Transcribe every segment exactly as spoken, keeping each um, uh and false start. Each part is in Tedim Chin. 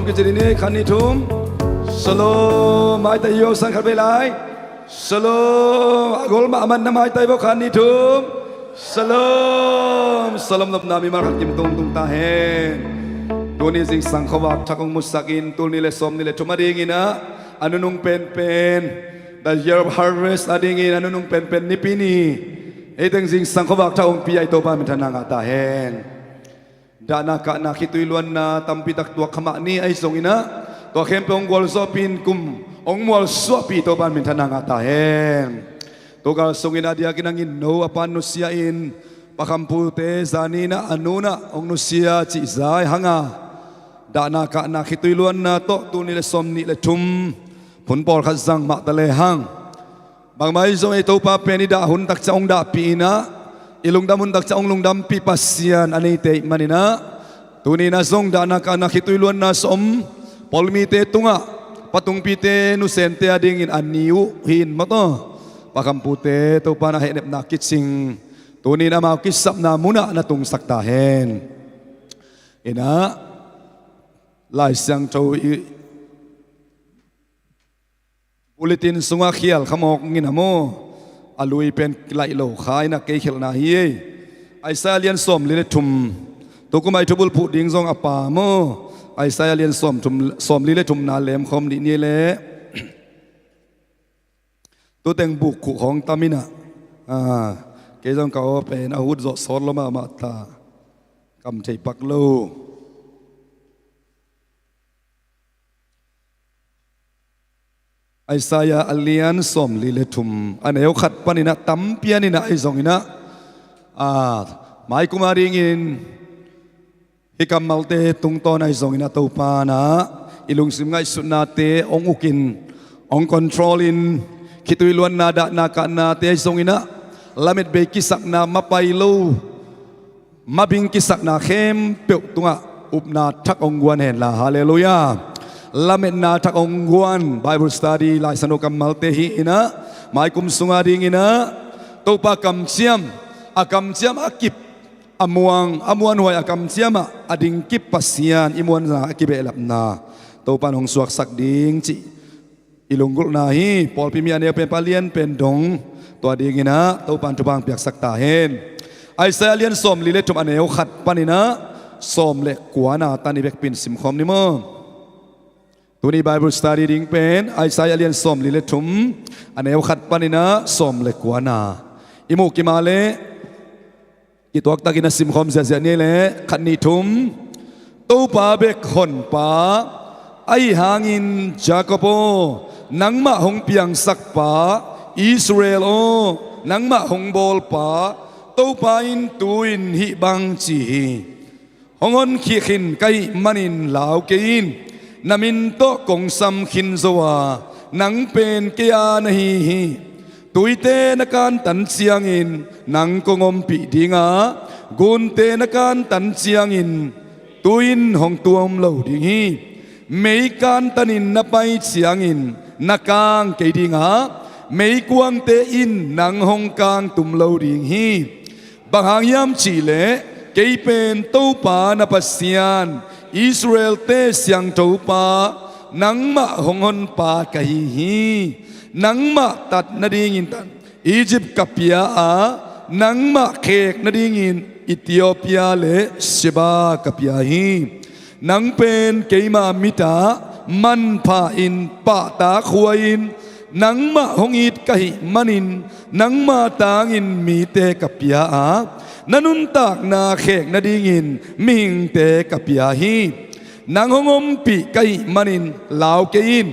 Kici ding hi, khat, nih, thum. Shalom. Maitai hi o, sang khat vei lai. Shalom. A gol mahmah na maitai vo, khat, nih, thum. Shalom. Shalom, nopna mimal khat kim tungtung ta hen. Tuni zingsang khuavak thak hong musak in, tul nih le sawmnih le thum a dingin ah, a nunung penpen, the year of harvest a dingin a nunung penpen Nipi ni, ei teng zingsang khuavak thak hong pia i Topa minthanna ngah ta hen. Dahna kahna khitui luanna tampi tak tuak kha mah ni, ahi zongin ah tua khempeuh hong gualzawhpih in, kum hong mualsuahpih Topa minthanna ngah ta hen. Tua gal sungin a diakin a ngin no a pan nusia in, Pakhampute zani in ah a nu in ah hong nusia cih zai hang a, dahna kahna khitui luanna tawh tul nih le sawmnih le thum phun pawlkhat zang mah ta lehang, bangmah ahi zong ei Topa pen i dah hun tak ciang hong dahpih in ah, i lungdam hun tak ciang hong lungdampih Pasian a neite ahih manin ah, tuni in ah zong dahna kahna khitui luanna sawm, pawlmite tungah, patungpite nusente a dingin a ni uh hi in maw taw, Pakhampute Topa in a hehnepna kicing, tuni in amau kisapna munah na tungsak ta hen. In ah, Lai Siangtho i bulletin sungah khial kha mawk ing a maw, a lui pen kilaih lo kha in ah kei khialhna hi ei. Isaiah lian sawmli le thum, tukum a i thubulphuh ding zong a pa maw, Isaiah lian sawmthum, sawmli le thumna lemkhawm dih ni leh. Tuteng buk khuh khawng tam in ah, ah, kei zong ka aw pen a hut zawh sawt lua mahmah ta, kam thei pak lo. Isaiah a lian sawmli le thum, a neu khat panin ah tampi a ni in ah, ahi zongin ah, ah, maikum a dingin hih kammalte tungtawn ahi zongin ah Topa in ah i lungsim ngaihsutnate hong uk in, hong control in, khitui luanna dahna kahnate ahi zongin ah lametbei kisakna mapai lo, mabing kisakna khempeuh tungah upna thak hong guan hen la. Halleluiah. Lametna thak hong guan Bible study, Lai Siangtho kammalte hi in ah, maikum sung a dingin ah Topa kamciam, a kamciam a kip, a muang, a muanhuai a kamciam ah a dingkip Pasian i muanna a kibehlapna Topa in hong suaksak ding cih i lunggulhna hi. Pawlpi mi a neu pen pa lian pen dong, tua dingin ah Topa in thupha hong piaksak ta hen. Isaiah lian sawmli le thum a neu khat panin ah sawm le kuana tan i vekpi in simkhawm ni maw. Tuni Bible study ding pen Isaiah lian sawmli le thum a neu khat panin ah sawm le kuana i muh kim a leh, kituaktakin a simkhawm ziahziah ni leh, khat, nih, thum. Topa bek Honpa, ahih hangin Jacob aw, nangmah hong piangsakpa, Israel aw, nangmah hong bawlpa, Topa in tu-in hih bang ci hi. Hong honkhia khin ka hih manin lau kei in. Na min tawh kong sam khin zo a, nang pen kei a na hi hi. Tuite na kantan ciangin nang kong ompih ding a, gunte na kantan ciangin tui in hong tuam lo ding hi. Mei kantanin na pai ciangin na kang kei ding a, meikuangte in nang hong kangtum lo ding hi. Bang hang hiam cih leh, kei pen Topa na Pasian, Israel-te Siangthopa, nangmah hong honpa ka hi hi. Nangmah tat nadingin Egypt ka pia a, nangmah khek nadingin Ethiopia le Seba ka pia hi. Nang pen keima mit ah manpha-in pahtakhuai-in, nangmah hong it ka hih manin nangma tangin mite ka pia a, na nuntakna khek nadingin mihingte ka pia hi. Nang hong ompih ka hih manin lau kei in.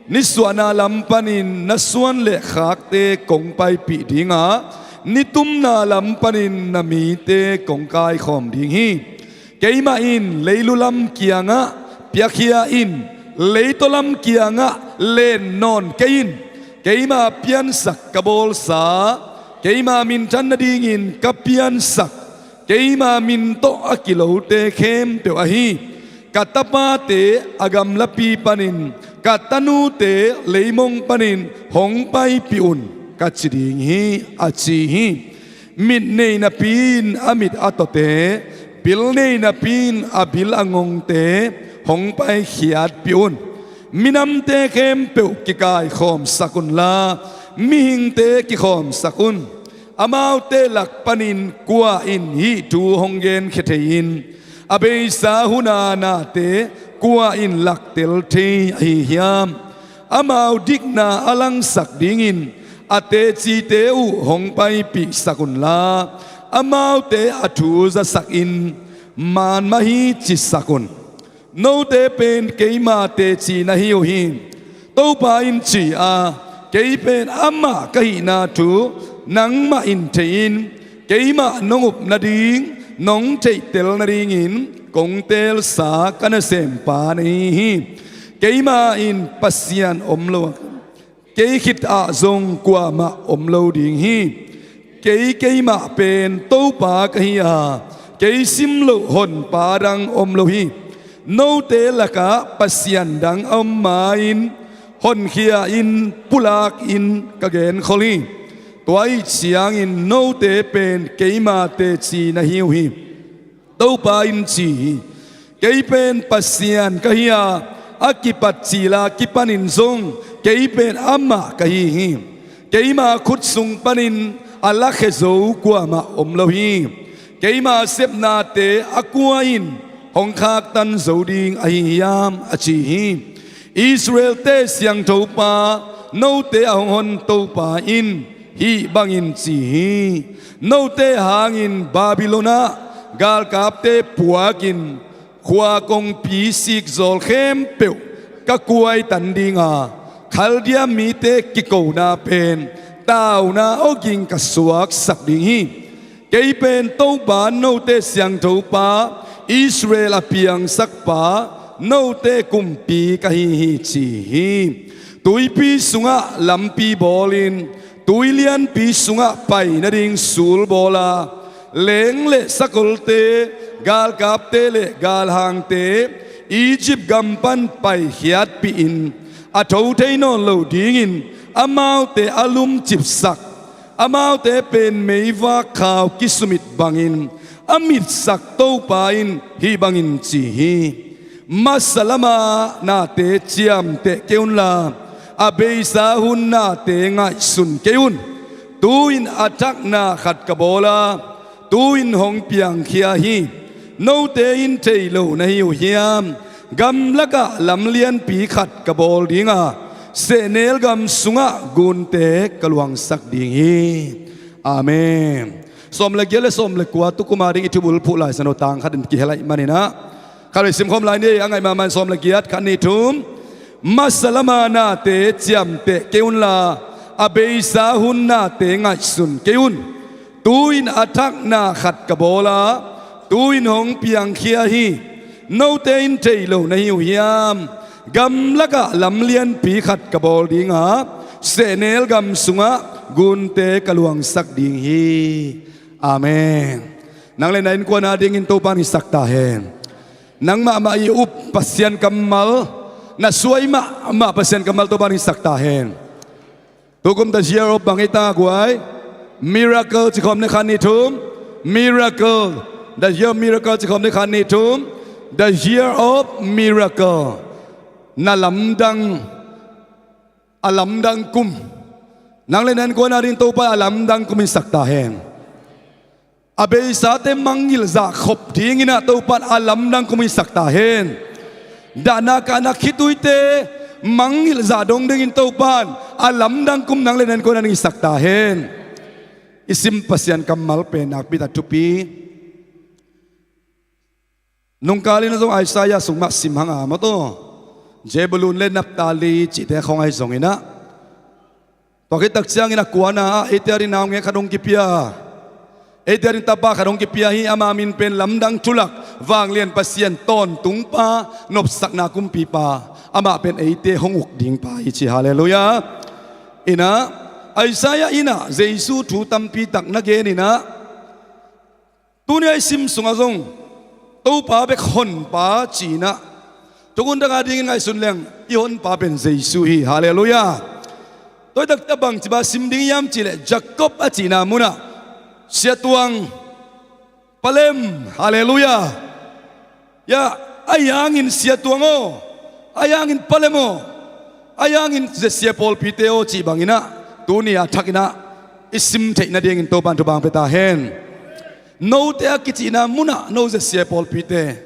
Nisuahna lam panin na suan le khakte kong paipih ding a, nitumna lam panin na mite kong kaikhawm ding hi. Keimah in leilu lam kiangah piakhia in, leitaw lam kiangah len nawn kei in. Keima piansak ka bawlsa, keima minthan nadingin ka piansak, keima min tawh a kilote khempeuh ahi ka tapate a gamlapi panin, ka tanute leimong panin hong paipih un, ka ci ding hi, a ci hi. Mit nei napi in a mit a tawte, bil nei napi in a bil a ngongte hong paikhiatpih un. Minamte khempeuh kikaikhawmsak unla, mihingte kikhawmsak un. Amaute lak panin kua in hih thu hong genkhia thei in, a beisa huna nate kua in laktel thei ahi hiam? Amau dikna a langsak dingin a tecite uh hong paipihsak unla, amaute a thu zasakin, man mah hi, cisak un. Note pen keima teci na hi uh hi, Topa in ci a, kei pen amah ka hihna thu nangmah in thei in, keimah nong up nading, nong theihtel nadingin kong teelsa ka nasempa na hi hi. Keima in Pasian om lo a, kei khitah zong kuamah om lo ding hi. Kei keimah pen Topa ka hi a, kei sim loh honpa dang om lo hi. Note lakah pasian dang a om ma-in honkhia-in pulakin ka genkhol hi. Tua ahih ciangin note pen keima teci na hi uh hi, Topa in ci hi. Kei pen Pasian ka hi a, a kipat cila kipanin zong kei pen amah ka hi hi. Keima khut sung panin a lakhia zo kuamah om lo hi. Keima sepnate a kua in hong khaktan zo ding ahi hiam, a ci hi. Israel-te Siangthopa, note a hong hon Topa in hih bangin ci hi. Note hangin Babylon ah galkapte puakin khua kongpi sikzawl khempeuh ka kuaitan ding a, Khaldia mite kikona pen tauna awging ka suaksak ding hi. Kei pen Topa, note Siangthopa, Israel a piangsakpa, note Kumpi ka hi hi, ci hi. Tuipi sungah lampi bawlin, tui lianpi sungah pai nading sul bawl a, leng le sakolte, galkapte le galhangte Egypt gam pan paikhiatpihin, a tho thei nawn lo dingin amaute a lumcipsak, amaute pen meivak khau kisumit bangin a mitsak Topa in hih bangin ci hi. Masa lama nate ciamteh kei unla, a beisa hun nate ngaihsun kei un. Tu-in a thakna khat ka bawl a, tu-in hong piangkhia hi. Note in thei lo na hi uh hiam? Gamlakah lam lianpi khat ka bawl ding a, sehnel gam sungah gunte ka luangsak ding hi. Amen. Sawm le giat le sawm le kua, tukum a ding i thubulphuh Lai Siangtho tang khat in kihel ahih manin ah, khat vei simkhawm lai ni. A ngaih mahmah in sawm le giat, khat, nih, thum. Masa lama nate ciamteh kei unla, a beisa hun nate ngaihsun kei un. Tu-in a thakna khat ka bawl a, tu-in hong piangkhia hi. Note in thei lo na hi uh hiam? Gamlakah lam lianpi khat ka bawl ding a, sehnel gam sungah gunte ka luangsak ding hi. Amen. Nang le na innkuan a dingin Topa in hisak ta hen. Nang mahmah i up Pasian kammal, na suai mahmah Pasian kammal Topa in hisak ta hen. Tukum the year of bang hi ta, guai? Miracle ci khawm ni, khat, nih, thum. Miracle. The year of miracle ci khawm ni, khat, nih, thum. The year of miracle. Na lamdang, a lamdang kum. Nang le na innkuan a ding Topa a lamdang kum in sak ta hen. A beisate mangngilh zah khop dingin ah Topa in a lamdang kum in sak ta hen. Dahna kahna khituite mangngilh zah dong dingin Topa in a lamdang kum nang le na innkuan a ding in sak ta hen. I sim Pasian kammal pen nakpi tak thupi. Nungkal in a zong Isaiah sung mah sim hang a maw, tua Zebulun le Naphtali cihte khawng ahi zongin ah, tua khit tak ciangin a kuana ah eite a ding naungek khat hong kipia, eite a ding tapa khat hong kipia hi. Ama min pen Lamdang Thulak, Vanglian Pasian, Tawntungpa, Nopsakna Kumpipa. Amah pen eite hong uk dingpa hi ci. Halleluiah. In ah Isaiah in ah Jesu thu tampi tak na gen in ah, tuni a i sim sungah zong Topa bek honpa ci-in ah, thukhun thak a dingin ngaihsun leng i honpa pen Jesu hi. Halleluiah. Tua hi tak ciang bangci-a sim ding hiam cih leh Jacob a cihna munah Sia Tuang, Pa Lem. Halleluiah. Ya, Ahi hangin sia tuang aw, ahi hangin palem aw, ahi hangin sia pawlpite aw cih banginah tuni a thakinah i sim theih nadingin Topan thupha hong pia ta hen. Note a kicihna munah no sia pawlpite,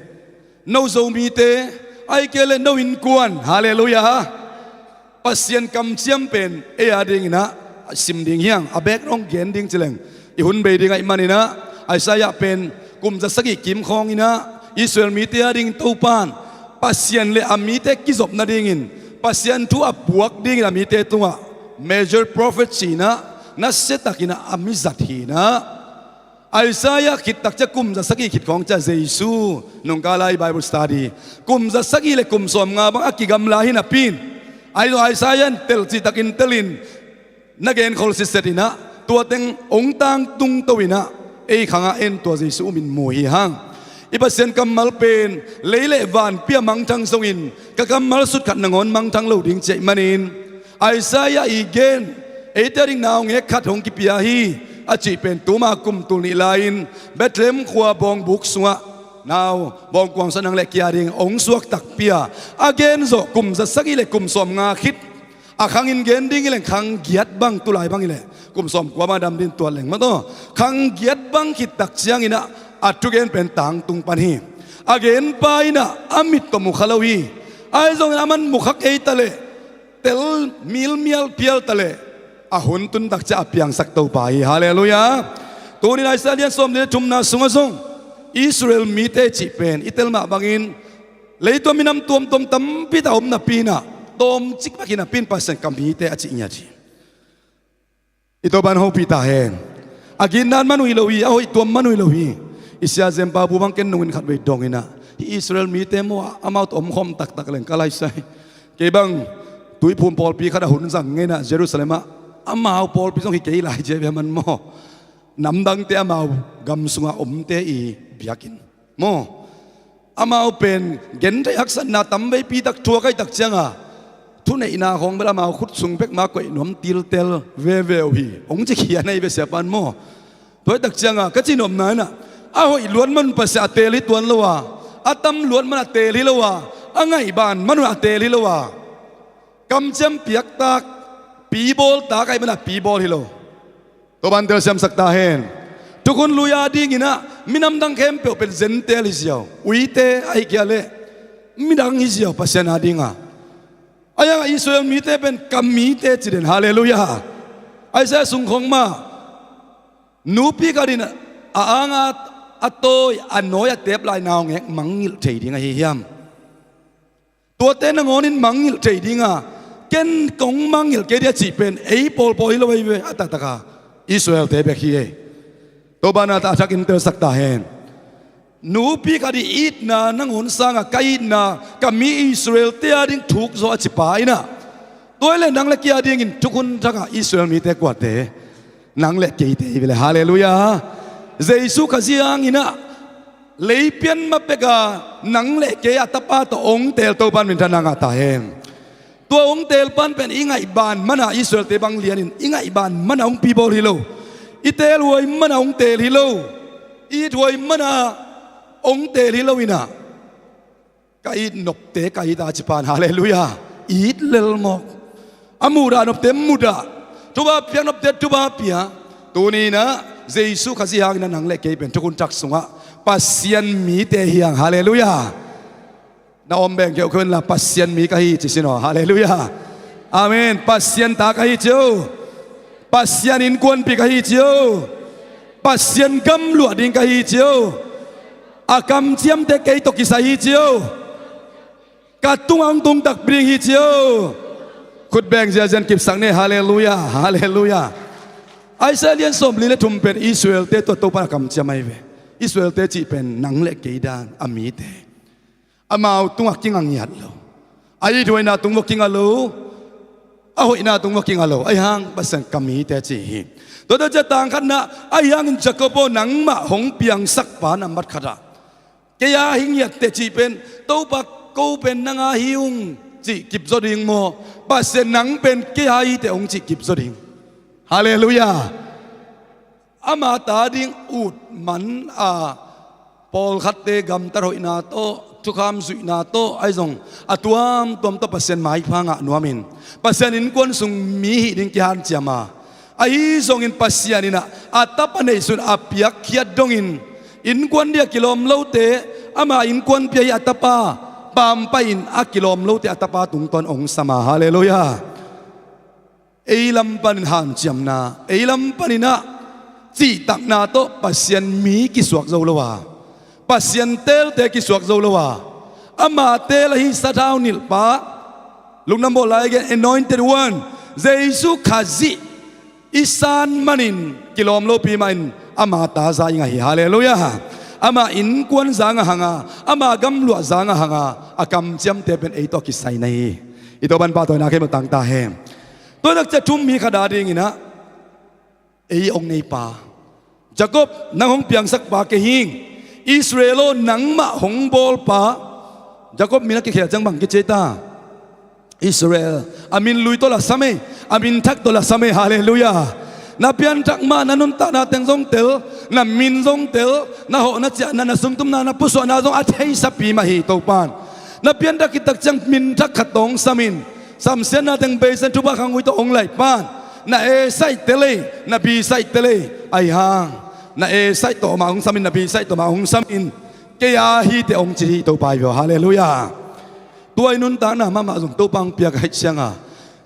no Zomite, ahih kei leh no innkuan, halleluiah, Pasian kamciam pen ei a dinginah a sim ding hi hang. A beek hong gen ding ci leng i hun bei ding ahih maninah Isaiah pen kum za sagih kim khawnginah Israel mite a dingin Topan Pasian le a mite kizop nadingin Pasian thu a puak dingin a mite tungah major prophet ci-inah nasiatakinah a mi zat hinah. Isaiah khit takcia kum za sagih khit khawng cia Jesu, nungkala i Bible study, kum za sagih le kum sawmnga bang a kigamla hi napi in, ahi zong Isaiah in tel cihtakin telin na genkhol sitsetinah tua teng hong tangtung to inah ei khangah en tua Jesu umin mu hi hang. I Pasian kammal pen lei le vanpi a mangthang zongin ka kammal sutkhat nangawn mangthang lo ding ci ahih manin Isaiah i gen, eite a ding naungek khat hong kipia hi a cih pen tuma kum tul nih lai-in Bethlehem khua bawngbuk sungah nau bawngkuang sua nang le kei a ding hong suak takpi a, a gen zawh kum za sagih le kum sawmnga khit a khangin gen ding hi leng khang giat bang, tulai bang hi leh kum sawmkua bang a dam ding tuat leng mataw, khang giat bang khit tak cianginah a thugen pen tangtung pan hi. A genpa inah a mit tawh mukha lo hi. Ahi zongin a man mukhak ei ta leh tel milmial pial ta leh a hun tun takcia a piangsak Topa hi. Halleluiah. Tunin Isaiah lian sawm le thumna sungah zong Israel mite cih pen i tel mah bangin leitung minam tuamtuam tampi tak a om napi inah tawmcik bek hi napi in Pasian ka mite a cih ngiat hi. I Topan hopih ta hen. A ginnan man uh hi lo hi, a hoih tuam man uh hi lo hi. I sia Zempa bu bang ken nungin khatvei donginah hih Israel mite maw, amau tawh omkhawm taktak leng ka laisai. Kei bang Tuiphum pawlpi khat a hun zang ngeinah Jerusalem ah amau pawlpi zong hi kei lai cia bia man maw, namdangte amau gam sungah omte i biakinn maw, amau pen gentheih haksatna tamveipi tak thuak ahi tak cianga thuneihna khawng bel amau khut sung pek ma koih nuam tiltel veve uh hi hong ci khian ahi ve siapan maw. Tua ahi tak cianga ka cihnopna inah a hoih luat man Pasian a teel hi tuan lo a, a tam luat man a teel hi lo a, a ngaihban man a teel hi lo a, kamciam piaktak, pibawltak ahi man a pibawl hi lo. Topan telsiamsak ta hen. Thukhun lui a dinginah minam dang khempeuh pen Gentile hi ziau, uite ahi kia leh midang hi ziau Pasian a dinga. Ahi hangah Israel mite pen ka mite ci den. Halleluiah. Isaiah sung khawng mah nupi khat in a anga a tawi a nawi a teep lai naungek mangngilh thei ding ahi hiam? Tuate nangawnin mangngilh thei dinga ken kong mangngilh kei dia cih pen ei pawlpawl hi lo ahi ve, a taktaka Israelte bek hi ei. Topan a thakin telsak ta hen. Nupi khat i itna nangawn sanga ka itna ka mi Israelte a ding thuk zaw a cipa inah tua hi leh nang le kei a dingin thukhun thakah Israel mite kuate? Nang le keite hi ve le. Halleluiah. Jesu Khazih hanginah leipian ma peka nang le kei a tapa tawh hong teel Topan minthanna ngah ta hen. Tua hong teel pan pen i ngaihban mana Israelte bang lianin i ngaihban mana hong pibawl hi lo. I teelhuai mana hong teel hi lo. I ithuai mana hong teel hi lo inah ka it nopte ka it a cipan. Halleluiah. It lelmawk. A mudah nopte mudah. Thupha piak nopte thupha pia. Tuninah Jesu Khazih hangin a nang le kei pen thukhun thak sungah Pasian mite hi hang. Halleluiah. Na om beng keuhkeuh inla Pasian mi ka hi ci sin aw. Halleluiah. Amen. Pasian ta ka hi cio. Pasian innkuanpi ka hi cio. Pasian gamluah ding ka hi cio. A kamciamte kei tawh kisai hi cio. Ka tungah hong tung takpi ding hi cio. Khut beng ziazian kipsak ne. Halleluiah. Halleluiah. Isaiah lian sawmli le thum pen Israelte tua Topa a kamciam ahi ve. Israelte cih pen nang le kei dan a mite. Amau tungah kinga ngiat lo. A ithuaina tung vua kinga lo. A hoihna tung vua kinga lo. Ahi hang Pasian ka mite ci hi. Tuate cia tangkhatna ahi hangin Jacob aw, nangmah hong piangsak pa nambat khatah kei a hi ngiatte cih pen Topa ko pen nang a hi ung cih kipzaw ding maw? Pasian nang pen kei a hi teh hong cih kipzaw ding. Halleluiah. Ama ta ding ut man a pawlkhatte gamtat hoihna tawh thukham zuihna tawh ahi zong a tuamtuam tawh Pasian maipha ngah nuamin Pasian innkuan sung mi hih ding kihanciam a, ahi zongin Pasian in ah a tapa neihsun a piakkhiat dongin innkuan dia kilawm lote ama innkuan pia hi a tapa pampai in a kilawm lote a tapa tungtawn ong sam a. Halleluiah. Ei lam panin hanciamna, ei lam panin ah cihtakna tawh Pasian mi kisuak zo lo a, Pasian teelte kisuak zo lo a, ama teel ahi sathau nilhpa, lungdam bawl lai again, anointed one, Jesu Khazih i san manin kilawm lopi mahin ama ta za i ngah hi. Halleluiah. Ama innkuan za ngah hang a, ama gamluah za ngah hang a, a kamciamte pen ei tawh kisai na hi. I Topan pahtawina khempeuh tang ta hen. Tua takciah thu-um mi khat a dingin ah ei hong neipa Jacob, nang hong piangsakpa kei hing. Israel aw, nangmah hong bawlpa. Jacob min a kikhel ciang bang kici ei ta? Israel. A min lui tawh la sam ei, a min thak tawh la sam ei. Halleluiah. Na pianthak mah, na nuntakna teng zong tel, na min zong tel, na hawhna ciahna, na sungtumna, na pusuahna zong a theisapi mah hi Topan. Na pianthak khit takciang min thak khat tawh hong sam in, samsiatna teng beisa in thupha khangui tawh hong laih pan, na A side tel ei, na B side tel ei. Ahi hang na A side tawh mah hong sam in, na B side tawh mah hong sam in, kei a hi teh hong ci hi Topa hi ve aw. Halleluiah. Tua i nuntakna mahmah zong Topa hong piak ahih ciang a,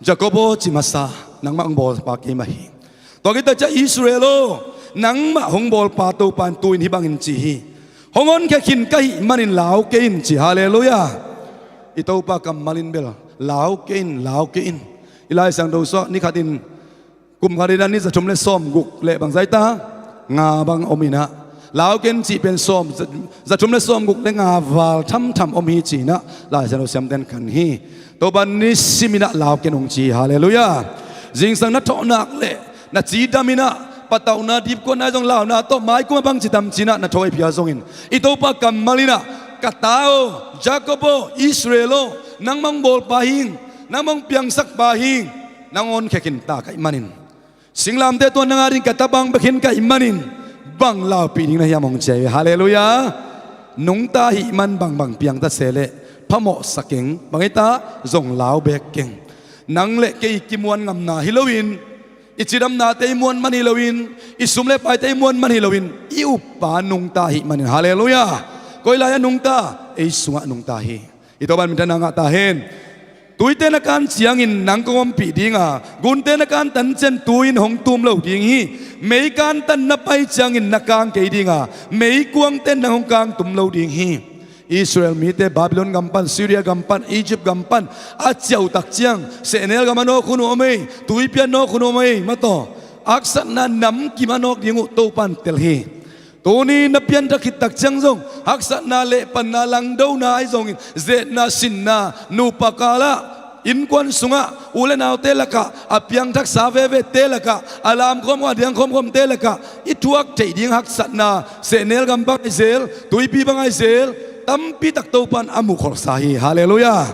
Jacob aw ci masa, nangmah hong bawlpa kei mah hi. Tua khit takciah Israel aw, nangmah hong bawlpa Topa in tu-in hih bangin ci hi. Hong honkhia khin ka hih manin lau kei in ci. Halleluiah. I Topa kammal in bel lau kei in, lau kei in. I Lai Siangtho sungah ni khatin, kum khatin a ni za thum le sawmguk le bangzah ei ta, nga bang om in ah, lau kei in cih pen sawm, za, za thum le sawmguk le nga val thamtham om hi ci-in ah Lai Siangtho siamten khan hi. Topa nisim in ah lau kei in hong ci hi. Halleluiah. Zingsang na thawh nak leh na cidam in ah patauhna dipkuatna ahi zong launa tawh maikung a bangci tam ci-in ah na thawi phia zongin, i Topa kammal in ah, ka ta aw, Jacob aw, Israel aw, nangmah hong bawlpa hing, nangmah hong piangsakpa hing, nang honkhia khin ta ka hih manin, singlamteh tuan nang a ding ka tapa hong pia khin ka hih manin, bang laupih ding na hiam hong ci hi. Halleluiah. Nungta ahih man bangbang piang ta se leh phamawhsa keng, bang ei ta, zong lau beek keng. Nang le kei kimuan ngamna hi loin, i cidamnate i muan man hi loin, i sum le paite i muan man hi loin, i uppa nungta ahih manin. Halleluiah. Koi lai-ah nungta? Ei sungah nungta hi. I Topan minthanna ngah ta hen. Tuite na kan ciangin nang kong ompih ding a, gunte na kantan ciang tui in hong tum lo ding hi. Mei kantan na pai ciangin na kang kei ding a, meikuangte in nang hong kangtum lo ding hi. Israel mite Babylon gam pan, Syria gam pan, Egypt gam pan a ciautak ciang, sehnel gam a nawk hun uh om ei, tuipi a nawk hun uh om ei, mataw, haksatna namkim a nawk ding uh Topan tel hi. Tuni na pianthak khit tak ciang zong haksatna, lehpanna, langdona ahi zongin, zetna, sinna, nupa kalah, innkuan sungah u le naute lakah, a piangthaksa vevete lakah, a lamkhawm khawm, a diangkhawm khawmte lakah i thuak theih ding haksatna, sehnel gam bang ahi zel, tuipi bang ahi zel, tampitak Topan a muhkholhsa hi. Halleluiah.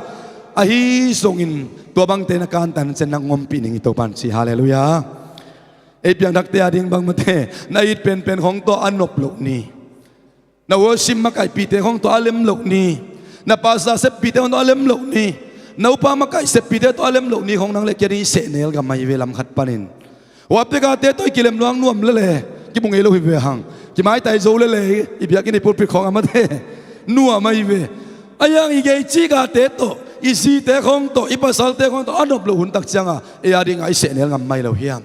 Ahi zongin tua bangte na kantan ciang nang ompih ning hi Topan ci. Halleluiah. Ei piangthakte a ding bang mate, na it penpen khawng tawh a nop loh ni. Na worship makaihpihte khawng tawh a lem loh ni. Na pastor seppihte khawng tawh a lem loh ni. Na upa makaih seppihte tawh a lem loh ni khawng nang le kei a ding i sehnel gam ahi ve lam khat panin. Huapte kate tawh i kilem luang nuam lele, kimu ngei lo hi ve hang. Kimaitai zo lele, i biakinn i pulpit khawng a mate, nuam ahi ve. Ahi hang i gei cih kate tawh, i zite khawng tawh, i pasalte khawng tawh a nop loh hun tak ciang a, ei a ding a i sehnel gam mai lo hiam?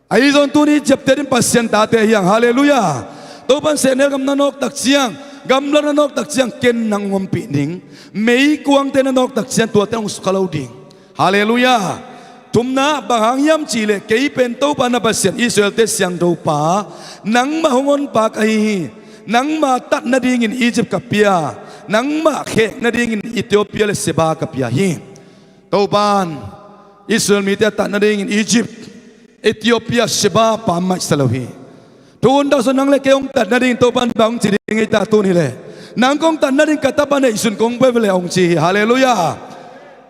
Ahi zong tuni ciapteh ding Pasian tate hi hang. Halleluiah. Topan sehnel gam na nawk tak ciang, gamlak na nawk tak ciang, ken nang ompih ning. Meikuangte na nawk tak ciang tuate hong sukha lo ding. Halleluiah. Thumna, bang hang hiam cih leh, kei pen Topa na Pasian, Israelte Siangthopa, nangmah hong honpa ka hi hi. Nangmah tat nadingin Egypt ka pia, nangmah khek nadingin Ethiopia le Seba ka pia hi. Topan Israel mite a tat nadingin Egypt, Ethiopia, Seba pammaih sa lo hi. Thukhun taksa nang le kei hong tat nading Topan bang hong ci ding hi ta tuni leh? Nang kong tat nading ka tapa neihsun kong pia ve leh hong ci hi. Halleluiah.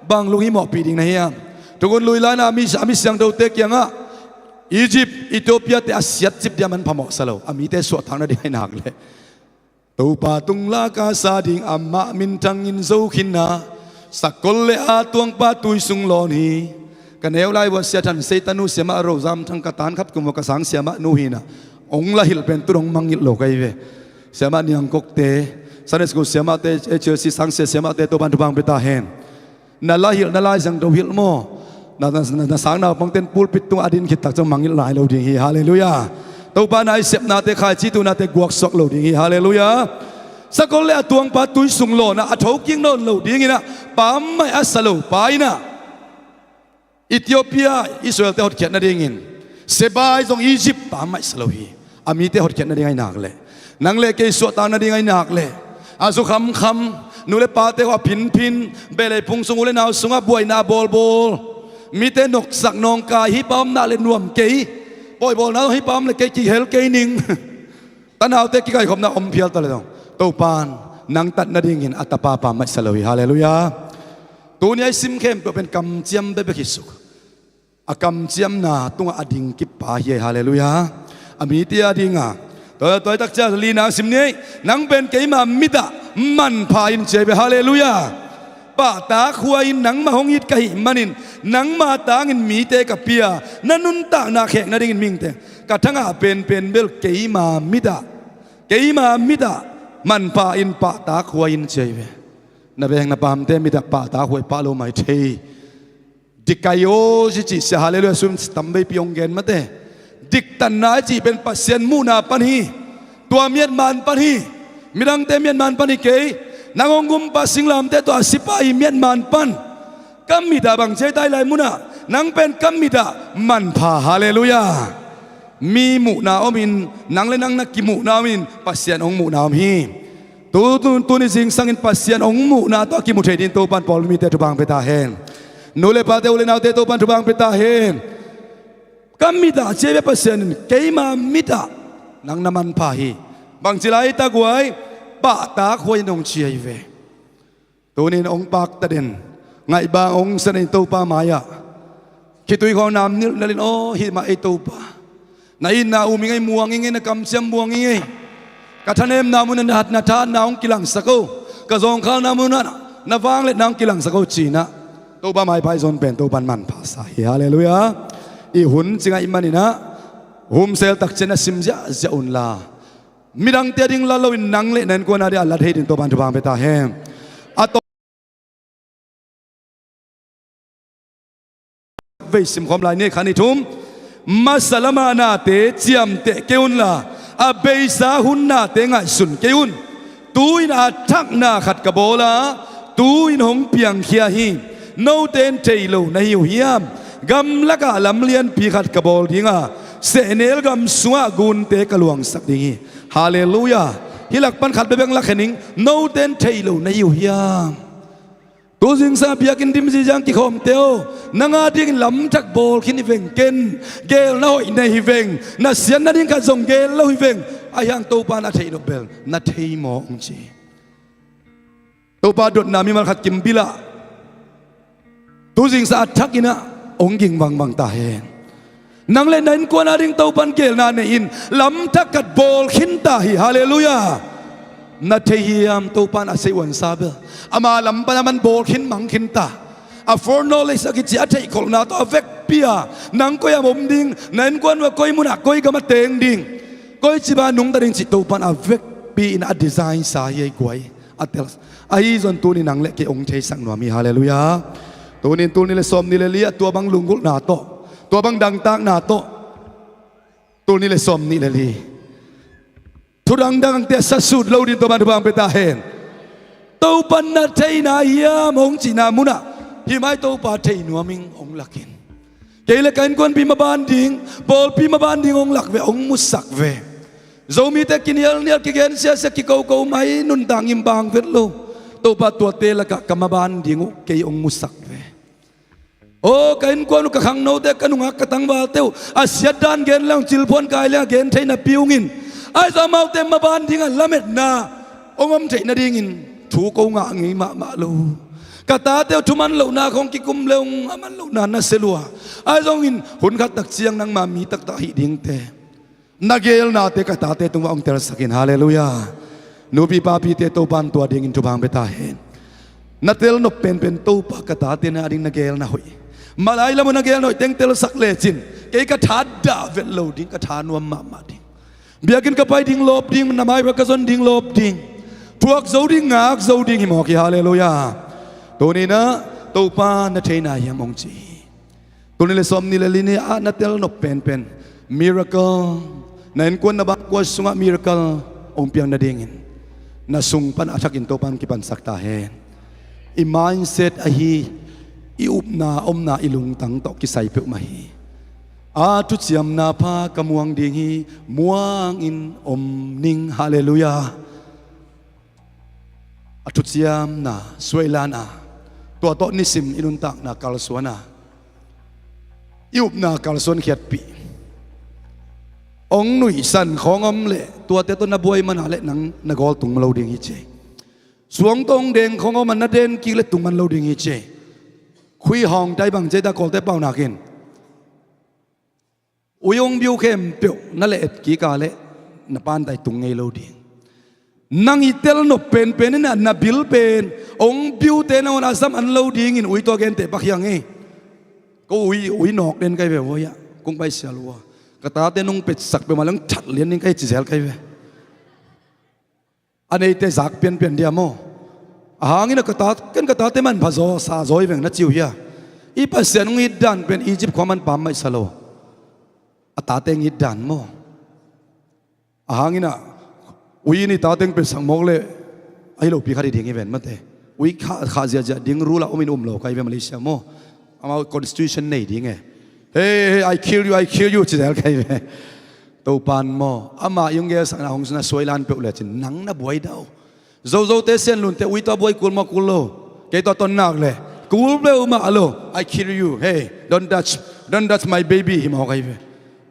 Bang lunghimawhpih ding na hiam? Thukhun lui lai-in a mi, a mi siangthote kiangah Egypt, Ethiopia-te a siatcip ding a man phamawhsa lo, a mite suahthak nading ahi nak leh. Topa tung la ka sa ding, amah minthang in zo khin a, sakol le a tuangpa tui sung lawn hi. Ka neu lai uh a Sia Than Seita nu, Siamah Rozam Thang, ka tan khat kum uh a ka sang siamah nu hi na, hong la hilh pen tu dong mangngilh lo ka hi ve. Siamah Niang Kok te, Sunday School siamahte, H L C sang sia siamahte, Topa'n thupha hong pia ta hen. Na la hilh, na lai zang do hilh maw? Na, na, na, na sang naupangte'n pulpit tungah a din khit tak ciang mangngilh nai lo ding hi. Halleluiah. Topa na i sepnate, khaici tuhnate guaksuak lo ding hi. Halleluiah. Sakol le a tuangpa tui sung lawn a, a thokik nawn lo dingin ah, pammaih a sa lo pa in ah, Ethiopia Israelte hotkhiat nadingin, Seba zong Egypt pammaih sa lo hi. A mite hotkhiat nading ahi nak leh, nang le kei suahtak nading ahi nak leh, a zu khamkham, nu le pate khua a phinphin, behlei phung sung, u le nau sungah buaina a bawlbawl, mite noksak nawngkai, hih pa om nak leh nuam kei, pawibawlna hih pa om leh kei kihel kei ning. Tanaute kikaikhopna om phial ta leh zong, Topa'n nang tat nadingin a tapa pammaih sa lo hi. Halleluiah. Tuni a i sim khempeuh pen kamciam bekbek hi suk. A kamciamna tungah a dingkip pa hi ei. Halleluiah. A mite a ding a, tua, tua i tak ciang lina sim ni ei. Nang pen keima mit ah manpha in, ci ei ve. Halleluiah. Pahtak huai in nangmah hong it ka hih manin, nangma tangin mite ka pia, na nuntakna khek nadingin mihingte ka thangah penpen bel keima mit ah, keima mit ah manpha in, pahtak huai in, ci ei ve. Na veng na pamte mit ah pahtak huai pah lo mai thei. Dikaiosis cih sia, halleluiah, sum tamveipi hong gen mate. Diktanna i cih pen Pasian muhna pan hi. Tua miatman pan hi. Midangte miatman pan hi kei. Nang hong gumpa singlamteh tawh a sipa i miatman pan. Ka mit ah bang ci ei, tai lai munah, nang pen ka mit ah manpha. Halleluiah. Mi muhna om in, nang le nang na kimuhna om in, Pasian hong muhna om hi. Tu, tu, tuni zingsangin Pasian hong muhna tawh a kimu thei dingin Topa'n pawlpi mite thupha hong pia ta hen. Nu le pate, u le naute, Topa'n thupha hong pia ta hen. Ka mit ah, ci ei ve Pasian in, keima mit ah nang na manpha hi. Bangci lai tak huai, pahtak huai in, hong ci ei ve. Tuni in hong pakta den, ngaihbang hong sa in Topa mai-ah khitui khawng namnilh nalh in, aw, hih mah ei Topa, na itna um ing ei, muang ing ei, na kamciam muang ing ei. Ka thanemna munah na thahatna hong kilangsak o, ka zawngkhalna munah na vangliatna hong kilangsak o, ci-in ah Topa maipai zon pen Topa'n manpha sa hi. Halleluiah. I hun ci ngaih manin ah, humsel tak ciang a sim ziahziah un la, midangte a ding la loin nang le na innkuan a ding a la thei dingin Topa'n thupha hong pia ta hen. A tawp vei simkhawm lai ni, khat, nih, thum. Masa lama nate ciamteh kei un la, a beisa hun nate ngaihsun kei un. Tu-in a thakna khat ka bawl a, tu-in hong piangkhia hi. Note in thei lo na hi uh hiam? Gamlakah lam lianpi khat ka bawl ding a, sehnel gam sungah gunte ka luangsak ding hi. Halleluiah. Hih lak pan khat bekbek la khe ning. Note in thei lo na hi uh hiam? Tu zingsang a biakinn dim ziazang kikhawmte aw, nang a dingin lamthak bawl khin hi veng ken. Geelna hoih nei hi veng. Na siatna ding khat zong geel lo hi veng. Ahi hang Topa'n a theih nop bel na thei maw, hong ci. Topa dotna mimal khat kimbil ah, tu zingsang a thakin ah hong ging vangvang ta hen. Nang le na innkuan a ding Topa'n geelna nei in, lamthak khat bawl khin ta hi. Halleluiah. Na thei hiam, Topa'n a sei uansa bel? Ama lam pan a man bawl khin mang khin ta. A foreknowledge a kici a theihkholhna tawh a vekpi a, nang koi ah om ding, na innkuan uh a koi munah koi gam a teng ding, koi ci bang nungta ding cih Topa'n a vekpi in a design sa hi ei guai. A tel. Ahi zong tuni nang le kei hong theisak nuam hi. Halleluiah. Tuni in tul nih le sawmnih le li ah tua bang lunggulhna tawh, tua bang dangtakna tawh, tul nih le sawmnih le li thu dangdangte a sasut lo dingin Topa'n thupha hong pia ta hen. Topa'n na theihna hiam hong cihna munah, hih mai Topa thei nuam ing, hong lak in. Kei le ka innkuanpi maban ding, pawlpi maban ding hong lak ve, hong musak ve. Zomite kinialnial, kigen siasia, kikoko mai, nuntak ngim bang vet lo. Topa tuate lakah ka maban ding uh kei hong musak ve. Aw, ka innkuan uh, ka khangnote, ka nungak, ka tangvalte uh a siat dan gen leng, cilphuan kai leng a gen thei napi ung in. Ahi zong amaute maban dingah lametna hong om theih nadingin thu ko ngah ngei mahmah lo. Ka tate uh thuman lohna khawng kikum le ung a man lohna na se lua. Ahi zongin hun khat tak ciang nangma mi taktak ahih dingte, na geelnate ka tate tungah hong telsak in. Halleluiah. Nupi papite, Topa'n tua dingin thupha hong pia ta hen. Na tel nop penpen, Topa, ka tate na ding na geel na hoih. Malai lam uh na geel na hoih teng telsak lecin kei ka tha dah vet lo ding, ka tha nuam mahmah ding. Biakinn ka pai ding lawp ding, na mai bek ka zon ding lawp ding. Thuak zo ding, ngak zo ding hi mawk hi. Halleluiah. Tuni-in ah Topa na theihna hiam hong ci hi. Tul nih le sawmnih le li ni-ah na tel nop penpen, miracle, na innkuan na bakkhua sungah miracle hong piang nadingin na sung pan a thakin Topa'n kipansak ta hen. I mindset ahi, i upna omna, i lungtang tawh kisai peuhmah hi. A thuciamna pha ka muang ding hi, muangin om ning. Halleluiah. A thuciamna suailan a, tua tawh nisim i nuntakna kalsuan a, i upna kalsuan khiatpih. Hong nuihsan khawng om leh tuate tawh na buai man a leh nang na gawl tung lo ding hi ci. Suang tawh hong deng khawng om a, na den kik leh tung man lo ding hi ci. Khui hawng tai bang ci ta, Kawlte paunak in. Ui hong biu khempeuh na leh et kik a leh na pantai tung ngei lo ding. Nang i tel nop penpen in ah na bil pen hong biute nangawn a zam an lo dingin ui tua gente pak hiang ei. Ko ui, ui nawk den kai ve ua hiah, kong paisial ua. Ka tate nong petsak peuhmah leng that lian ding kai ci zel kai ve. A neite zak pianpian dia maw? A hangin a ka ta, ken ka tate manpha zaw, sa zaw hi veng na ci uh hia? I Pasian hong it dan pen Egypt khua manpha mah i sa lo. A tate hong it dan maw? A hangin ah ui in i tate hong petsak mawk leh ahi lopi khat hi ding hi ven mate. Ui khah, khah ziahziah ding rule ah om in um lo kai ve Malaysia maw? Amau constitution nei ding e. Hey, hey, I kill you, I kill you ci zel kai ve. Topa'n maw, ama i hong gelsakna hong suna suailan peuh lecin nang na buai dah uh. Zozote, Sianlunte ui tua buai kul maw? Kul lo. Kei tua tonnak le kul peuhmah lo. I kill you. Hey, don't touch, don't touch my baby hi maw kai ve.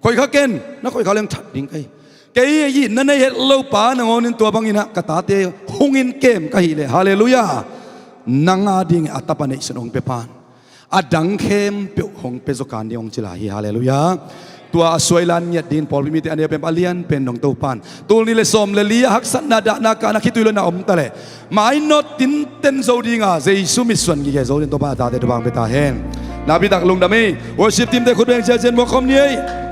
Khoikha ken, na khoikha leng that ding kai. Kei i na nei het lo pa nangawnin tua bangin ah ka tate hungin kem ka hih leh, halleluiah, nang a ding a tapa neihsun hong pia pan a dang khempeuh hong pia zaw kan ding hong ci lai hi. Halleluiah. Tua a suailan ngiat dingin pawlpi mite a neu pen a lian pen dong Topa'n tul nih le sawm le li a haksatna dahna kahna khitui lo na om ta leh mainawt tinten zo ding a, Jesu mitsuan gige zo ding Topa'n a tate thupha hong pia ta hen. Nakpi tak lungdam ei. Worship team te khut beng ciacian muak khawm ni ei.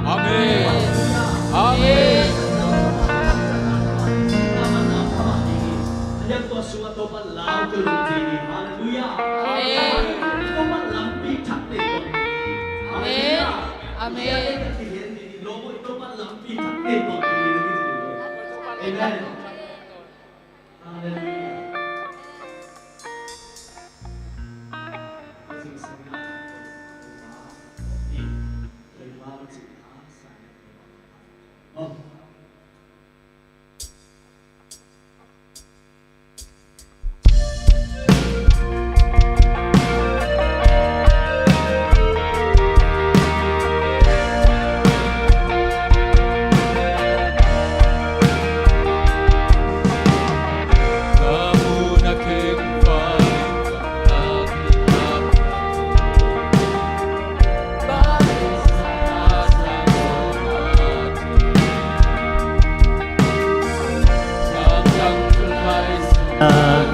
Amen. Amen. Amen. Amen. Amen.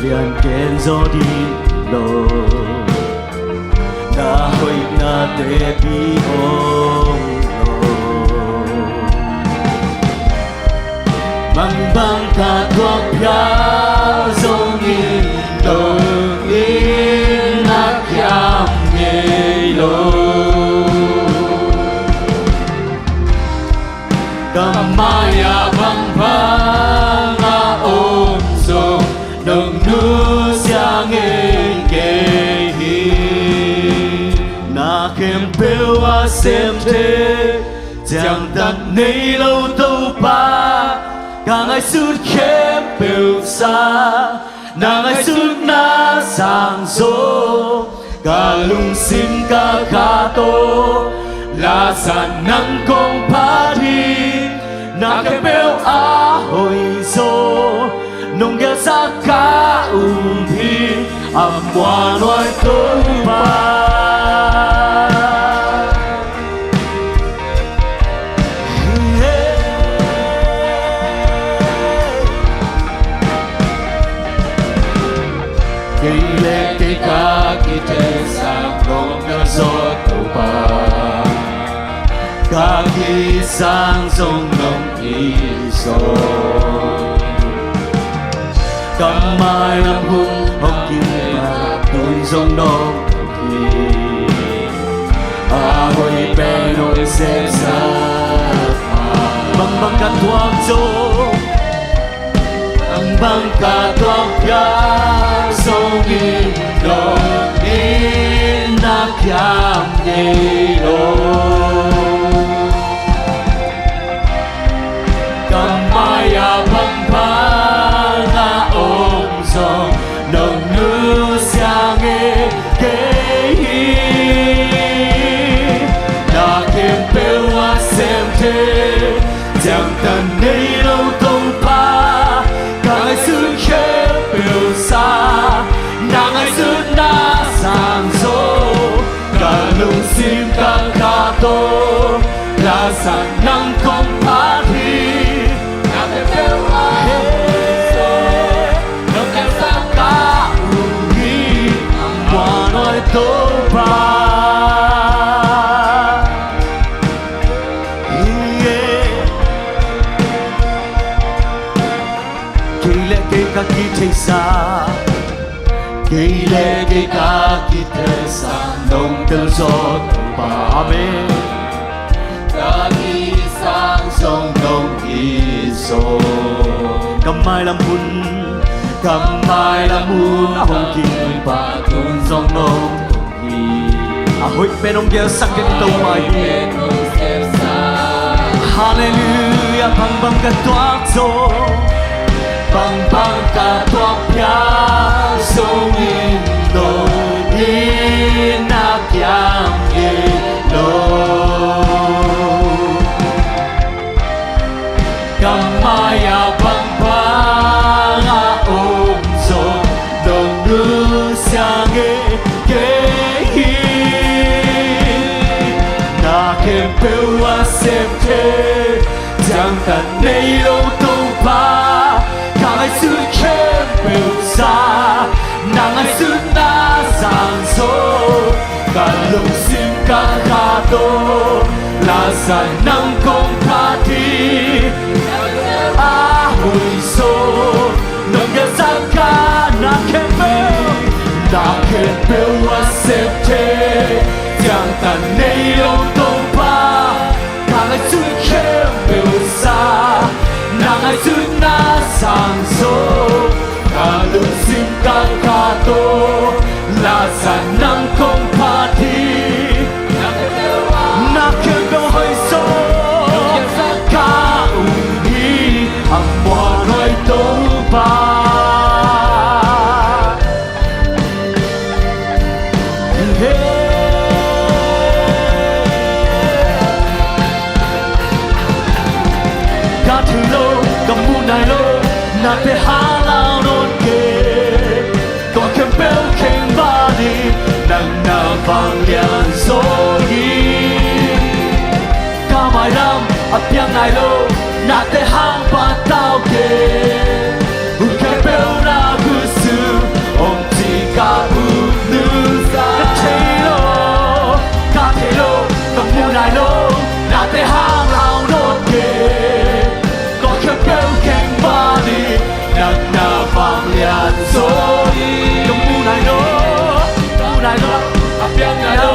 Lian ken zo ding lo, na hoihnate pi om lo. Mangbang ka tuak phial zongin dongin a kiam ngei lo. Na khempeuh a sem thei, ciangtan nei lo Topa, ka ngaihsut khempeuh sa, na ngaihsutna sang zo, ka lungsim ka kha tawh, lasa nang kong phat hi, na khempeuh a hoih zaw, nong gelsak ka um hi, a muanhuai Topa. Kei le kei ka kitheisak nong tel zaw Topa, ka kisang zong nong hi zaw, ka mailam hun hong kipat hun zong nong hi. A hoih pen hong sepsak, bangbang ka tuak zaw, bangbang ka tuak phial zongin, nong itna kiam ngei lo. Ka mai-ah bangbang a om zong, nong nusia ngei kei hi. Na khempeuh a sem thei, ciangtan nei lo Topa, ka ngaihsut khempeuh sa, na ngaihsutna sang zo, ka lungsim ka kha tawh, lasa nang kong phat hi. Na khempeuh a sem thei, nong gelsak ka um hi, a muanhuai Topa. Kei le kei ka kitheisak, kei le kei ka kitheisak nong tel zaw Topa. Amen. Ka kisang zong nong hi zaw, ka mailam hun, ka mailam hun hong kipat hun zong nong hi. A hoih pen hong gelsak ding Topa hi. Halleluiah. Bangbang ka tuak zaw, bangbang ka tuak phial zongin, nong itna kiam ngei lo. Ka mai-ah bangbang a om zong, nong nusia ngei kei hi. Na khempeuh a sem thei, ciangtan nei lo Topa, ka ngaihsut khempeuh sa, na ngaihsutna sang zo, ka lungsim ka kha tawh, lasa nang kong phat hi. A hoih zaw, nong gelsak ka, na khempeuh, na khempeuh a sem thei, ciangtan nei lo Topa, ka ngaihsut khempeuh sa, na ngaihsutna sang zo, ka lungsim ka kha tawh, lasa nang kong phat hi. Na khempeuh hoih zaw, ka um hi, a muanhuai Topa. Ka thei lo, ka mu nai lo, na teh hang lau nawn kei. Tua khempeuh kheng banin, nang na vanglian zaw hi. Ka mailam a piang nai lo, na teh hang patau kei. Hun khempeuh na khutsung om cih ka ut nuam sa. Ka thei lo, ka thei lo, ka mu nai lo, na teh hang lau nawn kei. Tua khempeuh kheng banin, nang na vanglian zaw hi. Ka mu nai lo, ka mu nai lo, a piang nai lo.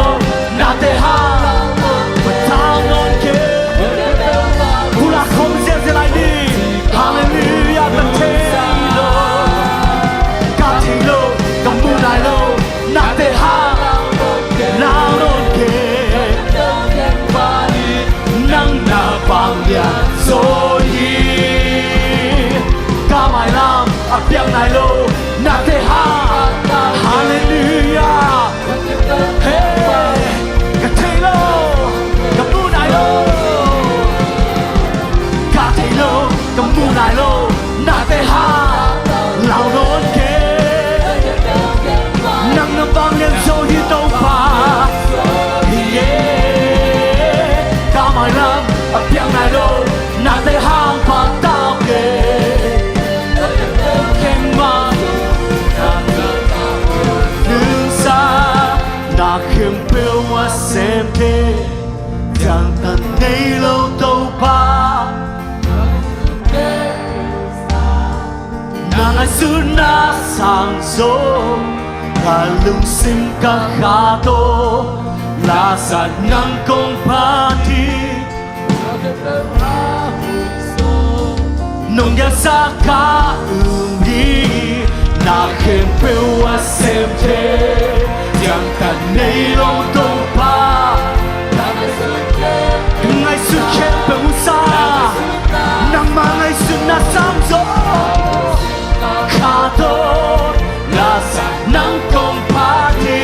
Na sang zo, ka lungsim ka kha to, la sa nang kong pati. Nong gelsa ka um hi, na khempeuh a sem thei, ciangtan nei lo Topa. Ka ngaihsut khempeuh uh sa, nangma ngaihsutna sang zo. Kha to, la sa nang kong pati.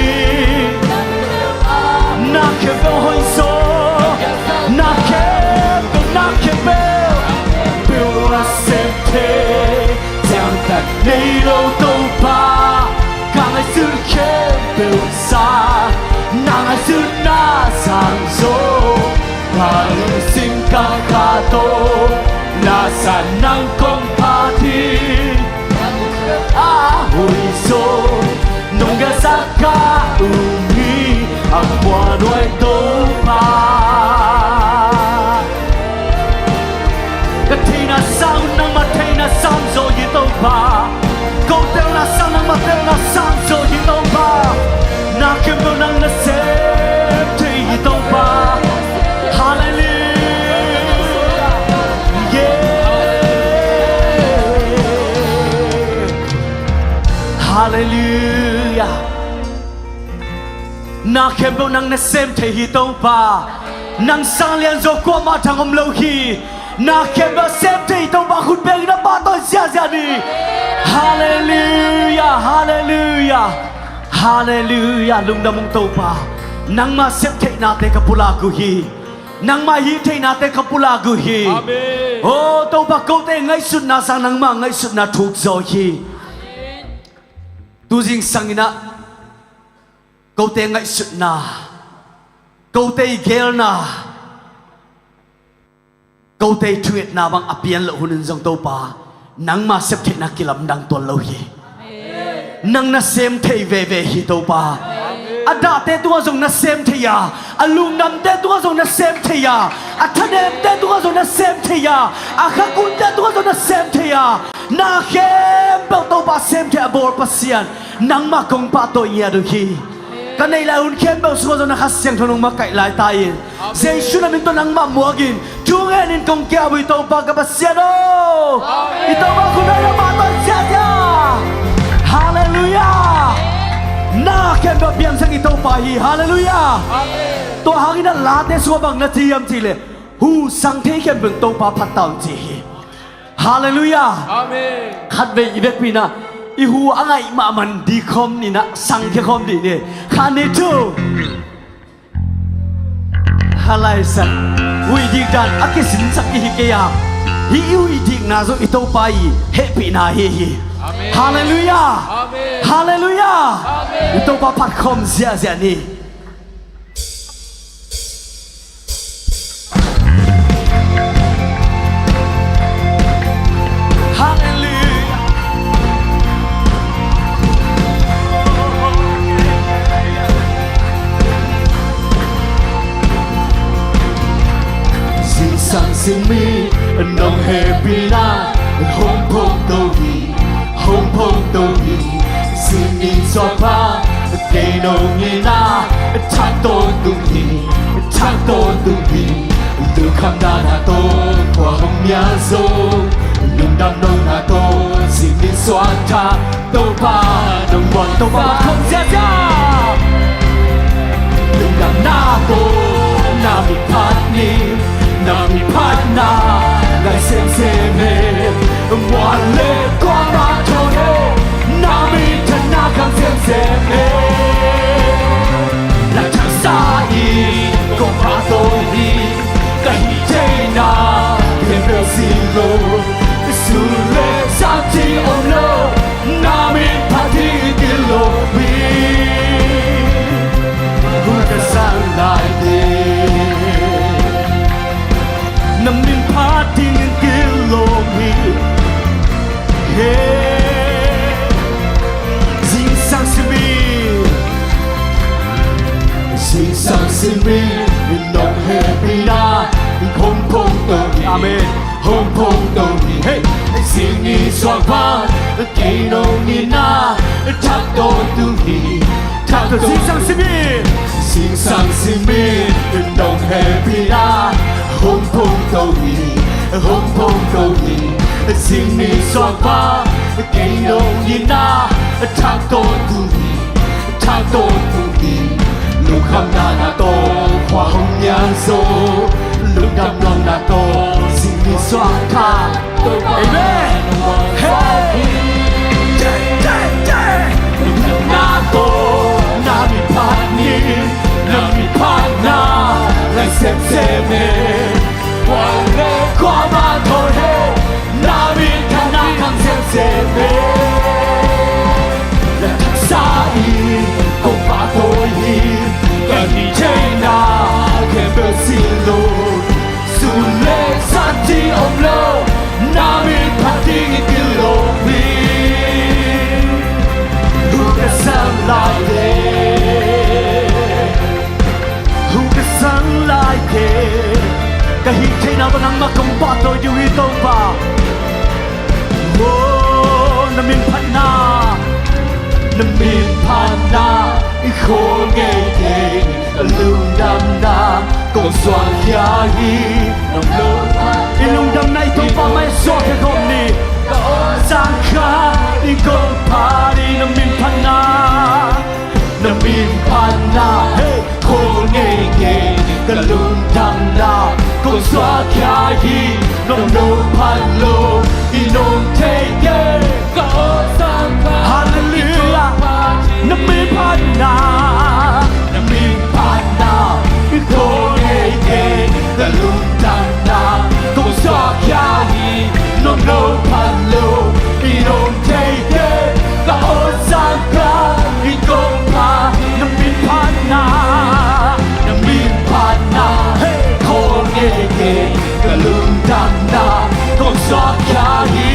Na khempeuh hoih zo, na khempeuh, na khempeuh, peuh a sem thei, ciangtan nei lo Topa. Ka ngaihsut khempeuh sa, na ngaihsutna sang zo. Ka lungsim ka kha to, la sa nang kong pati. A hoih zo, nong gelsa ka um hi, a muanhuai Topa. Ka theihna sang uh nangma theihna sang zo hi Topa. Ko telna sang nangma telna sang zo hi Topa. Na khempeuh nang na sem thei hi Topa. Halleluiah. Yeah. Halleluiah. Na khempeuh nang na sem thei hi Topa. Nang sang lian zo kuamah thang om lo hi. Na khempeuh sem thei Topa, khut beng in na pahtawi ziahziah ni. Halleluiah, halleluiah, halleluiah. Lungdam ung Topa. Nangma sem theihnate ka pulak uh hi. Nangma hih theihnate ka pulak uh hi. Amen. O Topa, kote ngaihsutna sang nangma ngaihsutna thuk zaw hi. Tu zingsang in ah kote ngaihsutna, kote i geelna, kote i thungetna bang a pian loh hun in zong Topa, nangma sem theihna kilamdang tuan lo hi. Nang na sem thei veve hi Topa. A dahte tungah zong na sem thei a, a lungdamte tungah zong na sem thei a, a thanemte tungah zong na sem thei a, a khakunte tungah zong na sem thei a, na khempeuh Topa sem thei a bawl Pasian, nangmah kong pahtawi ngiat uh hi. Ka neih lai hun khempeuh sungah zong na Kha Siangtho nong makaih lai ta in, Jesu na min tawh nangmah muak in, thu ngen in kong kiap uh hi Topa ka Pasian aw. I Topa khut beng in na pahtawi ziahziah. Halleluiah. Na khempeuh piangsak i Topa hi. Halleluiah. Tua hangin ah Late sungah bang na ci hiam cih leh, hu sang thei khempeuh Topa phat ta un ci hi. Halleluiah. Amen. Khatvei i vekpi in ah i hu a ngaih mahmah ding khawm ni in ah sang khia khawm dih ni. Khat, nih, thum. Halleluiah. Huih dik dan a kisinsak i hi kei a, hih i huih dikna zong i Topa i hehpihna ahi hi. Amen. Halleluiah. Amen. Halleluiah. Amen. I Topa phat khawm ziahziah ni. Halleluiah. Zingsang singmi nong hehpihna hong phongto hi. Hong phongto hi. Singin suahpha kei nong itna thak tawntung hi. Thak tawntung hi. Lungkham nana tawh khua hong nial zo. Lungdam nopna tawh singin suah thak Topa nong muan Topa khong ziahziah. Lungdamna tawh na min phat ni. Na min phatna ngai semsem hi. Muan le kuamah thawn hi. Na minthanna khang semsem hi. Na thangsa in kong pahtawi hi. Ka hih theihna khempeuh si lo. Sun le zan ci om lo. Na min phat ding gilo hi. Hun ka san lai teh na min phat ding gilo hi. He, zingsang singmi, zingsang singmi nong hehpihna hong phongto hi. Amen. Hong phongto hi. Hey. Sing ni suak pan kei nong in ah, thak tawntung hi. Thak tawntung. Singsang simin, singsang simin nong hehpihna hong phungto hi, hong phungto hi. Sing ni suak pan kei nong in ah, thak tawntung hi. Thak tawntung hi. Lungkhamna na tawh khua hong nial zo, lungdam nuamna tawh sing ni suak thak. Amen. Hey. Lungdamna tawh na min phat ni, na min phatna lai semsem hi. Kuamah thawn hi, na minthanna khang semsem hi. Na taksa in kong pahtawi hi, ka hih theihna khempeuh sin lo. Sun le zan cih om lo, na min phat ding in kilo hi. Hu ka sang lai teh, hu ka sang lai teh, ka hih theihna tawh nangmah kong pahtawi ding uh hi Topa. Oh, na min phatna, na min phatna i khawl ngeingei, ka lungdamna kong suakkhia hi. I lungdamna i Topa mai suakkhia khawm ni. Ka awlsang kha in kong phat hi, na min phatna, na min phatna, hey, khawl ngeingei, ka lungdamna kong suakkhia hi. Nong nophat lo i nong thei kei. Ka awlsang kha, hallelujah, na min phatna, na min phatna i khawl ngeingei, ka lungdamna kong suakkhia hi. Nong nophat lo i nong thei kei. Ka awlsang kha in kong phat hi, na min phatna, na min phatna, hey, khawl ngeingei, ka lungdamna kong suakkhia hi.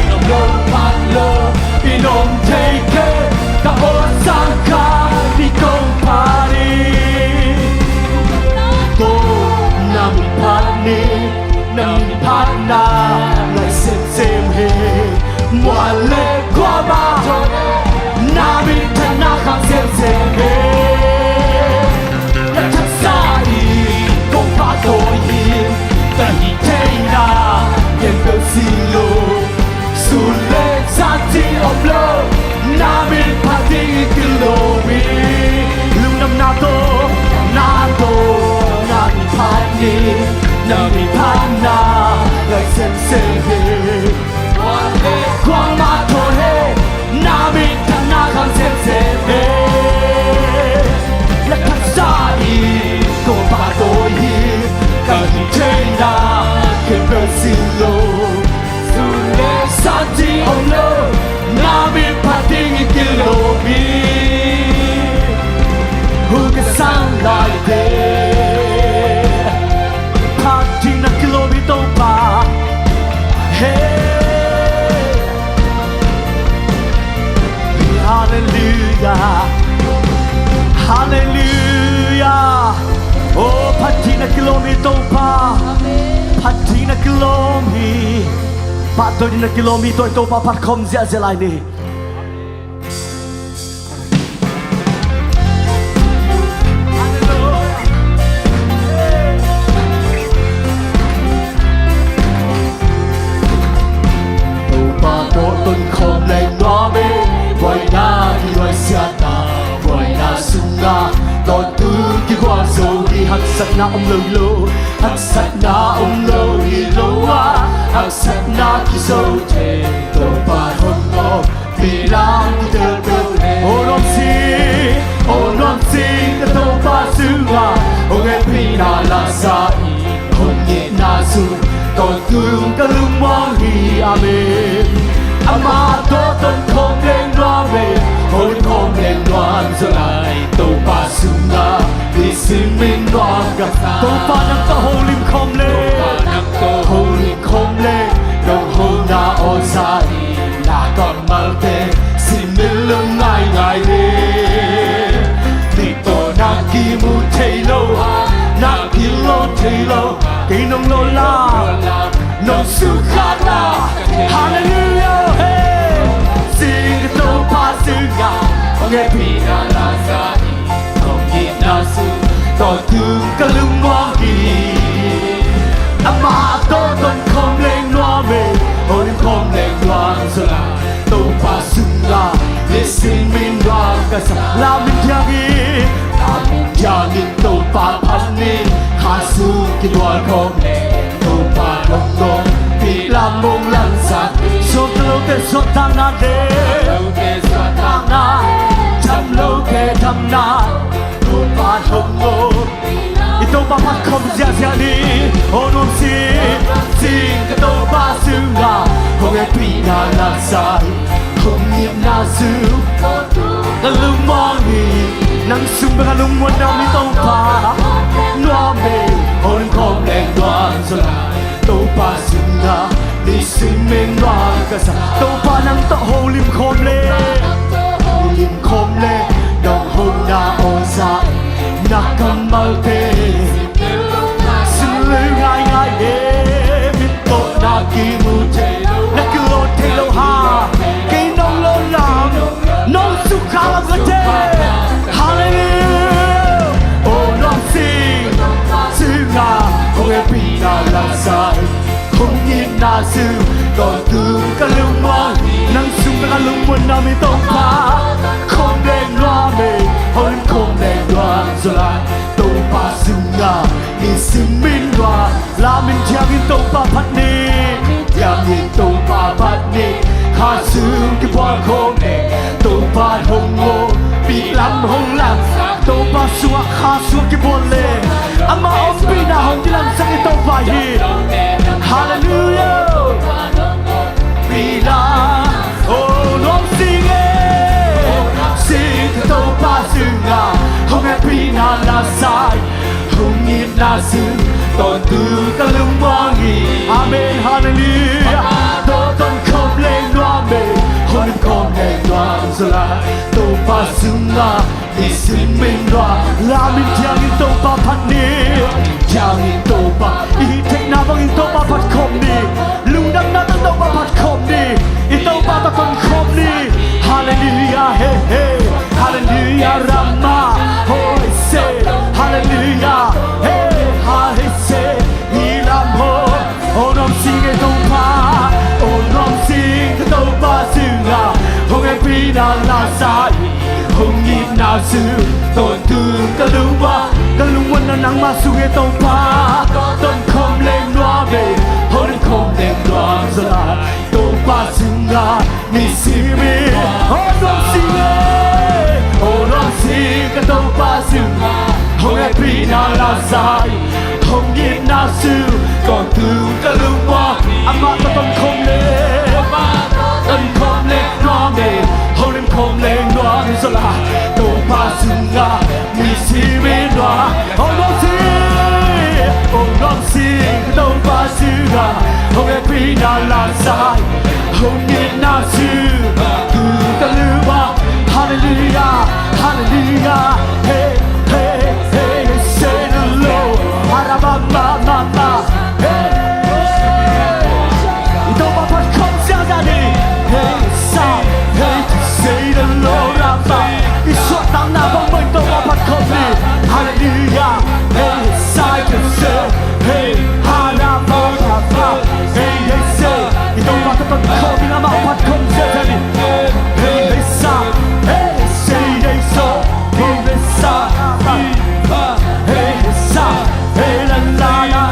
Nong nophat lo i nong thei kei. Ka awlsang kha in kong phat hi. Ko, na min phat ni, na min phatna lai semsem hi. Mual le kuamah thawn na minthanna khang semsem hi. Na taksa in kong pahtawi hi, ka hih theihna khempeuh sin lo. Sun le zan cih om lo, na min phat ding in kilo hi. Lungdamna tawh, na tawh, na min phat ni, na min phatna lai semsem hi. Kuamah thawn hi, na minthanna khang semsem hi. Na taksa in kong pahtawi hi, ka hih theihna khempeuh sin lo. Sun le zan cih om lo, na min phat ding in kilo hi. Hu ka sang lai teh, phat ding na kilawm hi Topa. Hey. Hallelujah. Hallelujah. Oh, phat ding na kilawm hi Topa. Phat ding na kilawm hi. Pahtawi ding na kilawm hi, tua i Topa phat khawm ziahziah lai ni. Topa tawh ton khawm leng nuam e, buaina kinuai siatna, buaina sungah tawntung kikhual zo hi. Haksatna om lo lo, haksatna om lo hi lo a, haksatna kizo thei Topa hong mawk. Pilang kitel peuh le, aw nuamsi, aw nuamsi ka Topa sungah hong hehpihna la sa hi. Hong itna sung tawntung ka lungmuang hi. Amen. Amah tawh ton khawm leng nuam e, hong khawm leng nuam zaw lai. Topa sungah i simin nuam ka sa. Topa nang tawh holim khawm leng, Topa nang tawh holim khawm leng, nong hona aw sa hi. Na kammalte simin lum ngaingai hi. Dik tawh na kimu thei lo a, na kilo thei lo, kei nong lo la. Nong sukha na, Halleluiah, hey. Sing ka Topa sungah, hong hehpihna la sa hi, hong itna sung, tawntung ka lungmuang hi. Amah tawh tonkhawm leng nuam e, holim khawm leng nuam zaw lai. Topa sungah nisim in nuam ka sa. Lamin thiangin, lamin thiangin Topa phat ni. Kha sung kibual khawm leng Topa dong dong, pi lam mong lam sa. Suakta lote suahtakna le, suahtakna, dam lote damna, Topa dong dong. I Topa phat khawm ziahziah ni. Aw nuam sing, sing ka Topa sungah, hong hehpihna la sa hi, hong itna sung, ka lungmuang hi. Nang sung bek a lungmuanna om hi Topa. Nuam e, holim khawm leng nuam zaw lai. Topa sungah nisim in nuam ka sa. Topa nang tawh holim khawm leng, holim khawm leng, nong hona aw zah, na kammalte sim lel ngaingai e. Mit tawh na kimu thei lo, na kilawm thei lo ha. Kei nong lawn lam, nong sukha lam ka thei. Halleluiah. Aw nuam sing, sungah, hong hehpihna la sa hi, hong itna sung, tawntung ka lungmuang hi. Nang sung bek a lungmuanna om hi Topa. Khawm leng nuam e, holim khawm leng nuam zaw lai. Topa sungah nisim in nuam. Lamin thiangin Topa phat ni. Thiangin Topa phat ni. Kha sung kibual khawm leng Topa dong dong, pi lam hong lam. Topa sungah kha sung kibual leng, amah ompihna hong kilamsak i Topa hi. Halleluiah. Pi lam, aw nuam sing e, sing ka Topa sungah, hong hehpihna la sa hi, hong itna sung, tawntung ka lungmuang hi. Amen, halleluiah. Tawh tonkhawm leng nuam e, holim khawm leng nuam zaw lai. Topa sungah nisim in nuam. Lamin thiangin Topa phat ni. Thiangin Topa, i hih theihna bangin Topa phat khawm ni. Lungdamna tawh Topa phat khawm ni. I Topa tawh tonkhawm ni. Halleluiah, he he. Halleluiah, rama, hoi se. Halleluiah, he, ha he se. Hi lam ho. Aw nuam sing e Topa. Aw nuam sing ka Topa sungah, hong hehpihna la sa hi, hong itna sung, tawntung ka lungmuang. Ka lungmuanna nangmah sung e Topa. Tonkhawm leng nuam e, holim khawm leng nuam zaw lai. Topa sungah nisim in, aw nuam sing e, aw nuam sing ka Topa sungah, hong hehpihna la sa hi, hong itna sung, tawntung ka lungmuang. Amah tawh tonkhawm leng, tonkhawm leng nuam e, holim khawm leng nuam zaw lai. Topa sungah nisim in nuam. Aw nuam sing, aw nuam sing ka Topa sungah, hong hehpihna la sa hi, hong itna sung, tawntung ka lungmuang. Halleluiah, halleluiah. Hey, hey, hey, say the Lord. Harabamamama. Hey. I Topa phat khawm ziahziah ni. Hey, sa, hey, say the Lord, Rabba. I suahtakna bangmah in Topa phat khawm ni. Halleluiah. Hey, sa, hey, say, hey, Harabamama. Hey, hey, say. I Topa tawh tonkhawm in amah phat khawm ziahziah ni. Hey, hey, sa, hey, say, hey, so. Hey, hey, sa, hey, hey, sa, hey, la, la, la.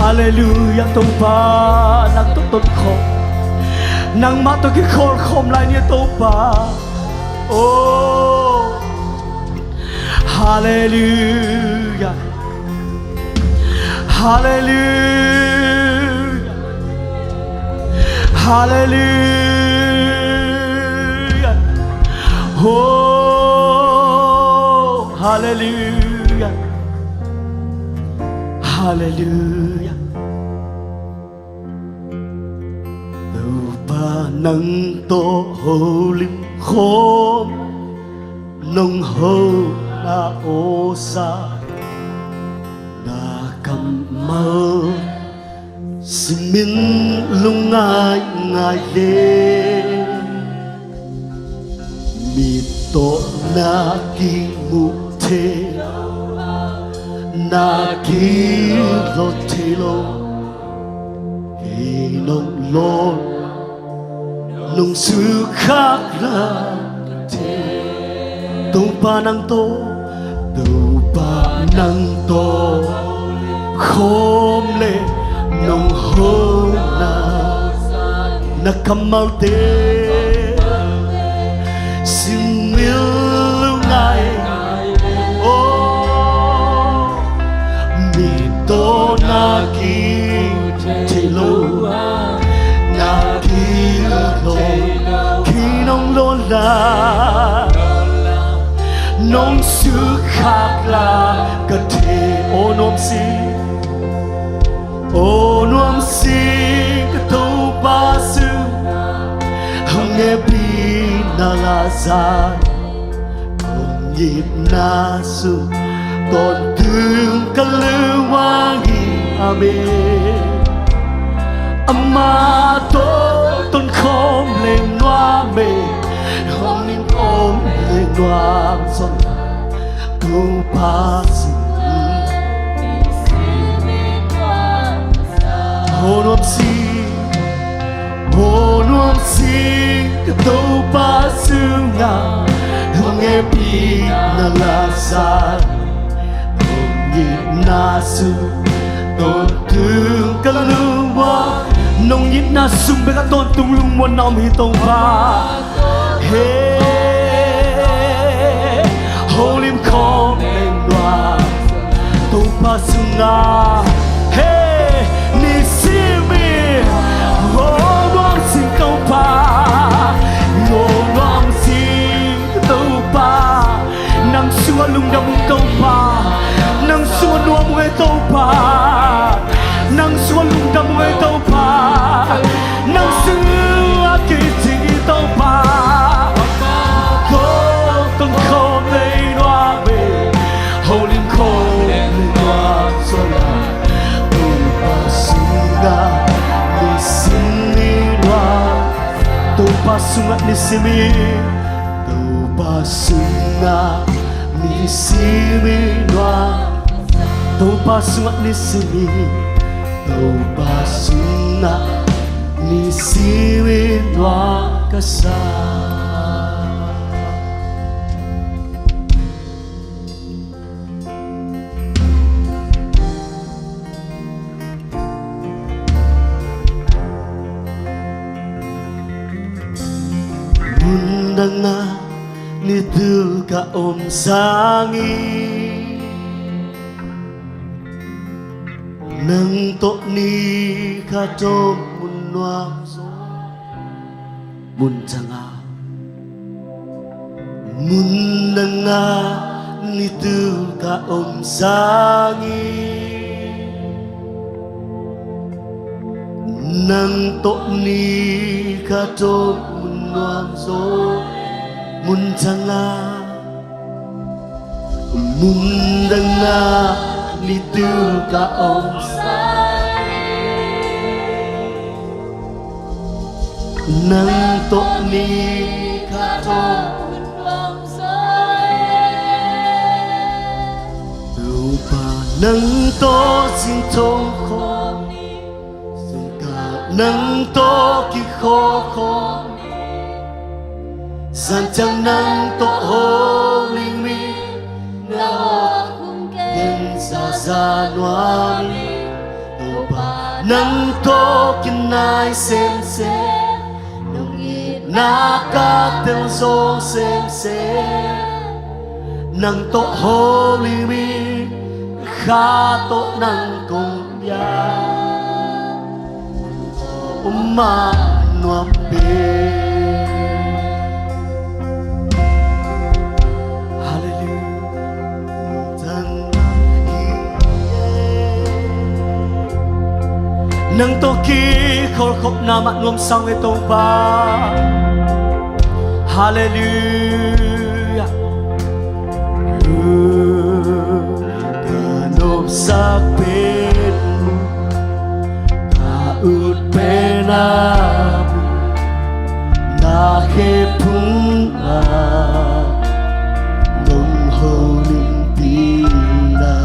Halleluiah, Topa, nang tawh tonkhawm, nangmah tawh kikholhkhawm lai ni a Topa. Oh, halleluiah. Halleluiah. Halleluiah. Oh, halleluiah. Halleluiah. Topa nang tawh holim khawm, nong hona awsa, na kammal simin lungngai ngai le. Mit tawh na kimuh thei lo, na kilawn thei lo. Kei nong lawn, nong sukkhak lai ka thei. Topa nang tawh, Topa nang tawh khawm le nong hona, na kammalte simin lungngai. Oh, mit tawh na kimuh thei lo, na kilawn, kei nong lawn lai, nong sukkhak lai ka thei. Aw nuamsing, aw nuamsing ka Topa sungah hong hehpihna la zang, hong itna sung tawntung ka lungmuang hi. Amen. Amah tawh tonkhawm leng nuam e, holim khawm leng nuam zaw, Topa sungah. Aw nuamsing, aw nuamsing ka Topa sungah hong hehpihna la zang, hong itna sung tawntung ka lungmuang. Nong itna sung bek a tawntung lungmuanna om hi Topa. He, holim khawm leng nuam Topa sungah. He, nisimin, aw nuamsing Topa, aw nuamsing Topa. Nang sungah lungdam ung Topa, nang sungah nuam ung e Topa, nang sungah lungdam ung e Topa, nang sungah kicing hi Topa. Tawh tonkhawm leng nuam e, holim khawm leng nuam zaw, Topa sungah nisimin nuam. Topa sungah nisimin, Topa sungah nisimin nuam. Topa sungah nisimin, Topa sungah nisimin nuam ka sa. Mundang ah nitul ka om sangin, nang tawh ni khat om mun nuam zaw. Mundang ah, mundang ah nitul ka om sangin, nang tawh ni khat om mun nuam zaw. Mundang ah, mundang ah nitul ka om sangin, nang tawh ni khat om. Topa nang tawh zingthawh khawm, zingkal nang tawh kikhawh khawm, zan ciang nang tawh hong ling mi, na hong kem zaza nuam ing. Topa Nang tawh kinai semsem, nong itna ka tel zo semsem. Nang tawh holim ing, kha tawh nang kong bia. Om mah nuam pen. Halleluiah. Nang tawh kikholhkhopna mah nuamsa ung e Topa. Halleluiah. Ka nopsak pen, ka ut pen a, na khe phung a, nong holimpi na,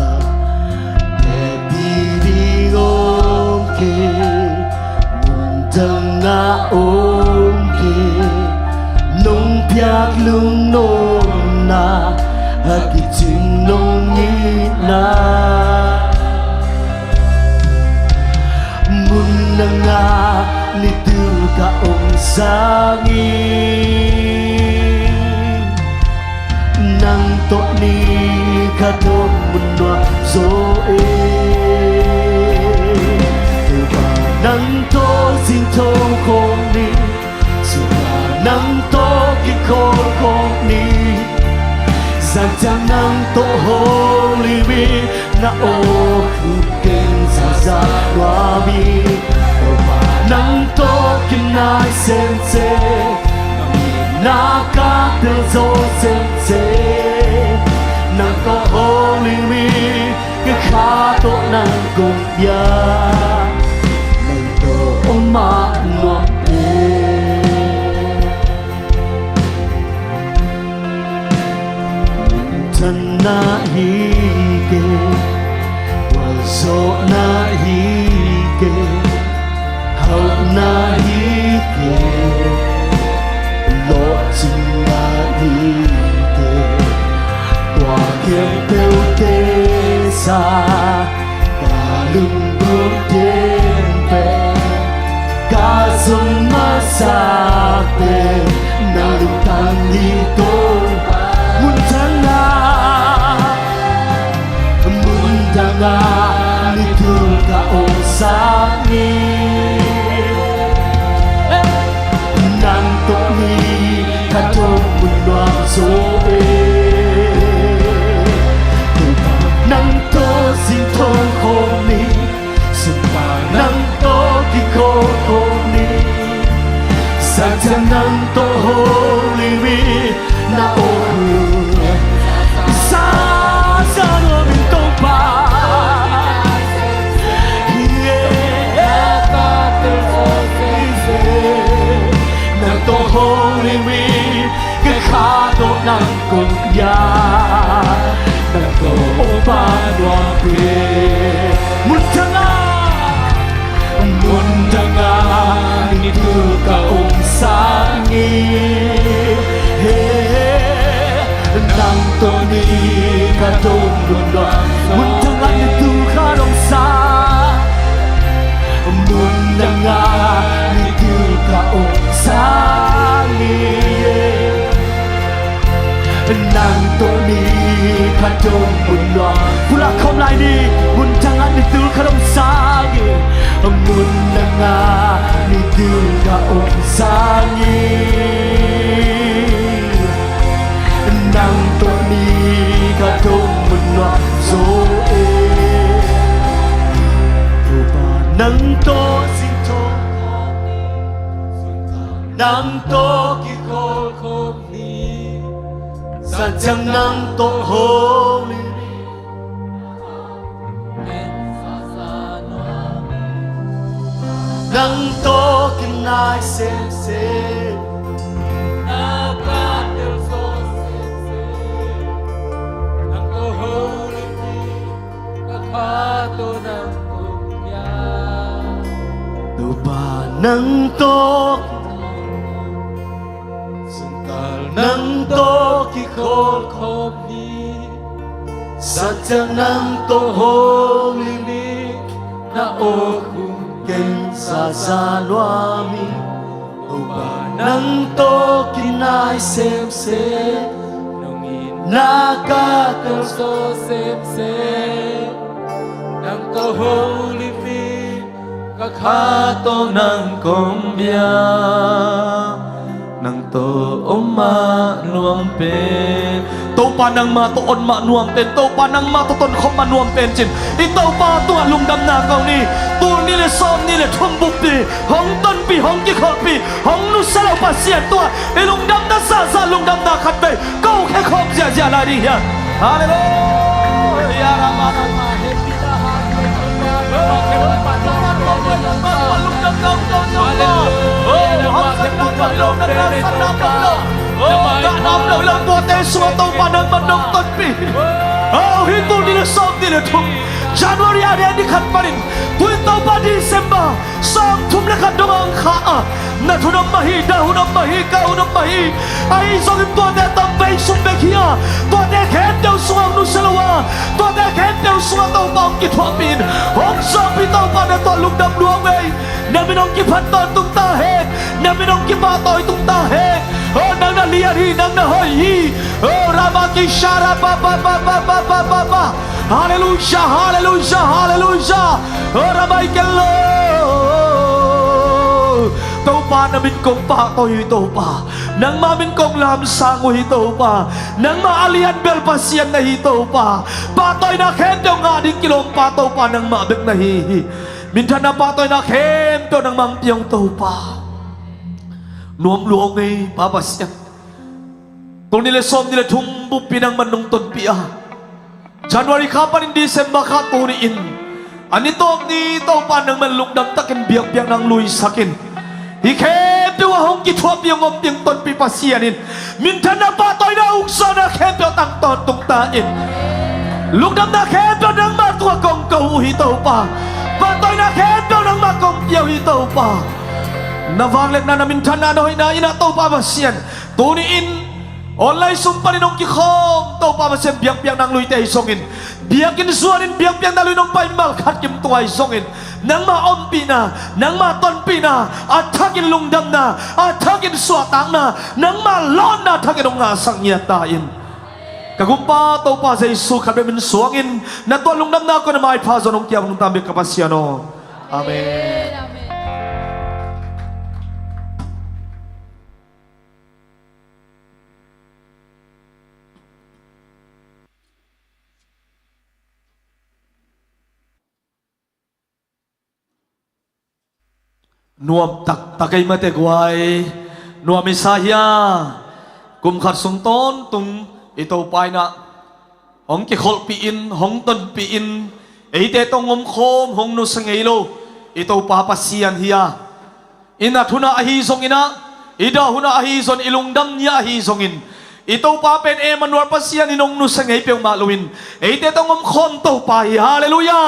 teci ding om kei, mun dang ah om kei, nong piak lungnopna, a kicing nong itna. Mun dang ah nitul ka om sangin, nang tawh ni ka dom mun nuam zaw e. Topa nang tawh zingthawh khawm ni, Topa nang tawh kikholhkhawm ni, zan ciang nang tawh holim ing, na aw khut teng zaza nuam ing. Topa nang tawh kinai semsem, nang itna ka tel zo semsem. Nang tawh holim ing, ka kha tawh nang kong bia. Nang tawh om mah nuam pen. Thanna hi kei, puanzawhna hi kei, hauhna hi kei, lawhcinna hi kei. Tua khempeuhte sang, ka lungbup khempeuh, ka zon masa pen, na lungtang hi Topa. Mun dang ah, mun dang ah nitul ka om sangin, nang tawh ni ka dom mun nuam zaw e. Topa nang tawh zingthawh khawm ni, Topa nang tawh kikholhkhawm ni, zan ciang nang tawh holim ing, na aw khut zaza nuam ing Topa. Nang tawh holim ing, ka kha tawh nang kong bia. Nang tawh om mah nuam pen. Mun dang ah, mun dang ah nitul ka om sangin, he, nang tawh ni ka dom mun nuam. Mun dang ah nitul ka om sang, mun dang ah nitul ka om sangin, nang tawh ni ka dom mun nuam. Pulak khawm lai ni. Mun dang ah nitul ka om sangin, mun dang ah nitul ka om sangin, nang tawh ni ka dom mun nuam zaw e. Topa nang tawh zingthawh, nang tawh kikholhkhawm ni, zan ciang nang tawh holim ing, nang tawh kinai semsem, nang tawh holim ing, ka kha tawh nang kong bia. Topa nang tawh, zingkal nang tawh kikholhkhawm ni, zan ciang nang tawh holim ing, Na awkhum ken sasa lua mi, Topa nang tawh kinai semsem. Nong itna ka telso semsem. Nang tawh Holy Spirit, ka kha tawh nang kong bia. Nang tawh om mah nuam pen. Topa nangmah tawh om mah nuam pen. Topa nangmah tawh tonkhop mah nuam pen cin. I Topa tungah lungdamna ko ni. Tul nih le sawm nih le thum buppi hong tonpih, hong kikholhpih, hong nusia lo Pasian tungah i lungdamna zahzah, lungdamna khatvei ko khe khawm ziahziah lai ding hiam? Halleluia. Tuate sungah Topa nangmah nong tonpih. Aw, hih tul nih le sawm nih le thum, January a date ni khat panin, tu-in Topa December sawmthum le khat dong a hong kha a, nat hun om mah hi, dah hun om mah hi, kah hun om mah hi. Ahi zongin tuate tawh vei sung bek hi a, tuate khempeuh sungah hong nusia lo a, tuate khempeuh sungah Topa hong kithuahpih in, hong zawhpih Topa na tawh lungdam lua ung ei. Na min hong kiphat tawntung ta hen. Na min hong kipahtawi tung ta hen. Oh, nang na lian hi, nang na hoih hi. Oh, Ramaki Shara ba ba ba. Halleluia, halleluia, halleluia. Oh, Ramai Kello. Topa na min kong pahtawi uh hi Topa. Nangmah min kong lamsang uh hi Topa. Nangmah a lian bel Pasian na hi Topa. Pahtawina khempeuh ngah ding kilawmpa Topa nangmah bek na hi hi. Minthanna pahtawina khempeuh nangmah hong pia ung Topa. Nuam lua ung ei Pa Pasian. Tul nih le sawm nih le thum buppi nangmah nong tonpih a, January kha panin December kha tuni in, a ni tawp ni Topa nangmah lungdam takin biakpiakna hong luisak in. Hih khempeuh ah hong kithuahpih, hong ompih, hong tonpih Pasian in minthanna pahtawina ukzawhna khempeuh tang tawntung ta in. Lungdamna khempeuh nangmah tungah kong ko uh hi Topa. Pahtawina khempeuh nangmah kong pia uh hi Topa. Na vangliatna, na minthanna, na hoihna in ah Topa Pasian, tuni in online sung panin hong kikhawm Topa Pasian, biakpiakna hong luite ahi zongin, biakinn zuanin biakpiakna lui-in hong pai malkhat kim tung ahi zongin, nangmah ompihna, nangmah tonpihna a thakin lungdamna, a thakin suahtakna, nangmah lawnna thakin hong ngahsak ngiat ta in. Ka Gumpa Topa Jesu khat bek min suangin na tuah lungdamna ko na maipha zaw hong kiam nungta bek ka Pasian aw. Amen. Nuam taktak ei mate guai. Nuam i sa hia? Kum khat sung tawntung i Topa in ah hong kikholhpih in, hong tonpih in, eite tawh hong omkhawm, hong nusia ngei lo i Topa Pasian hi a, i nat hun ah ahi zongin ah, i dah hun ah ahi zongin, i lungdam ni ah ahi zongin, i Topa pen Emmanuel Pasian in hong nusia ngei peuhmah loin eite tawh hong omkhawm Topa hi. Halleluia.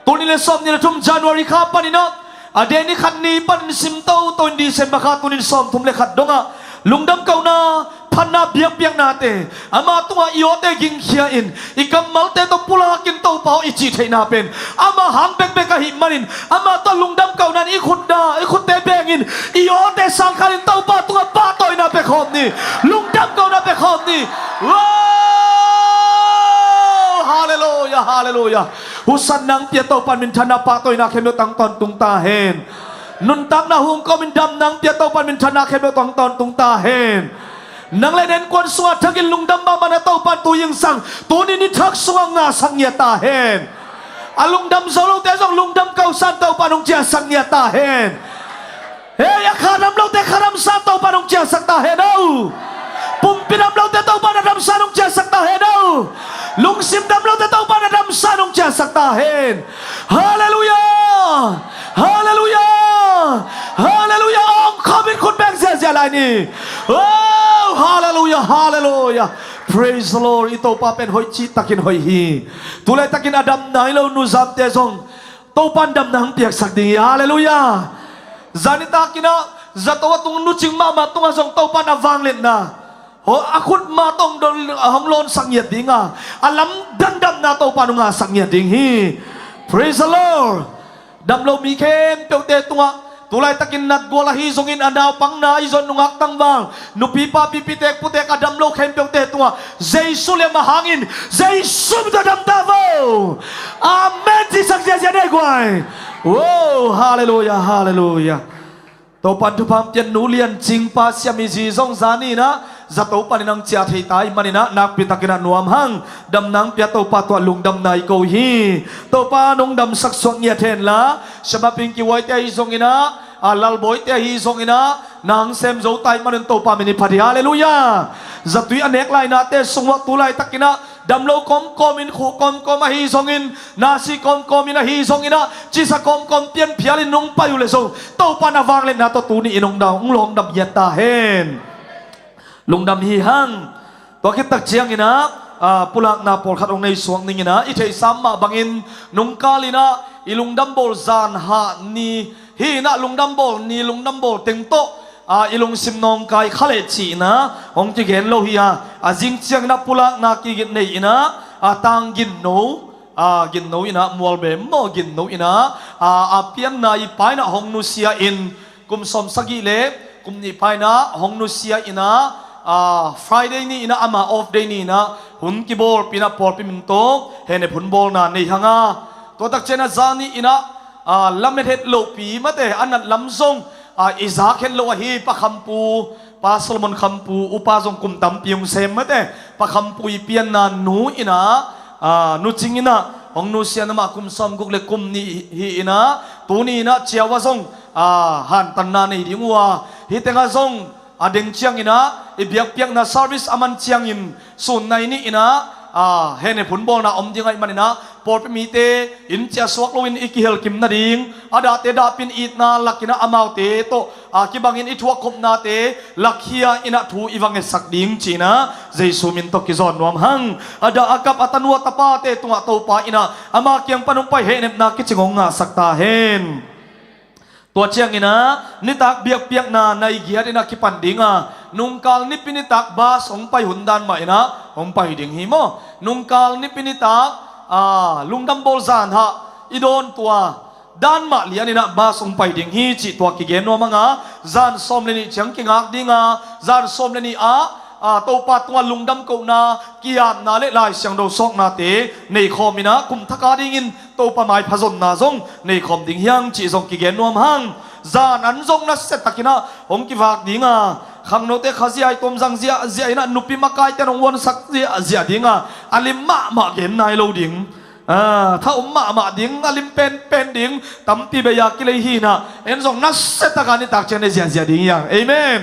Tul nih le sawm nih le thum January kha panin ah, a date ni khat ni panin sim toto in December kha tuni in sawmthum le khat dongah lungdam kohna, phatna, biakpiaknate ama tungah i awte gingkhia in, i kammalte tawh pulakin Topa aw i cih theihna pen ama hang bekbek ahih manin, ama tawh lungdam kohna in i khut dah, i khutte bengin i awte sangkhanin Topa tungah pahtawina pia khawm ni. Lungdam kohna pia khawm ni. Wow! Halleluia, halleluia. Husanna hong pia Topa in minthanna pahtawina khempeuh tang tawntung ta hen. Nuntakna hong kawmin damna hong pia Topa in minthanna khempeuh tang tawntung ta hen. Nang le na innkuan sungah thakin lungdam mahmahna Topa in tu zingsang tuni ni thak sungah hong ngahsak ngiat ta hen. A lungdam zo lote zong lungdam kohna Topa in hong ciahsak ngiat ta hen. Hei, a khahdam lote khahdamsa Topa in hong ciahsak ta hen aw. Pumpi dam lote Topa in a damsa in hong ciahsak ta hen aw. Lungsim dam lote Topa in a damsa in hong ciahsak ta hen. Halleluia. Halleluia. Halleluia. Omkhawm in khut beng ziahziah lai ni. Oh, halleluia, halleluia. Praise the Lord. I Topa pen hoih cihtakin hoih hi. Tulaitakin a dam nai lo nuzamte zong Topa in damna hong piaksak ding hi. Halleluia. Zanitak in ah zato a tung nucing mahmah tungah zong Topa in a vangliatna, aw, a khutma tawh hong lawnsak ngiat ding a, a lamdang damna Topa in hong ngahsak ngiat ding hi. Praise the Lord. Damlo mi khempeuhte tungah, tulaitakin natgual ahi zongin, a naupangna ahi zong, nungak tangval, nupipa, pipitek, putek, a damlo khempeuhte tungah Jesu liam a hangin, Jesu min tawh damta vo. Amen. Cisak ziazia nei guai. Wow, halleluia, halleluia. Topan thupha pian nu lian cingpa siam i zi zong zani inah zato panin ang ciah thei ta i maninah, nakpitakinah nuam hang. Damna ang pia Topa tungah lungdamna i ko hi. Topa nong damsak suak ngiat henla, siamaping kihuaite ahi zonginah, a lalbawite ahi zonginah, nang sem zo ta i manin Topa min i phat hi. Halleluia. Zatui a nek lainate sungah tulaitakinah damlo kawmkawmin, khuh kawmkawm ahi zongin, nasi kawmkawmin ahi zonginah, cisa kawmkawm pianphialin nong pai uh le zong, Topa na vangliatna tawh tuni in hong dam, hong lawngdam hiat ta hen. Lungdam hi hang. Tua khittak cianginah, a, pulakna pawlkhat hong nei suak ninginah, i theihsam mah bangin nungkalinah i lungdam bawl zan hah ni hi inah, lungdam bawl ni, lungdam bawl teng tawh, a, i lungsim nawngkai kha leh cihna hong kigen lo hi a, a zing cianginah pulakna kigit nei inah, a, tang ginno, a, ginno inah, mualbem maw ginno inah, a, a pianna i pa inah hong nusia in, kum sawm sagih le kum nih pa inah hong nusia inah, a, Friday ni inah, ama off day ni inah hun kibawlpi inah pawlpi min tawh hehnep hun bawlna nei hanga. Tua takcianah zani inah, a, lamet het lohpi mate, a nat lam zong, a, i zak het loh ahi Pa Khampu, Pa Solomon Khampu upa zong kum tampi hong sem mate, Pa Khampu i pianna nu inah, a, Nu Cing inah hong nusia in, amah kum sawmguk le kum nih hi inah, tuni inah ciau ah zong, a, hantanna nei ding uh a, hih tengah zong a deng cianginah i biakpiakna service a man ciangin sun nai ni inah, a, hehnep hun bawlna om ding ahih maninah, pawlpi mite in ciah suak loin i kihelkim nading, a dahte dahpin itna lakinah amaute tawh, a, kibangin i thuakkhopnate lakhia inah thu i va ngetsak ding ci-inah Jesu min tawh kizawn nuam hang. A dah a kap a tanu a tapate tungah Topa inah ama kiang pan hong pai hehnepna kicing hong ngahsak ta hen. Tua cianginah nitak biakpiakna nai giat inah kipan dinga, nungkal nipi nitak bas hong pai hun dan mah inah hong pai ding hi maw. Nungkal nipi nitak, a, lungdam bawl zan hah i dawn tua dan mah lian inah bas hong pai ding hi cih tua kigen nuam hanga, zan sawm le nih ciang kingak dinga, zan sawm le nih ah, a, Topa tungah lungdam kohna, ki-apna le Lai Siangtho suaknate neikhawm inah kum thak a dingin Topa maipha zonna zong neikhawm ding hi hang cih zong kigen nuam hang. Zan an zong nasia takinah hong kivak dinga, khangnote khazia i tuamzang ziahziah inah, nupi makaite in hong huansak ziahziah dinga, a lim mahmah gen nai lo ding. A, tha om mahmah ding, a lim penpen ding, tampi bei a kilei hi inah, en zong nasia taka nitak ciang ne ziahziah ding hi hang. Amen.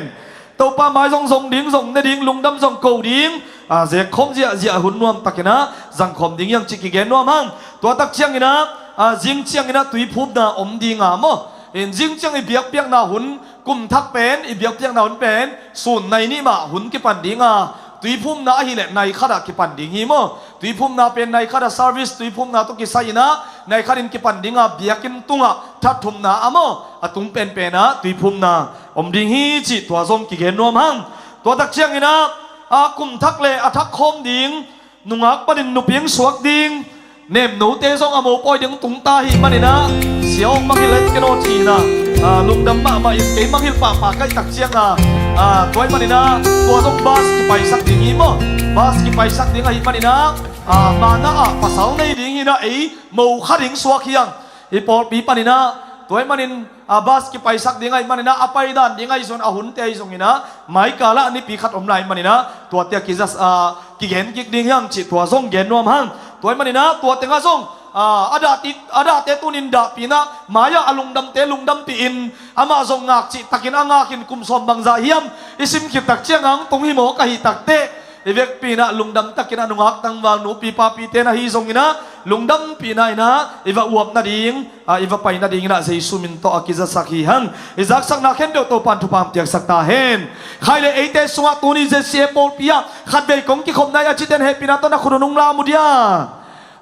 Topa mai zong zong ding, zong ne ding, lungdam zong ko ding, a, zekkhawm ziahziah hun nuamtakinah zangkhawm ding hi hang cih kigen nuam hang. Tua tak cianginah, a, zing cianginah tuiphumna om dinga maw. In zing ciang i biakpiakna hun kum thak pen, i biakpiakna hun pen sun nai nih mah hun kipan dinga, tuiphumna ahileh nai khatah kipan ding hi maw. Tuiphumna pen nai khatah service, tuiphumna tawh kisai inah nai khatin kipan dinga, biakinn tungah thatthumna a maw, a tung penpenah tuiphumna om ding hi cih tua zong kigen nuam hang. Tua tak cianginah, a, kum thak le a thak khawm ding, nungak panin nupi hong suak ding, nemnote zong a mopawi ding tung ta hi maninah, sia hong mangngilh het ken aw ci inah, a, lungdam mahmah in, kei mangngilh pahpah kaih tak cianga, a, tua hi maninah tua zong bas kipaisak ding hi maw. Bas kipaisak ding ahih maninah, a, mahna ah pasal nei ding hi inah, ei mo kha ding suak hi hang. I pawlpi paninah tua hi manin, a, bas kipaisak ding ahih maninah, a paidan ding ahi zong, a hunte ahi zonginah, maikalah nipi khat om lai maninah, tuate a kizas, a, kigen kik ding hi hang cih tua zong gen nuam hang. Tua hi maninah tua tengah zong, a, a dahte, a dahte tunin dahpih inah, mai-ah a lungdamte lungdampih in, amah zong ngak cihtakin a ngakin kum sawm bangzah hiam i sim khit tak cianga hong tung hi mawk ahih takteh, i vekpi inah lungdam takinah nungak tangval nupi papite na hi zonginah lungdampihna inah i va uap nading, a, i va pai nadinginah Jesu min tawh a kizasak hi hang. I zaksakna khempeuh Topan thupha hong piaksak ta hen. Khai le eite sungah tuni Z C A pawlpi ah khatvei kong kikhopna hi a cite in hehpihna tawh na khut un hong lam uh dia.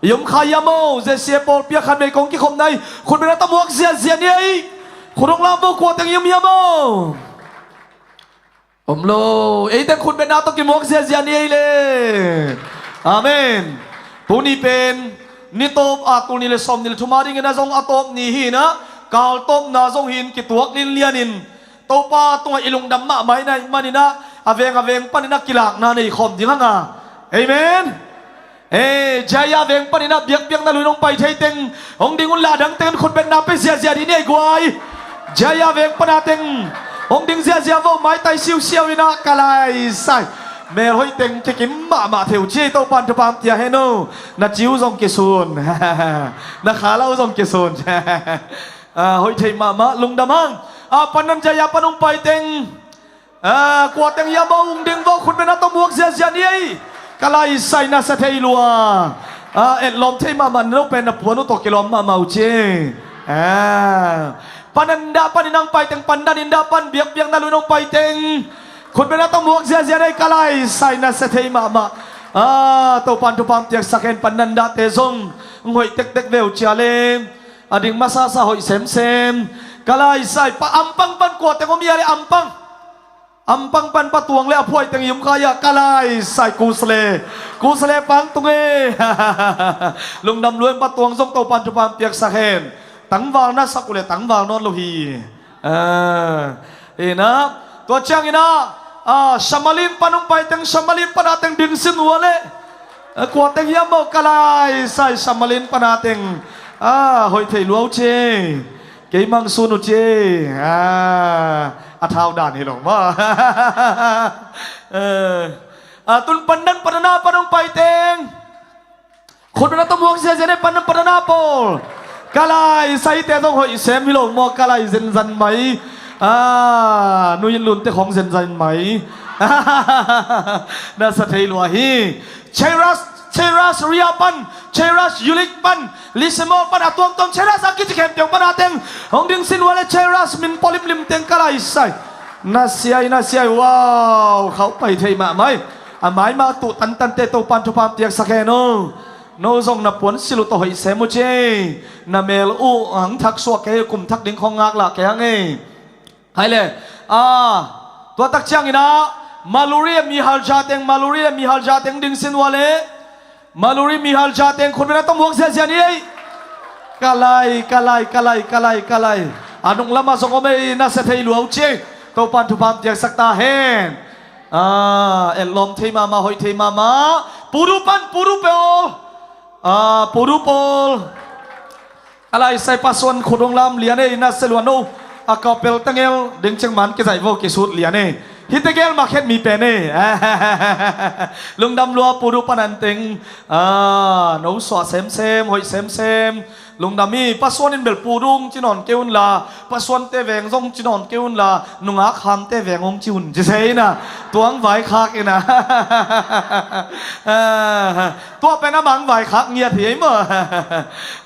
I om kha hiam aw? Z C A pawlpi ah khatvei kong kikhopna hi. Khut beng na tawh muak ziahziah ni ei. Khut hong lam vo, kua teng i om hiam aw? Om lo. Ei teng khut beng na tawh kimuak ziahziah ni ei le. Amen. Tuni pen Ni tawp a tul nih le sawm nih le thum a dingin a zong a tawp ni hi-in ah, kal tawpna zong hi-in kituak linlian in Topa tungah i lungdam mahmah hi-in ah, i manin ah a veng a veng panin ah kilakna nei khawm ding hang a. Amen. Ee, Jaya veng panin ah biakpiakna lui-in hong pai thei teng hong ding un la, a dang teng in khutbetna pia ziahziah dih ni ei guai. Jaya veng pana teng hong ding ziahziah vo, maitai siusiau in ah, ka lai sai. Mel hoih teng kikim mahmah thei uh ci ei, Topa'n thupha hong pia hen aw. Na ciu zong kisun. Na khalau zong kisun. Ah, hoih thei mahmah, lungdam hang. Ah, pandan Jaya pan hong pai teng, ah, kua teng hiam aw, hong ding vo, khutbetna tawh muak ziahziah ni ei. Ka lai sai, na sa thei lua. Ah, etlawm thei mahmah, no pen na puan uh tawh kilawm mahmah uh ci. Ah, pandan dah panin hong pai teng, pandan in dah pan biakpiakna lui-in hong pai teng, khutbetna tawh muak ziahziah ni ei, ka lai sai, na sa thei mahmah. Ah, Topa'n thupha hong piaksak hen, pandan dahte zong hong hoih tektek ve uh cia leh. A ding masasa hoih semsem. Ka lai sai, pa Ampang pan kua teng om hia leh, Ampang. Ampang pan Pa Tuang le a phuai teng i um kha hia, ka lai sai, Kusale. Kusale pang tung e. Lungdam lua-in Pa Tuang zong Topa'n thupha hong piaksak hen. Tangval na sak uh leh tangval nawn lo hi. Ah, hi-in ah, tua ciangin ah, ah, Shamalin pan hong pai teng, Shamalin pana teng ding sin uh leh. Ah, kua teng hiam aw, ka lai sai, Shamalin pana teng. Ah, hoih thei lua uh ci. Kei mang sun uh ci. Ah, a thau dan hi lo maw. Eh, ah, tun pandan, pandan a pan hong pai teng, khutbetna tawh muak ziahziah ni ei, pandan, pandan a pawl. Ka lai sai, te zong hoih sem hi lo maw, ka lai, zenzan mai. Ah, Nu Yat Lun te khawng zenzan mai. Na sa thei lua hi. Cheras, Cheras Ria pan, Cheras Yulik pan, Lisimol pan, a tuamtuam Cheras a kici khempeuh pana teng hong ding sin uh leh, Cheras min pua limlim teng, ka lai sai. Na sia ei, na sia ei, wow, khauh pai thei mahmah ei. A maimah tuh tantante Topa'n thupha hong piaksak hen aw. No zong na puan sil uh tawh hoih sem uh ci. Na mel uh hong thak suak kei, kum thak ding khawng ngaklah kei hang ei. Hai le. Ah, tua tak ciangin ah, Maluri a mihal za teng, Maluri a mihal za teng ding sin uh leh. Maluri mihal za teng khutbetna tawh muak ziahziah ni ei. Ka lai, ka lai, ka lai, ka lai, ka lai. A nung lamah zong om ei, na sa thei lua uh ci. Topa'n thupha hong piaksak ta hen. Ah, etlawm thei mahmah, hoih thei mahmah. Pu Du pan, Pu Du pawl. Ah, Pu Du pawl. Ka lai sai, Pa Suan khut hong lam lian ei, na sa lua, no. A kapel tangel ding ciang man kizaih vo, kisut lian ei. Hihte gel mah khet mi pen ei. Lungdam lua, Pu Du pana teng. Ah, no suah semsem, hoih semsem. Lungdam hi. Pa Suan in bel Pu Du hong ci nawn kei un la, Pa Suante veng zong ci nawn kei un la, nungak Hamte veng hong ci un ci se in ah, tua hong vaikhak in ah. Ah, tua pen amah hong vaikhak ngiat hi ei maw.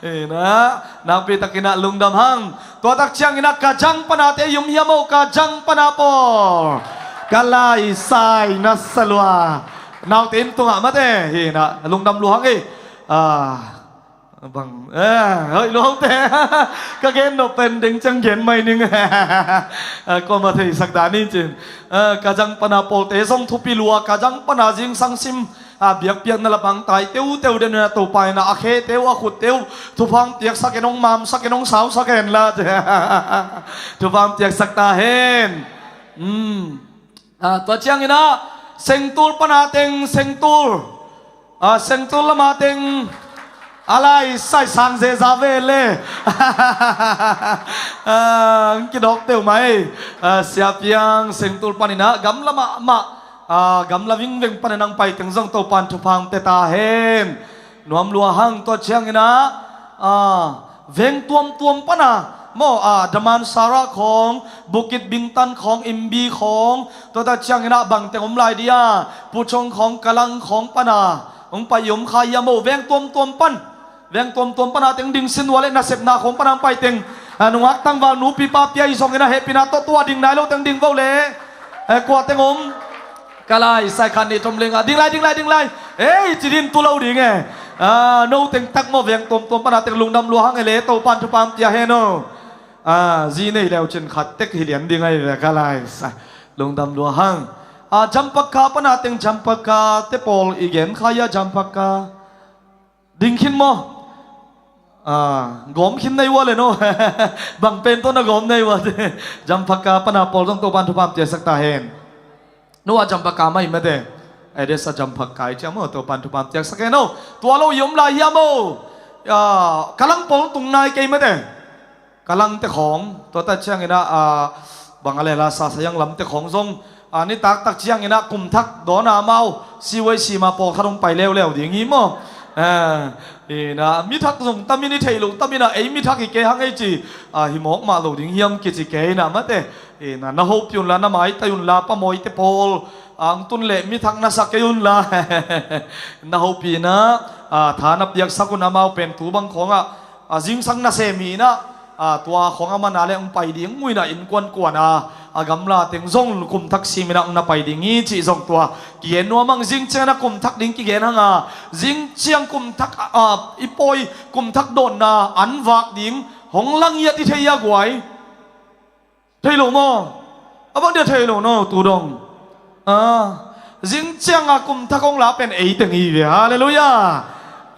In ah, nakpi takin ah lungdam hang. Tua tak ciangin ah Kajang panate i um hiam aw, Kajang pana pawl. Ka lai sai, na sa lua. Naute inn tungah mate hi in ah, lungdam lua hang ei. Ah, bang, eh, hoih lua uh te. Ka gen nop pen ding ciang gen mai ning. Ah, kuamah theisak dan hi cin. Ah, Kajang pana pawlte zong thupi lua, Kajang pana zingsang sim, ah, biakpiakna la bang tai teuteu den uh a, Topa in ah a khete uh, a khutte uh thupha hong piaksak hen, hong mamsak hen, hong sausak hen la. Thupha hong piaksak ta hen. Hmm. Ah, tua ciangin ah Sengtul pana teng, Sengtul. Ah, Sengtul lama teng. A lai sai, sang zeza ve le. Ah, kidawk teuh mai. Ah, Sia Piang, Sengtul panin ah gamla mahmah, ah, gamla vingveng panin hong pai teng zong Topa'n thupha hong pia ta hen. Nuam lua hang. Tua ciangin ah, ah, veng tuamtuam pana maw, ah, Damansara khawng, Bukit Bintang khawng, Imbi khawng, tua tak ciangin ah bang teng om lai dia, Puchong khawng, Kalang khawng pana hong pai i om kha hiam aw, veng tuamtuam pan. Veng tuamtuam pana teng ding sin uh leh, nasepna khawng pana hong pai teng, ah, nungak tangval, nupi papi ahi zongin ah hehpihna tawh tua ding nai lo teng ding vo le. Eh, kua teng om? Ka lai sai, khat nih thum lingah, ding lai, ding lai, ding lai. Ei, ci din tu lo ding e. Ah, no teng tak maw, veng tuamtuam pana teng lungdam lua hang e le, Topa'n thupha hong pia hen aw. Ah, zi nei leu cin khat tek hi lian ding ahi ve, ka lai sai. Lungdam lua hang. Ah, Jampaka pana teng, Jampaka te pawl i gen kha hia, Jampaka. Ding khin maw? Ah, gawm khin na hi ua le no. Bang pen tawh na gawm na hi ua te. Jampaka pana pawl zong Topan thupha piaksak ta hen. No a Jampaka mah hi mate. Address a Jampaka hi ciang maw, Topan thupha piaksak hen no. Tua lo i om lai hiam maw. Ah, Kalang pawl tung nai kei mate. Kalangte khawng, tua ta ciangin ah, ah, bang a le la sa sayang lamte khawng zong, ah, nitak tak ciangin ah kum thak dawn a amau, C Y C ma pawlkhat hong pai leuleu ding hi maw. Ah, ina, mi thak zong tamin i theih loh tamin ah, ei mi thak hi kei hang ei ci, ah, hi mawk mah lo ding hiam kici kei ina mate. Ina, na hopih unla, na maitai unla, pa mawite pawl, ah, ang tun leh mi thak na sa kei unla. Na hopih ina, ah, tha na piaksak un amau pen tu bang khawngah, a zingsang nasem hi inah, a, tua khawng a mana le hong pai ding muina innkuan kuana, a gamla teng zong kum thak siminah hong na pai ding hi cih zong tua kigen nuam hang. Zing ciang inah kum thak ding kigen hanga, zing ciang kum thak, a, i pawi kum thak dawnna an vak ding hong la ngiat i thei a guai. Thei lo maw? A bang dia thei lo no, tu dong. A, zing cianga kum thak hong la pen ei teng hi ve. Halleluiah.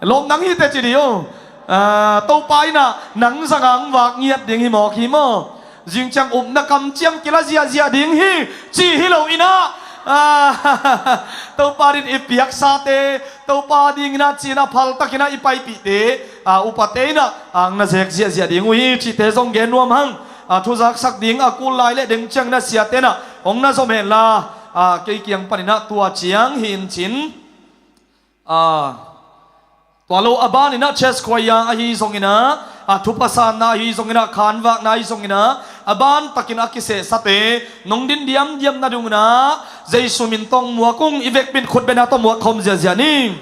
Lawm nang hi te ci dih o. A, Topa inah nang zanga hong vak ngiat ding hi mawk hi maw? Zing ciang upna kam ciang kila ziahziah ding hi ci hi lo inah. A, Topa din i piaksate, Topa dinginah cinah phaltakinah i paipihte, a, upate inah ang na zek ziahziah ding uh hi cihte zong gen nuam hang. A, thuzaksak ding a kul lai le deng ciang na siate inah hong na zom henla, a, kei kiang paninah tua ciang hi in cin. A, tua lo a baninah church choir ahi zonginah, a, thupha sanna ahi zonginah, khanvakna ahi zonginah, a ban takin a kisehsate nong din diamdiam nadingunah Jesu min tawh muak ung. I vekpi in khutbetna tawh muak khawm ziahziah ni.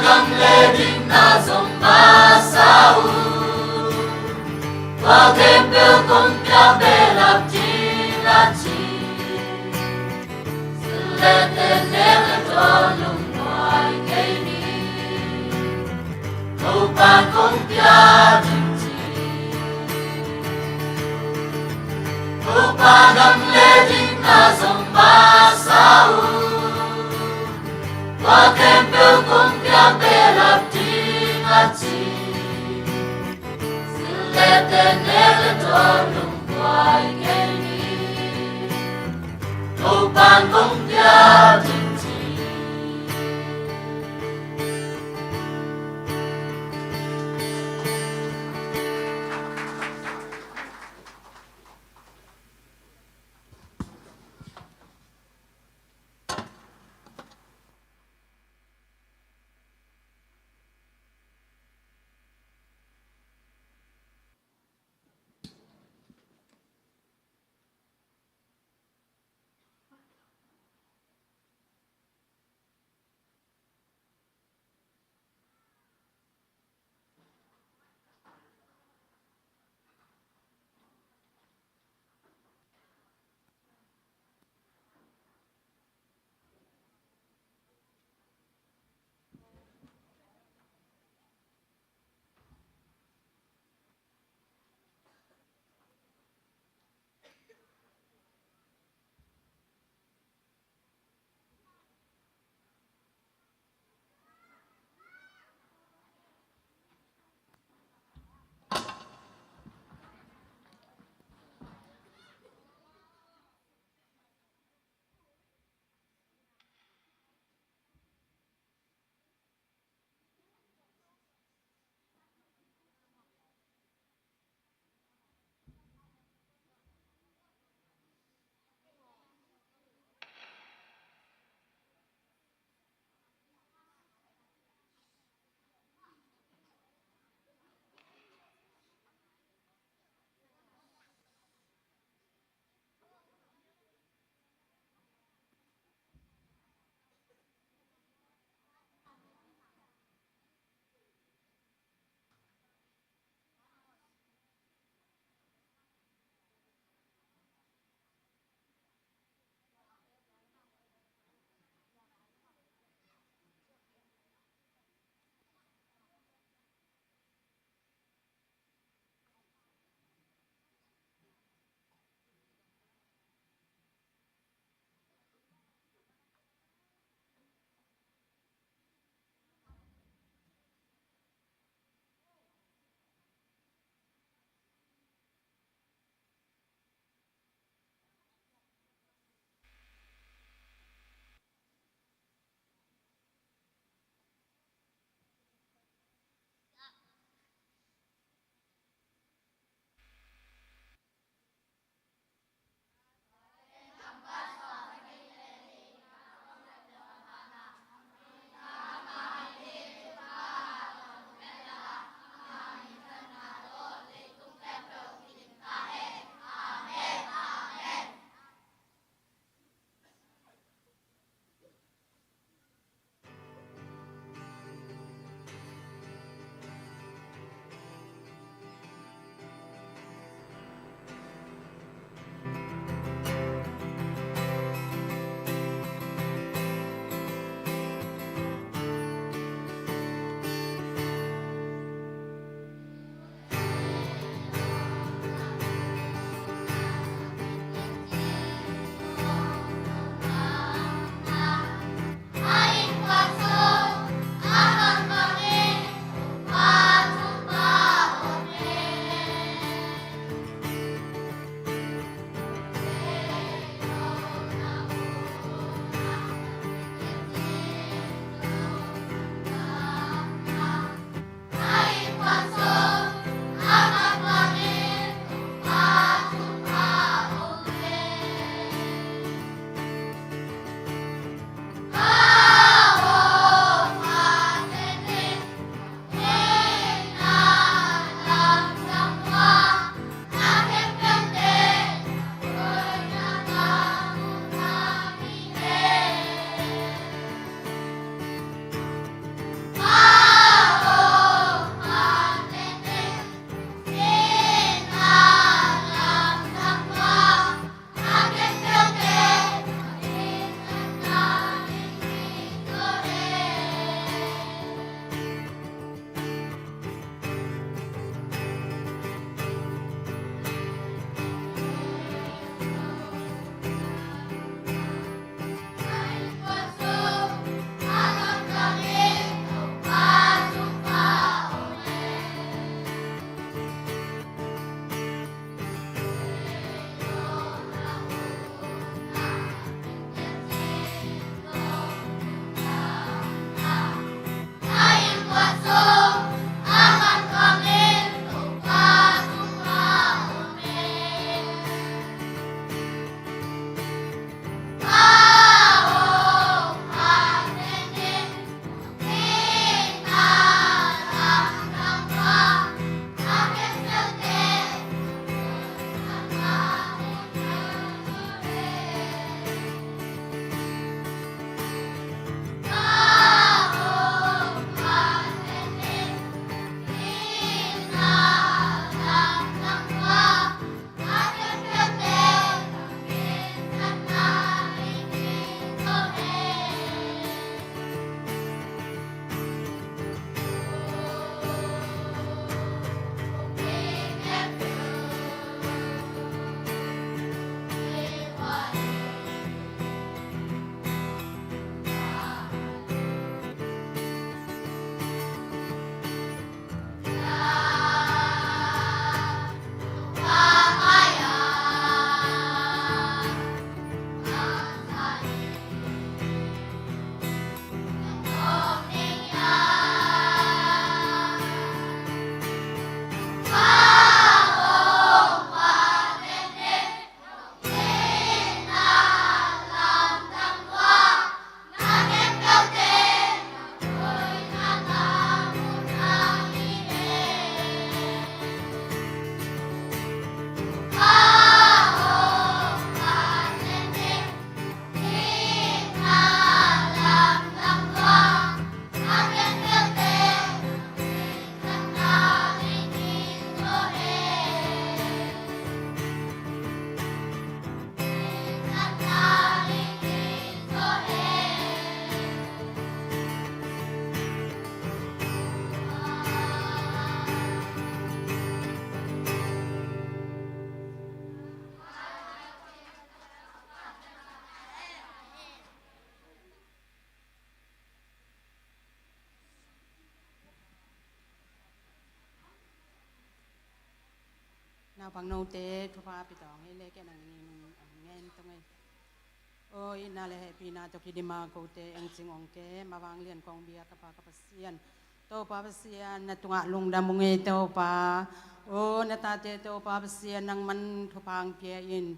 Dam le ding na zong masa uh. Tua khempeuh kong piak behlap ding a ci. Zillete nek le dawn lungmuang kei ni. Topa'n kong piak ding ci. Topa dam le ding na zong masa uh. Tua khempeuh kong piak behlap ding a ci. Zillete nek le dawn lungmuang kei ni. Topa'n kong piak ding ci. Naupang note thupha pia tawh hong ei le kei nang ning hong ngen tawh ngei. Aw itna le hehpihna tawh kidima kote engcing hong ke, mavang lian kong bia ka Pa ka Pasian. Topa Pasian na tungah lungdam hong ei Topa. Aw na tate Topa Pasian nangman thupha hong pia in.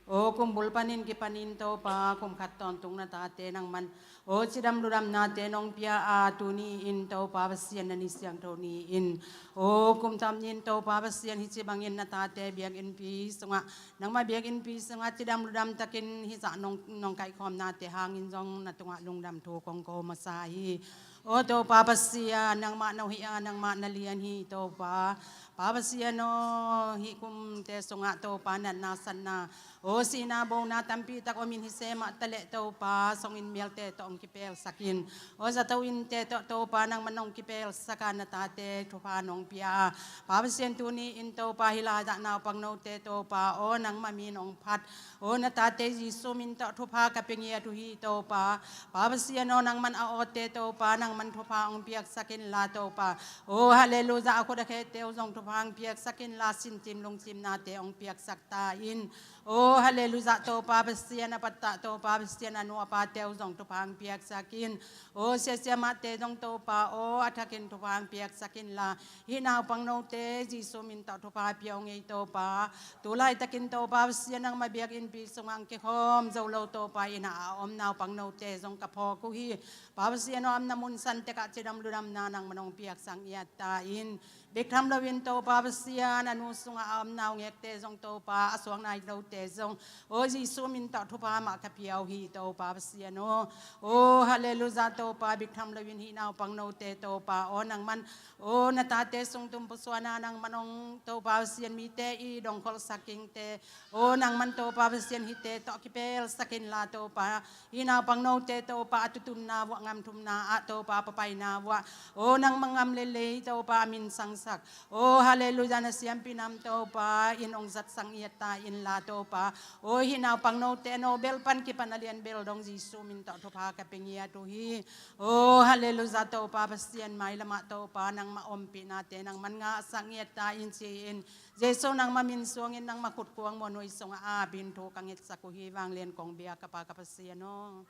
Aw kum bul panin kipanin Topa kum khat tawntung na tate nangman aw cidam ludamnate nong pia a tuni-in Topa Pasian na ni siangtho ni-in aw kum tam ni-in Topa Pasian hih ci bangin na tate biakinnpi sungah nangmah biakinnpi sungah cidam ludam takin hih zah nong, nong kaihkhawmnate hangin zong na tungah lungdam thu kong ko masa hi. Aw Topa Pasian nangmah na hoih a nangmah na lian hi Topa. Pa Pasian aw hih kumte sungah Topa natna satna aw sihna bona tampi tak omin hi se mah taleh Topa songinn mialte tawh hong kipelsak in. Aw zato innte tawh Topa nangman hong kipelsak a na tate thupha nong pia a Pa Pasian tuni-in Topa hih lai-ah naupang note Topa aw nangmah min hong phat aw na tate Jesu min tawh thupha ka pia ngiat uh hi Topa. Pa Pasian aw nangman a awte Topa nangman thupha hong piaksak inla Topa. Aw halleluiah a khut a khete uh zong thupha hong piaksak inla sintim lungsimnate hong piaksak ta in. Aw halleluiah Topa Pasian a pattah Topa Pasian a nu a pate uh zong thupha hong piaksak in. Aw siasia mahte zong Topa aw a thakin thupha hong piaksak inla hih naupang note Jesu min tawh thupha pia hong ei Topa. Tu laitakin Topa Pasian nangmah biakinnpi sungah hong kikhawm zo lo Topa inn ah a om naupang note zong ka phawk uh hi. Pa Pasian aw a omna mun san tekah cidam ludamna nangman hong piaksak ngiat ta in. Bek tham loin Topa Pasian a nu sungah a om naungekte zong Topa a suak nai lote zong aw Jesu min tawh thupha mah ka pia uh hi Topa Pasian aw. Aw halleluiah Topa bek tham loin hih naupang note Topa aw nangman aw na tate sung tum pusuan a nangman hong Topa Pasian mite i dongkholhsak kingte aw nangman Topa Pasian hihte tawh kipelsak inla Topa. Hih naupang note Topa a tutumna vuah ngamthumna ah Topa papaina vuah aw nangmah ngam le lei Topa a min sangsak aw halleluiah na siampi nam Topa in hong zatsak ngiat ta inla Topa. Aw hih naupang note a no bel pan kipan a lian bel dong Jesu min tawh thupha ka pia ngiat uh hi. Aw halleluiah Topa Pasian mailamah Topa nangmah ompihnate nangman ngahsak ngiat ta in ci-in Jesu nangmah min suangin nangmah khutkuang muanhuai sungah a bin thu ka ngetsak uh hi vanglian kong bia ka Pa ka Pasian aw.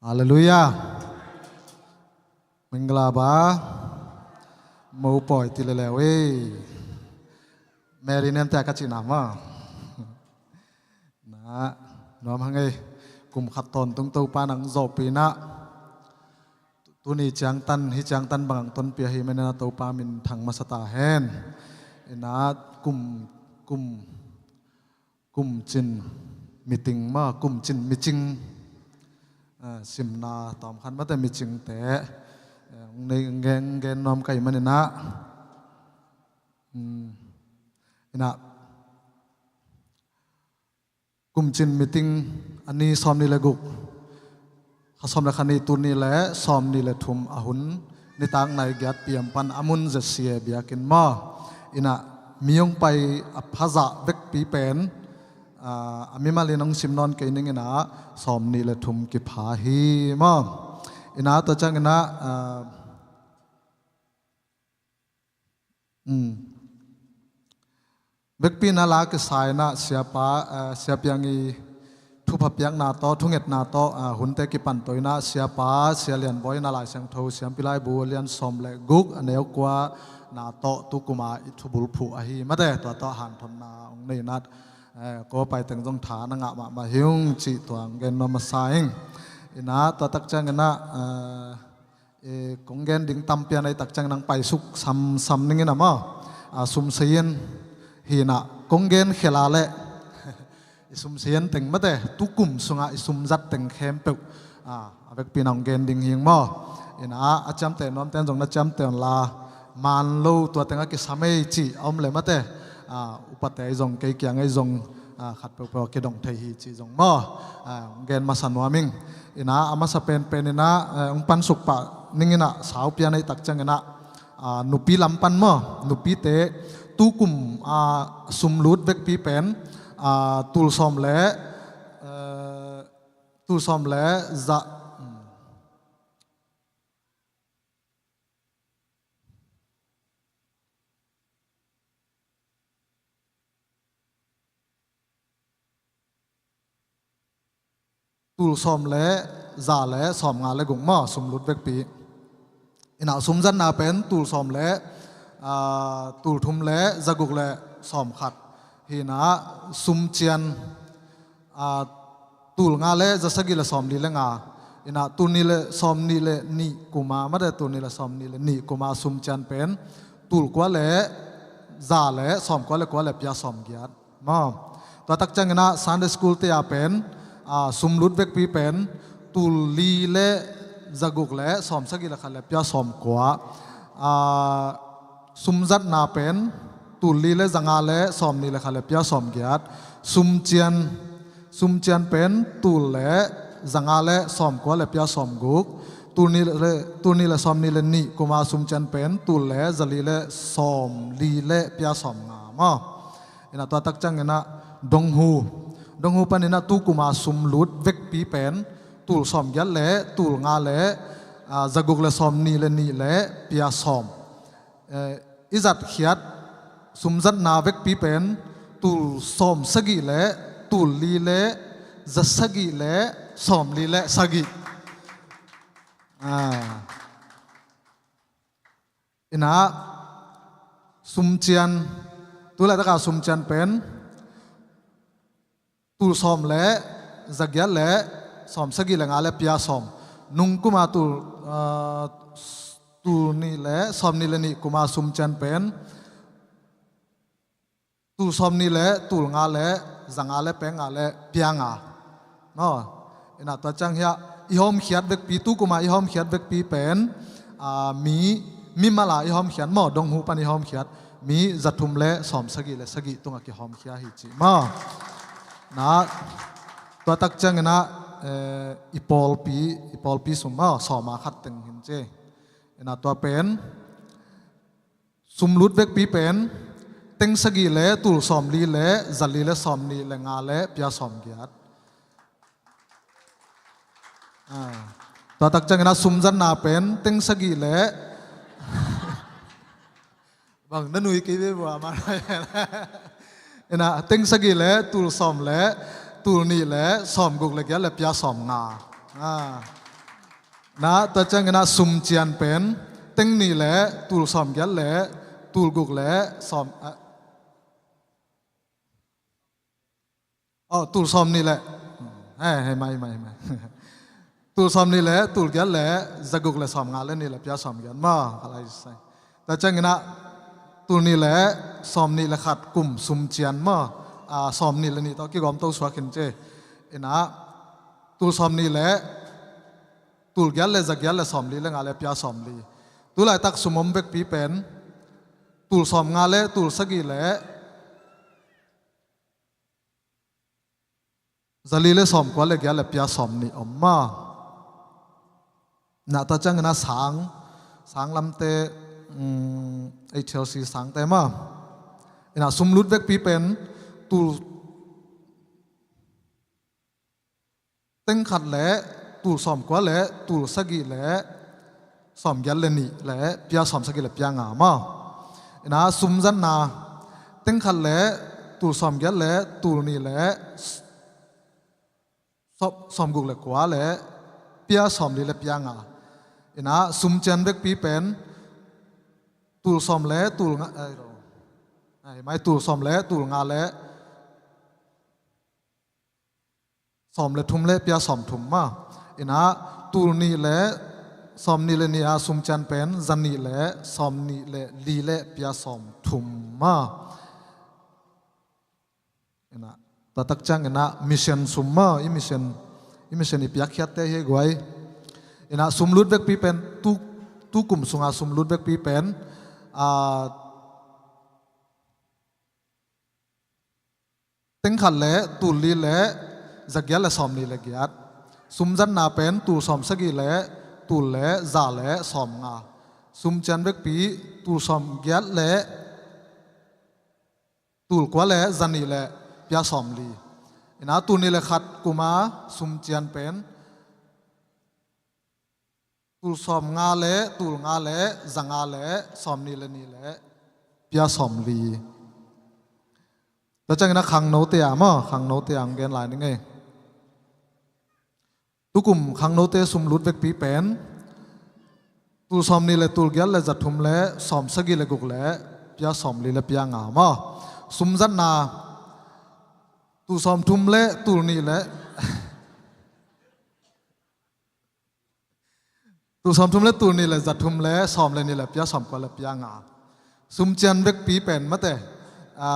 Halleluiah. Mingla ba. Mopawi ti leleu ei. Mary nen tia ka cina ma. Na nuam hang ei. Kum khat tawntung Topa nang zawhpih na. Tuni ciangtan hi ciangtan bang ang tonpih ahi menena Topa min thang masa ta hen. Ina kum kum Kumcin meeting ma, kumcin meeting. Ah, simna tawm khan mate meeting te. Eh, ngen, ngen nuam kai manina. Hmm. Ina. Kumcin meeting a ni sawm ni le guk. Kha sawm le kha ni tuni le sawm ni le thum a hun nitak nai giat piam pan a mun zesia biakin maw. Ina mi hong pai a phazah vekpi pen, ah, a mimal in hong sim nawn kei ning ina sawm ni le thum kipha hi maw. Ina tua ciangina, ah, um, vekpi ina la kisa ina siapa, ah, siapiang i thupha piakna tawh, thungetna tawh, ah, hunte kipan to ina siapa, sia Lian Bawi ina Lai Siangtho siampi laibu a lian sawm le guk a neu kua na tawh tukuma i thubulphuh ahi mate, tua tawh hanthotna ong nei ina, eh, ko paiteng zong tha na ngah mahmah hi ung cih tua ong gen nuam masa ing. Ina tua tak ciangina, eh, eh, kong gen ding tampi a nei tak ciang nang paisuk samsam ning ina maw. Ah, sumsei in hi ina kong gen khel a leh i sumsei in teng mate, tukum sunga i sumzat teng khempeuh, ah, a vekpi ina ong gen ding hi ing maw. Ina a ciamteh nuamte in zong na ciamteh un la, man lo tua teng a kisam ei cih a om le mate, ah, upate ei zong kei kiang ei zong, ah, khat peuhpeuh a kidong thei hi cih zong maw, ah, ong gen masa nuam ing. Ina a masa penpen ina, eh, ong pansuk pah ning ina saupi a nei tak ciangina, ah, nupi lam pan maw, nupite tukum, ah, sumlut vekpi pen, ah, tul sawm le, eh, tul sawm le za, tul sawm le za le sawm nga le guk maw, sumlut vekpi. Ina sumzatna pen tul sawm le, ah, tul thum le za guk le sawm khat. Hi ina sumcian, ah, tul nga le za sagih le sawm li le nga. Ina tul nih le sawm nih le nih kuma mate, tul nih le sawm nih le nih kuma sumcian pen tul kua le za le sawm kua le kua le pia sawm giat. Maw. Tua tak ciangina Sunday school te a pen, ah, sumlut vekpi pen tul li le za guk le sawm sagih le khat le pia sawm kua. Ah, sumzatna pen tul li le za nga le sawm nih le khat le pia sawm giat. Sumcian, sumcian pen tul le za nga le sawm kua le pia sawm guk. Tul nih le, tul nih le sawm nih le nih kuma sumcian pen tul le za li le sawm li le pia sawm nga maw. Ina tua tak ciangina donghu, donghu pan ina tukuma sumlut vekpi pen tul sawm giat le tul nga le, ah, za guk le sawm nih le nih le pia sawm. Eh, i zat khiat sumzatna vekpi pen tul sawm sagih le tul li le za sagih le sawm li le sagih. Ah. Ina sumcian, tu laitaka sumcian pen tul sawm le za giat le sawm sagih le nga le pia sawm. Nungkuma tul, ah, tul nih le sawm nih le nih kuma sumcian pen tul sawm nih le tul nga le za nga le peng nga le pia nga. Maw. Ina tua ciang hiah i hawmkhiat vekpi, tukuma i hawmkhiat vekpi pen, ah, mi, mimal a i hawmkhiat maw, donghu pan i hawmkhiat mi za thum le sawm sagih le sagih tunga kihawmkhia hi ci maw. Ina tua tak ciangina, eh, i pawlpi, i pawlpi sum maw, sawm a khat teng hin ci. Ina tua pen sumlut vekpi pen teng sagih le tul sawm li le za li le sawm nih le nga le pia sawm giat. Ah. Tua tak ciangina sumzatna pen teng sagih le bang na nui kei ve bua ma. Ina teng sagih le tul sawm le tul nih le sawm guk le giat le pia sawm nga. Ah. Ina tua ciangina sumcian pen teng nih le tul sawm giat le tul guk le sawm, ah, oh, tul sawm nih le, eh, hei mai, mai, mai. Tul sawm nih le tul giat le za guk le sawm nga le nih le pia sawm giat maw. Tua ciangina tul nih le sawm nih le khat kum sumcian maw. Ah, sawm nih le nih tawh kigawm to suak hin ci. Ina tul sawm nih le tul giat le za giat le sawm li le nga le pia sawm li. Tu laitak sum om vekpi pen tul sawm nga le tul sagih le za li le sawm kua le giat le pia sawm nih om maw. Ina tua ciangina sang, sang lamte, um, H L C sangte maw. Ina sumlut vekpi pen tul teng khat le tul sawmkua le tul sagih le sawmgiat le nih le pia sawmsagih le pia nga maw. Ina sumzatna teng khat le tul sawmgiat le tul nih le sawm, sawmguk le kua le pia sawmli le pia nga. Ina sumcian vekpi pen tul sawm le tul nga, ai, ai, mai tul sawm le tul nga le sawm le thum le pia sawm thum maw. Ina tul nih le sawm nih le nih a sumcian pen za nih le sawm nih le li le pia sawm thum maw. Ina tua tak ciang ina mission sum maw, i mission, i mission i piakkhiatte hi guai. Ina sum lut vekpi pen tu, tu kum sunga sum lut vekpi pen, a, teng khat le tul li le za giat le sawm nih le giat. Sumzatna pen tul sawm sagih le tul le za le sawm nga. Sumcian vekpi tul sawm giat le tul kua le za nih le pia sawm li. Ina tul nih le khat kuma sumcian pen tul sawm nga le tul nga le za nga le sawm nih le nih le pia sawm li. Tua ciang ina khangnote a maw, khangnote a hong gen lai ning ei. Tukum khangnote sum lut vekpi pen tul sawm nih le tul giat le za thum le sawm sagih le guk le pia sawm li le pia nga maw. Sumzatna tul sawm thum le tul nih le tul sawm thum le tul nih le za thum le sawm le nih le pia sawm kua le pia nga. Sumcian vekpi pen mate, a,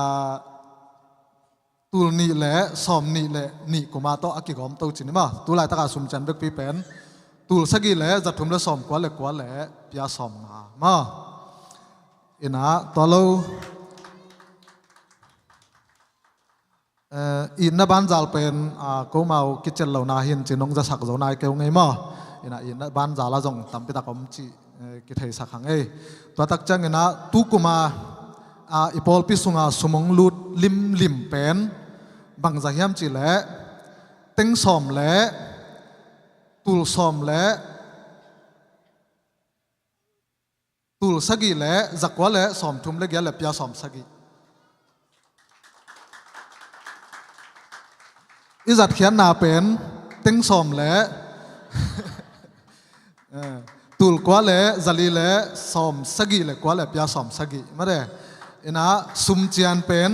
tul nih le sawm nih le nih kuma tawh a kigawm to cin i maw. Tu laitaka sumcian vekpi pen tul sagih le za thum le sawm kua le kua le pia sawm nga maw. Ina tua lo. Eh, itna banzal pen, ah, komau kicet lo na hin cin hong zasak zo nai keu ngei maw. Ina itna banzal a zong tampitak om cih, eh, kitheisak hang ei. Tua tak ciang ina tukuma, ah, i pawlpi sunga sum hong lut limlim pen bangza hiam cih leh teng sawm le tul sawm le tul sagih le za kua le sawm thum le giat le pia sawm sagih. I zatkhiatna pen teng sawm le, eh, tul kua le za li le sawm sagih le kua le pia sawm sagih. Mate, ina sumcian pen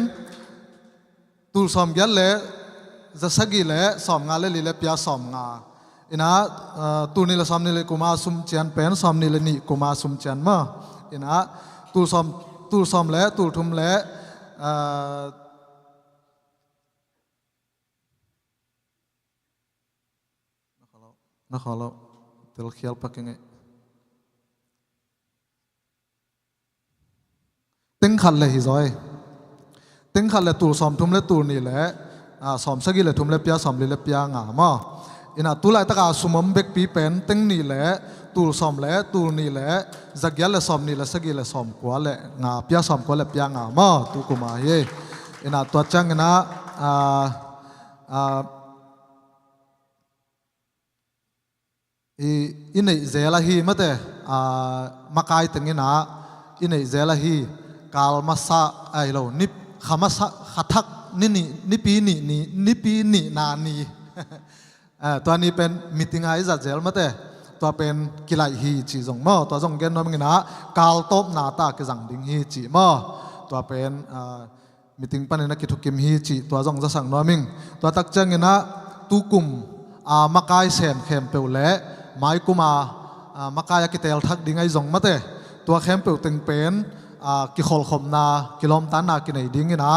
tul sawm giat le za sagih le sawm nga le li le pia sawm nga. Ina, ah, tul nih le sawm nih le kuma sumcian pen sawm nih le nih kuma sumcian maw. Ina tul sawm, tul sawm le tul thum le, ah, na khaw lo, na khaw lo, telkhial pak ing ei. Teng khat le hi zaw ei. Teng khat le tul sawm thum le tul nih le, ah, sawm sagih le thum le pia sawm li le pia nga maw. Ina tu laitaka sum om vekpi pen teng nih le tul sawm le tul nih le za giat le sawm nih le sagih le sawm kua le nga, pia sawm kua le pia nga maw, tukuma hi. Ina tua ciang ina, ah, ah, I, i neih zel ahi mate, a, makai teng ina i neih zel ahi, kal masa, ai lo, nip, kha masa, kha thak, ni, ni, nipi ni, ni, nipi nihna ni. A, tua ni pen meeting a i zat zel mate, tua pen kilaih hi cih zong maw, tua zong gen nuam ing ina, kal tawpna ta kizang ding hi cih maw, tua pen, a, meeting panin a kithukim hi cih tua zong zasak nuam ing. Tua tak ciang ina tukum, a, makai sem khempeuh le maikum a, a, makai a kitel thak ding ahi zong mate, tua khempeuh teng pen, a, kikholhkhopna, kilawmtanna kinei ding ina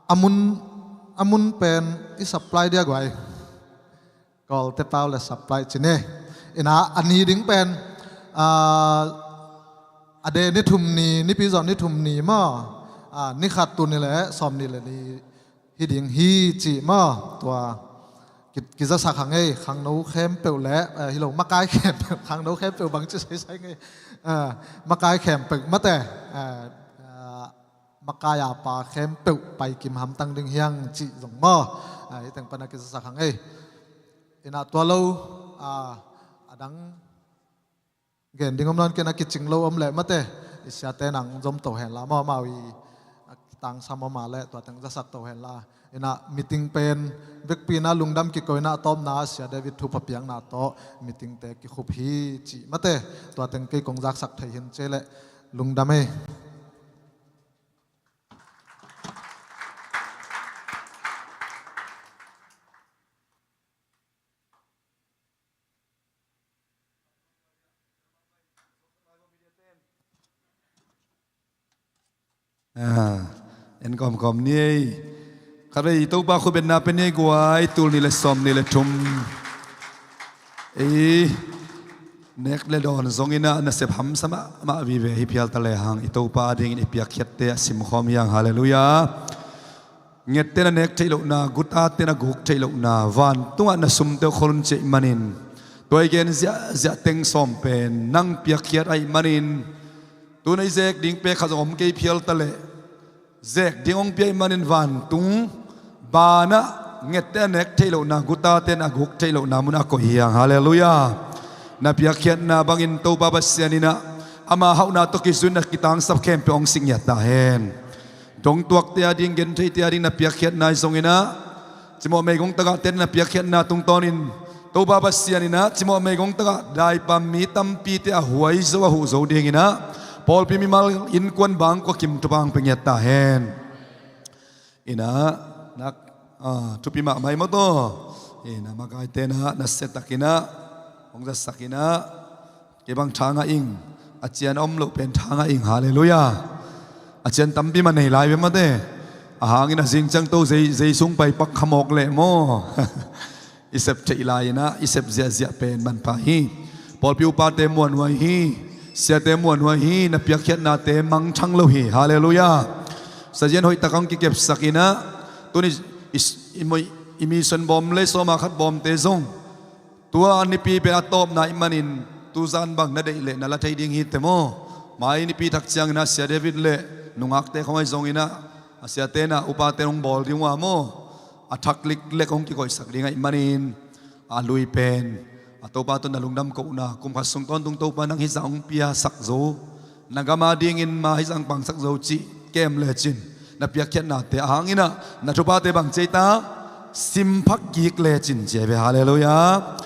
a mun, a mun pen i supply dia guai. Kawlte pau le supply cin e. Ina a ni ding pen, a, a de ni thum ni, nipi zawh ni thum ni maw. A, ni khat tul nih le sawm nih le nih hi ding hi cih maw. Tua ki, kizasak hang ei, khangno khempeuh le, a, hi lo, makai khempeuh, khangno khempeuh bang ci saisai ngei. A, makai khempeuh mate. A, a, makai a pa khempeuh paikim hamtang ding hi hang cih zong maw. A, hih teng pan a kizasak hang ei. Ina tua lo, A, a dang gen ding om lo in, ken a kicing lo om leh mate, i siate nang zom to hen la, amau amau i a tangsam om a leh tua teng zasak to hen la. Inah meeting pen vekpi inah lungdam kiko inah, a tawpna ah Sia David thupha piakna tawh meetingte kikhup hi cih mate, tua teng kei kong zaksak thei hi in, ci leh lungdam ei. A, en kawmkawm ni ei. Khatvei Topa khut betna pia ni ei guai, tul nih le sawmnih le thum. Ei nek le dawn zong inah nasep hamsa mahmah vive hi phial ta lehang, i Topa adingin i piakkhiatte a simkhawm hi hang. Halleluiah. Ngette na nek theih lohna, gutate na guk theih lohna, vantungah na sumte uh khol un ci ahih manin, tua i gen ziahziah teng sawm pen nang piakkhiat ahih manin, tu-in i zek ding pen khat zong om kei phial ta leh, zek ding hong pia ahih manin vantung banah ngette a nek theih lohna, gutate na guk theih lohna munah a koih hi hang. Halleluiah. Na piakkhiatna bangin Topa Pasian inah ama hauhna tawh kizui-in na kitangsap khempeuh hong sik ngiat ta hen. Dongtuakte ading, gentheite ading na piakkhiatna hi zong inah, cimawh meigong tagahte na piakkhiatna tungtawnin Topa Pasian inah cimawh meigong tagah daipam mi tampite a huai zo, a huh zo ding inah pawlpi, mimal, innkuan, bangkua kim thupha hong pia ngiat ta hen. Inah nak, a, thupi mahmah hi maw taw. Inah makaite inah nasiatakin ah hong zatsak inah, kei bang tha ngah ing, a cian a om loh pen tha ngah ing. Halleluiah. A cian tampi mah nei lai ve mate. A hangin a zing ciang to zei, zei sung pai pak kha mawk leh maw. I sep theih lai inah, i sep ziahziah pen manpha hi. Pawlpi upate muanhuai hi. Siate muanhuai hi. Na piakkhiatnate mangthang lo hi. Halleluiah. Sazian hoihtak hong kikepsak inah, tu-in i, i, i, i mission bawm le sawma khat bawmte zong tua nipi pen a tawpna ahih manin, tuzan bang na deih leh na la thei ding hi teh maw. Mai nipi thak ciangin ah Sia David le nungakte khawng ahi zongin ah, a siate inah upate hong bawl ding uh a maw, a thak liklek hong kikoihsak ding ahih manin, a lui pen a Topa tawh na lungdam kohna, kum khat sung tawntung Topa nang hih zah hong piasak zo, na gam adingin ma hih zah hong pangsak zo cih kem lecin, na piakkhiatnate a hangin ah na thuphate bang ci ei ta, simpha kik lecin ci ei ve. Halleluiah.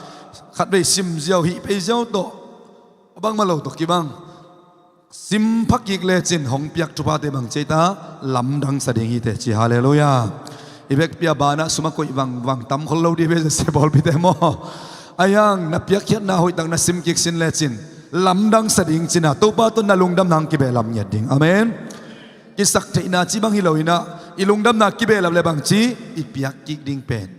Khatvei sim ziau, hih pei ziau tawh, a bangmah lo tawh kibang, simpha kik lecin hong piak thuphate bang ci ei ta, lamdang sa ding hi teh ci. Halleluiah. I vekpi a banah sum a koih vangvang tam khol lo dih ve, sia pawlpite maw. Ahi hang na piakkhiatna hoihtak na sim kik sin lecin, lamdang sa ding cin ah, Topa tawh na lungdamna hong kibehlap ngiat ding. Amen. Kisaktheihna cih bang hi lo inah, i lungdamna kibehlap le bang ci, i piak kik ding pen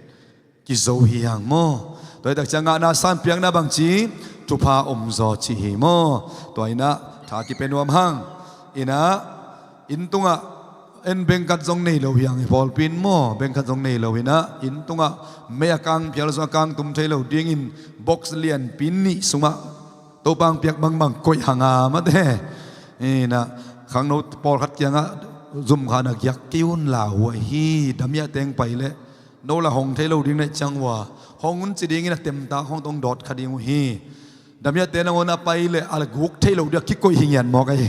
kizo hi hang maw. Tua hi tak ciang ngahna san piakna bang ci, thupha omzaw cih hi maw. Tua inah tha kipia nuam hang. Inah inn tungah en bengkhat zong nei lo hi hang, i pawlpi in maw, bengkhat zong nei lo inah, inn tungah mei a kang phial zong a kang tum thei lo dingin box lianpi nih sungah Topa hong piak bangbang koih hang a mate. Inah khangno pawlkhat kiangah zumkhana giak kei un, lauhuai hi, damiahte hong pai leh no la hong thei lo ding na hih ciang uh a, hong un ci dingin a temta khawng tawh hong dawt kha ding uh hi. Damiahte nangawn a pai leh a guk thei lo ding a kikoih hi ngiat mawk ahi.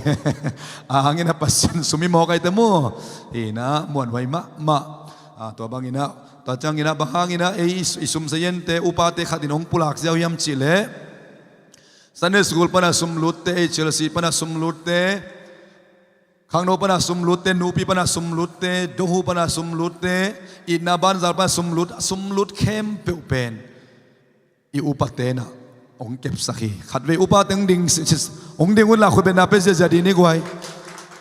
A hangin a Pasian sum hi mawk ahi teh maw. Inah muanhuai mahmah. A, tua bang inah, tua ciang inah, bang hang inah ei i, i sum sa yente upate khat in hong pulak ziau hiam cih leh, Sunday school pana sum lutte, H L C pana sum lutte, khangno pana sum lutte, nupi pana sum lutte, dohu pana sum lutte, itna banzar pana sum lut, sum lut khempeuh pen i upate inah hong kepsak hi. Khatvei upate hong ding, hong ding un la, khut betna pia ziazia dih ni guai.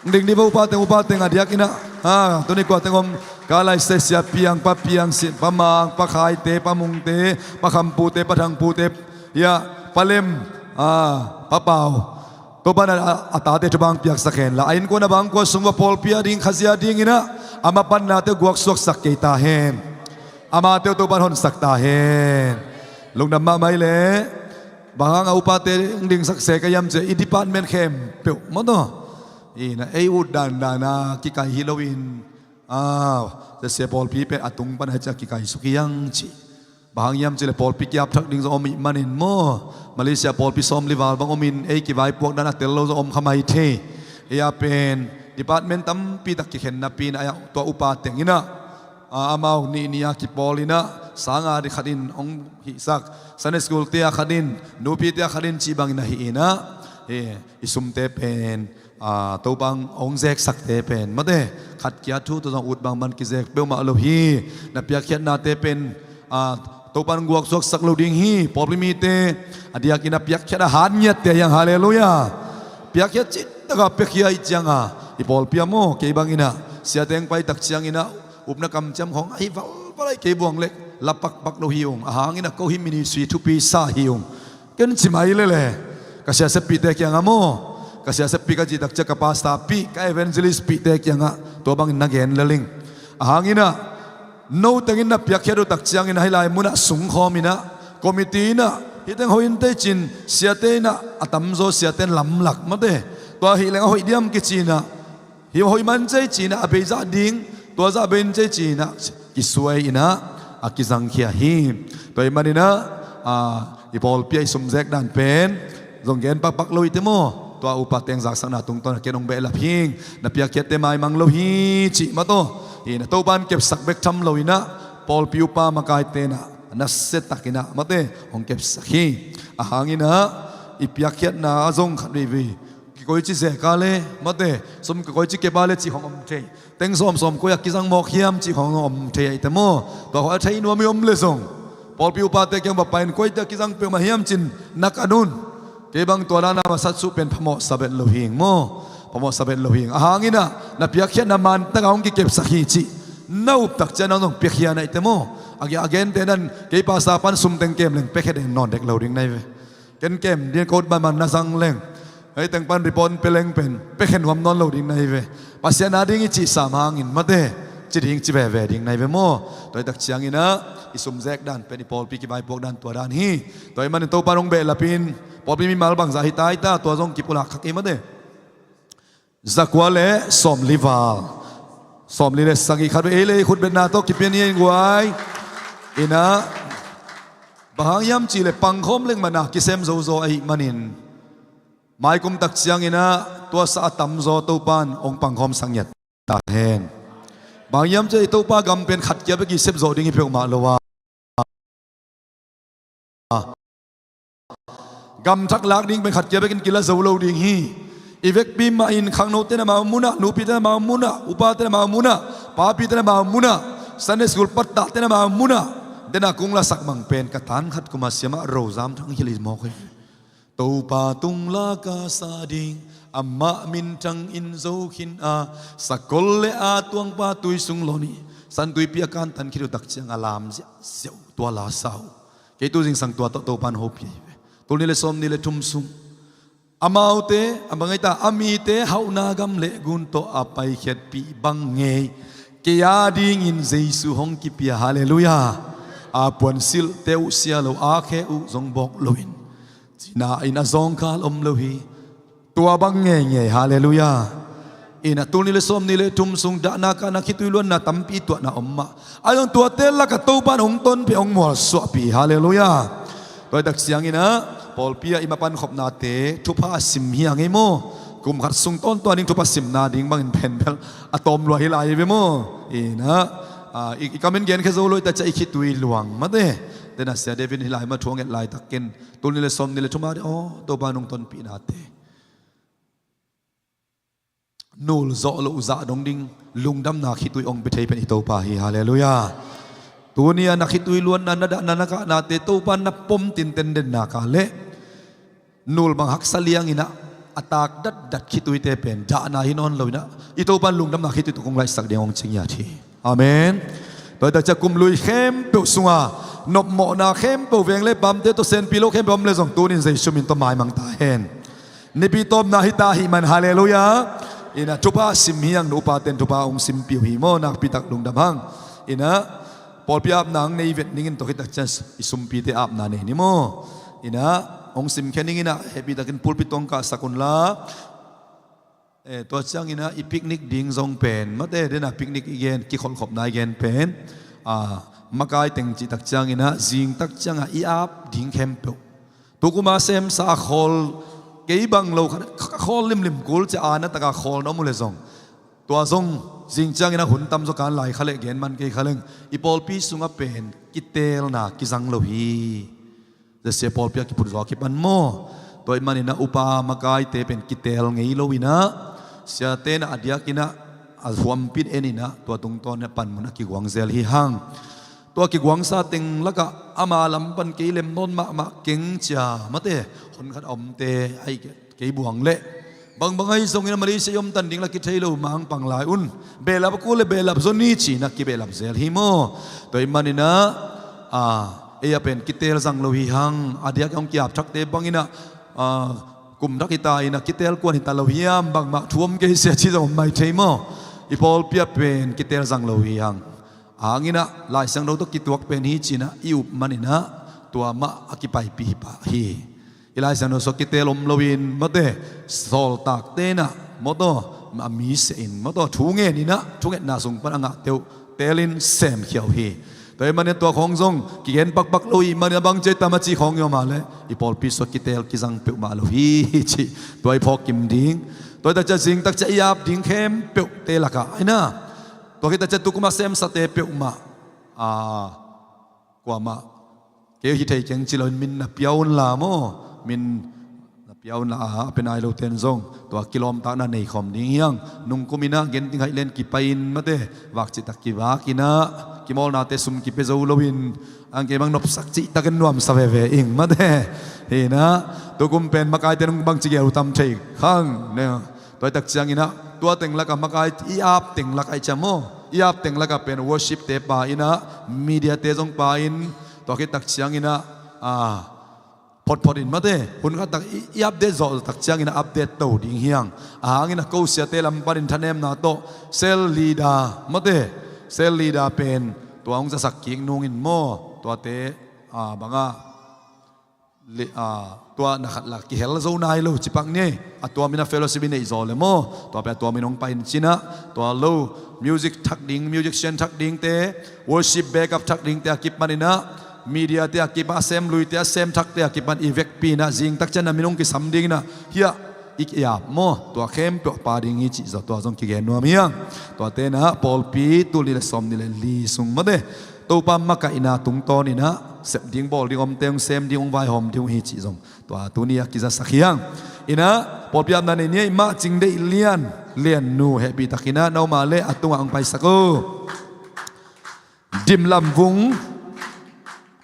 Hong ding dih va upate, upate a diak inah. Ha, tuni kua teng om, ka laisai sia Piang, Pa Piang, si, Pa Mang, Pa Khaite, Pa Mungte, Pa Khampute, Pa Thangpute, ya, Pa Lem, a, Pa Pau. Topa in a, a tate thupha hong piaksak hen la, a innkuan a bangkua sung va pawlpi a ding khazia ding inah, a mapannate guaksuaksak kei ta hen. Amate uh Topa in honsak ta hen. Lungdam mahmah hi leh. Bang hang a upate hong dingsak se ka hiam cih leh, i department khempeuh maw taw. Inah ei ut dandan a kikai hi loin, a, sia pawlpi pen a tung pana hi ciang kikai suk hi hang cih. Bang hang hiam cih leh pawlpi kiap thak ding zong om ih manin maw, Malaysia pawlpi sawmli val bang omin ei kivaipuak dan a tel lo zong om kha mai thei. Ei a pen department tampi tak kikhen napi in ah, tua upa teng in ah, a, amau nih nih a kipawl in ah, sang a ding khat in hong hihsak, Sunday school te a khat in, nupi te a khat in cih bangin a hih in ah, i, i sumte pen, a, Topa hong zeksakte pen, mate, khat kia thu tawh zong ut bangbang kizek peuhmah lo hi. Na piakkhiatnate pen, a, Topa hong guaksuaksak lo ding hi. Pawlpi mite a diakin a piakkhiat a hat ngiatte hiang, halleluiah. Piakkhiat cihtak a piakhia ih ciang a, i pawlpi ah maw, kei bang in ah, siate hong pai tak ciang in ah, upna kamciam khawng ahi valval aih kei buang leh, la pakpak lo hi ung. A hang in ah ko hih ministry thupi sa hi ung. Ken ci mai lele, ka siaseppihte kiangah maw, ka siaseppih ka cih tak ciang ka pastorpih, ka evangelistpihte kiangah tua bangin na gen lel ing. A hang in ah, no teng in na piakkhiat uh tak ciang in ah hih lai mun ah sungkhawm in ah, committee in ah, hih teng hoih in tei ci-in, siate in ah, a tamzaw siate in lamlak, mate, tua hih leng a hoih diam kici in ah, hih hoih man cei ci-in ah, a bei zah ding, tua zah bei in cei ci-in ah, kisuai in ah, a kizangkhia hi. Tua ih manin ah, a, i pawlpi ah i sumzek dan pen zong gen pakpak lo ih teh maw, tua upa teng zaksakna tungtawn a ken hong behlap hing. Na piakkhiatte maimang lo hi cih mah tawh, hi na, Topa in kepsak bek tham lo in ah, pawlpi upa makaite in ah, nasia tak in ah, mate, hong kepsak hi. A hang in ah, i piakkhiatna ah zong khat veivei kikoici zek a le, mate, sum kikoici kep a le cih khawng om thei. Teng sawmsawm koi a kizang mawk hiam cih khawng om thei a ih teh maw. Tua khawng a thei nuam ih om leh zong, pawlpi upate kiang va pai in, koite a kizang peuhmah hiam ci-in na kan un. Kei bang tua dan a va sat suh pen phamawhsa bet lo hing maw. Phamawhsa bet lo hing. A hang in ah, na piakkhiatna mantak a hong kikepsak hi cih na up tak ciang nang zong piakhia na ih teh maw. A ge-, a gente nan, kei pastor pan sum teng kem leng piakhia den nawn dek lo ding na hi ve. Ken kem ding, ka ut bangbang na zang leng, hih teng pan report pia leng pen piakhia nuam nawn lo ding na hi ve. Pasian a ding i cih sam hangin, mate, ci ding ci veve ding na hi ve maw. Tua ih tak ciang in ah, i sumzek dan pen i pawlpi kivaipuak dan tua dan hi. Tua ih manin Topa in hong behlap in, pawlpi mimal bangzah hi ta, hi ta, tua zong kipulak kha kei, mate. Zakua le sawmli val. Sawmli le sagih, khat vei ei le ei khutbetna tawh kipia ni ei guai. In ah, bang hang hiam cih leh pangkhawm leng man a kisem zozaw ahih manin, maikum tak ciang in ah, tua sa a tamzaw Topa in hong pangkhawmsak ngiat ta hen. Bang hang hiam cih leh Topa gam pen khat kia bek i sep zawh ding hi peuhmah lo a, gam thak lak ding pen khat kia bekin kila zo lo ding hi. I vekpi mah in khangnote in amau mun ah, nupite in amau mun ah, upate in amau mun ah, papite in amau mun ah, Sunday school pattahte in amau mun ah, den a kong lasak bang pen ka tan khat kum a siamah Ro Zam Thang hilh hi mawk hi. Topa tung la ka sa ding, amah minthang in zo khin a, sakol le a tuangpa tui sung lawn hi. Santuipi a kantan khit uh tak ciang a lam ziahziah uh, tua la sa uh. Kei tu zingsang tua tawh Topa in hopih hi ve. Tul nih le sawmnih le thum sung, amaute, a bang ei ta, a mite hauhna gam le gun tawh a paikhiatpih bang ngei, kei a dingin Jesu hong kipia, halleluiah. A puansilhte uh sia lo, a khe uh zong bawk loin, cina in a zawngkhal om lo hi. Tua bang ngeingei, halleluiah. In ah tul nih le sawmnih le thum sung dahna kahna khitui luanna tampi tuahna om mah. A zong tuate lakah Topa in hong tonpih, hong mualsuahpih, halleluiah. Tua ih tak ciang in ah, pawlpi ah i mapan khopnate thupha a sim hi a ngei maw. Kum khat sung tawntung a ding thupha simna ding bangin pen bel a tawm lua hi lai hi ve maw. In ah, a, i, i kam in genkhia zo lo ih tak ciang i khitui luang mate. Den a Sia David in hih lai mah thu a nget laitakin, tul nih le sawmnih le thum a ding, aw, Topa in hong tonpihnate nul zawh loh zah dong ding lungdamna khitui hong pia thei pen i Topa hi, halleluiah. Tuni a na khitui luanna, na dahna, na kahnate Topa in na pom tinten den nak leh, nul bang haksa liang in ah, a tak datdat khituite pen dahna hi nawn lo in ah, i Topa in lungdamna khitui tawh kong laihsak ding hong ci ngiat hi. Amen. Tua ih tak ciang kum lui khempeuh sunga nopmawhna khempeuh, veng le pamte tawh senpi lo khempeuh om leh zong, tuni in Jesu min tawh maimang ta hen. Nipi tawpna hi ta ahih man, halleluiah. In ah thupha sim hi hang, nu upaten thupha hong simpih uh hi maw, nakpi tak lungdam hang. In ah pawlpi apna hong nei vet ning in, tua khit tak ciang i sumpite apna nei ni maw. In ah hong simkhia ning in ah, hehpih takin pulpit tawh hong kahsak un la. Eh, tua ciang in ah i picnic ding zong pen, mate, den a picnic i gen, kikholhkhopna i gen pen, a, makai teng cih tak ciangin ah, zing tak ciangah i ap ding khempeuh. Tukuma semsa a khawl kei bang lo khat, a khawl limlim kul cia, a na taka khawl na om uh leh zong, tua zong zing ciangin ah hun tam zaw kan lai kha leh gen man kei kha leng, i pawlpi sungah pen kiteelna kizang lo hi. Sia pawlpi a kiphut zaw a kipan maw? Tua ahih manin ah upa makaite pen kiteel ngei lo in ah, siate in ah a diakin ah a huampin en in ah, tua tungtawn in ah panmun a kiguang zel hi hang. Tua kiguangsa teng lakah ama lam pan kei lem nawn mahmah keng cia, mate, hon khat a omte ahi kei buang leh, bangbang ahi zongin a Malaysia i om tan ding la kithei lo, mangpang lai un. Behlap a kul leh behlap zaw ni ci-in ah kibehlap zel hi maw? Tua ahih manin ah, a, ei a pen kiteel zang lo hi hang, a diak hong kiap thakte bangin ah, a, kum thak hita in ah kiteel kuan hita lo hiam, bangmah thu om kei sia ci zong om mai thei maw? I pawlpi a pen kiteel zang lo hi hang. A hangin ah Lai Siangtho tawh kituak pen hi ci-in ah i up manin ah, tua mah a kipaipih hi pah hi. I Lai Siangtho sung kiteel om loin, mate, sawltakte in ah, mawtaw, a mi sehin, mawtaw, thu ngen in ah, thungetna sung pan a ngahte uh teelin semkhia uh hi. Tua ahih manin tua khawng zong kigen pakpak lo ahih manin ah bang ci tam a ci khawng hi om a leh, i pawlpi sungah kiteel kizang peuhmah lo hi cih tua i phawk kim ding. Tua hi tak ciang zing tak ciang i ap ding khempeuhte lakah, ahi na, tua khit tak ciang tukuma semsate peuhmah, a, kuamah kei hi thei keng ci loin min na pia unla maw? Min na pia unla, a, a pe nai lote in zong tua kilawmtatna nei khawm ding hi hang. Nungkum in ah genting haih leng kipai-in, mate, vak cihtak kivak in ah, kimawlnate sum kipia zo loin, ang kei bang nopsak cihtakin nuamsa veve ing, mate. Hi in ah, tukum pen makaite nung bangci gel uh tam thei khang, ne. Tua hi tak ciangin ah, tua teng lakah makai i ap teng lakah i ciam maw? I ap teng lakah pen worship-te pa in ah, media-te zong pa in, tua khit tak ciangin ah, a, photphot in, mate, hun khat tak i, i update zawh tak ciangin ah update to ding hi hang. A hangin ah ko siate lam panin thanemna tawh cell leader, mate, cell leader pen tua hong zasak kik nungin maw, tuate, a, bangah le, a, tua na khat la kihel zo nai lo ci pak ni. A tuamin ah fellowship i neih zaw leh maw, tua pen a tuamin hong pai in ci-in ah, tua lo, music thak ding, musician thak dingte, worship backup thak dingte a kipanin ah, media-te a kipan, a sem luite, a sem thakte a kipan i vekpi in ah, zing tak ciang na min hong kisam ding in ah, hiah i, i ap maw, tua khempeuh a pa ding hi cih zaw, tua zong kigen nuam hi hang. Tuate in ah pawlpi tul nih leh sawmnih leh li sung, mate, Topa makaihna tungtawn in ah sep ding, bawl ding omte hong sem ding, hong vaihawm ding uh hi cih zong tua tuni a kizasak hi hang. In ah pawlpi apna nei ni ahih mah Cing Deih Lian, Lian nu, hehpih takin ah na om a leh a tungah hong paisak o. Dim Lam Vung,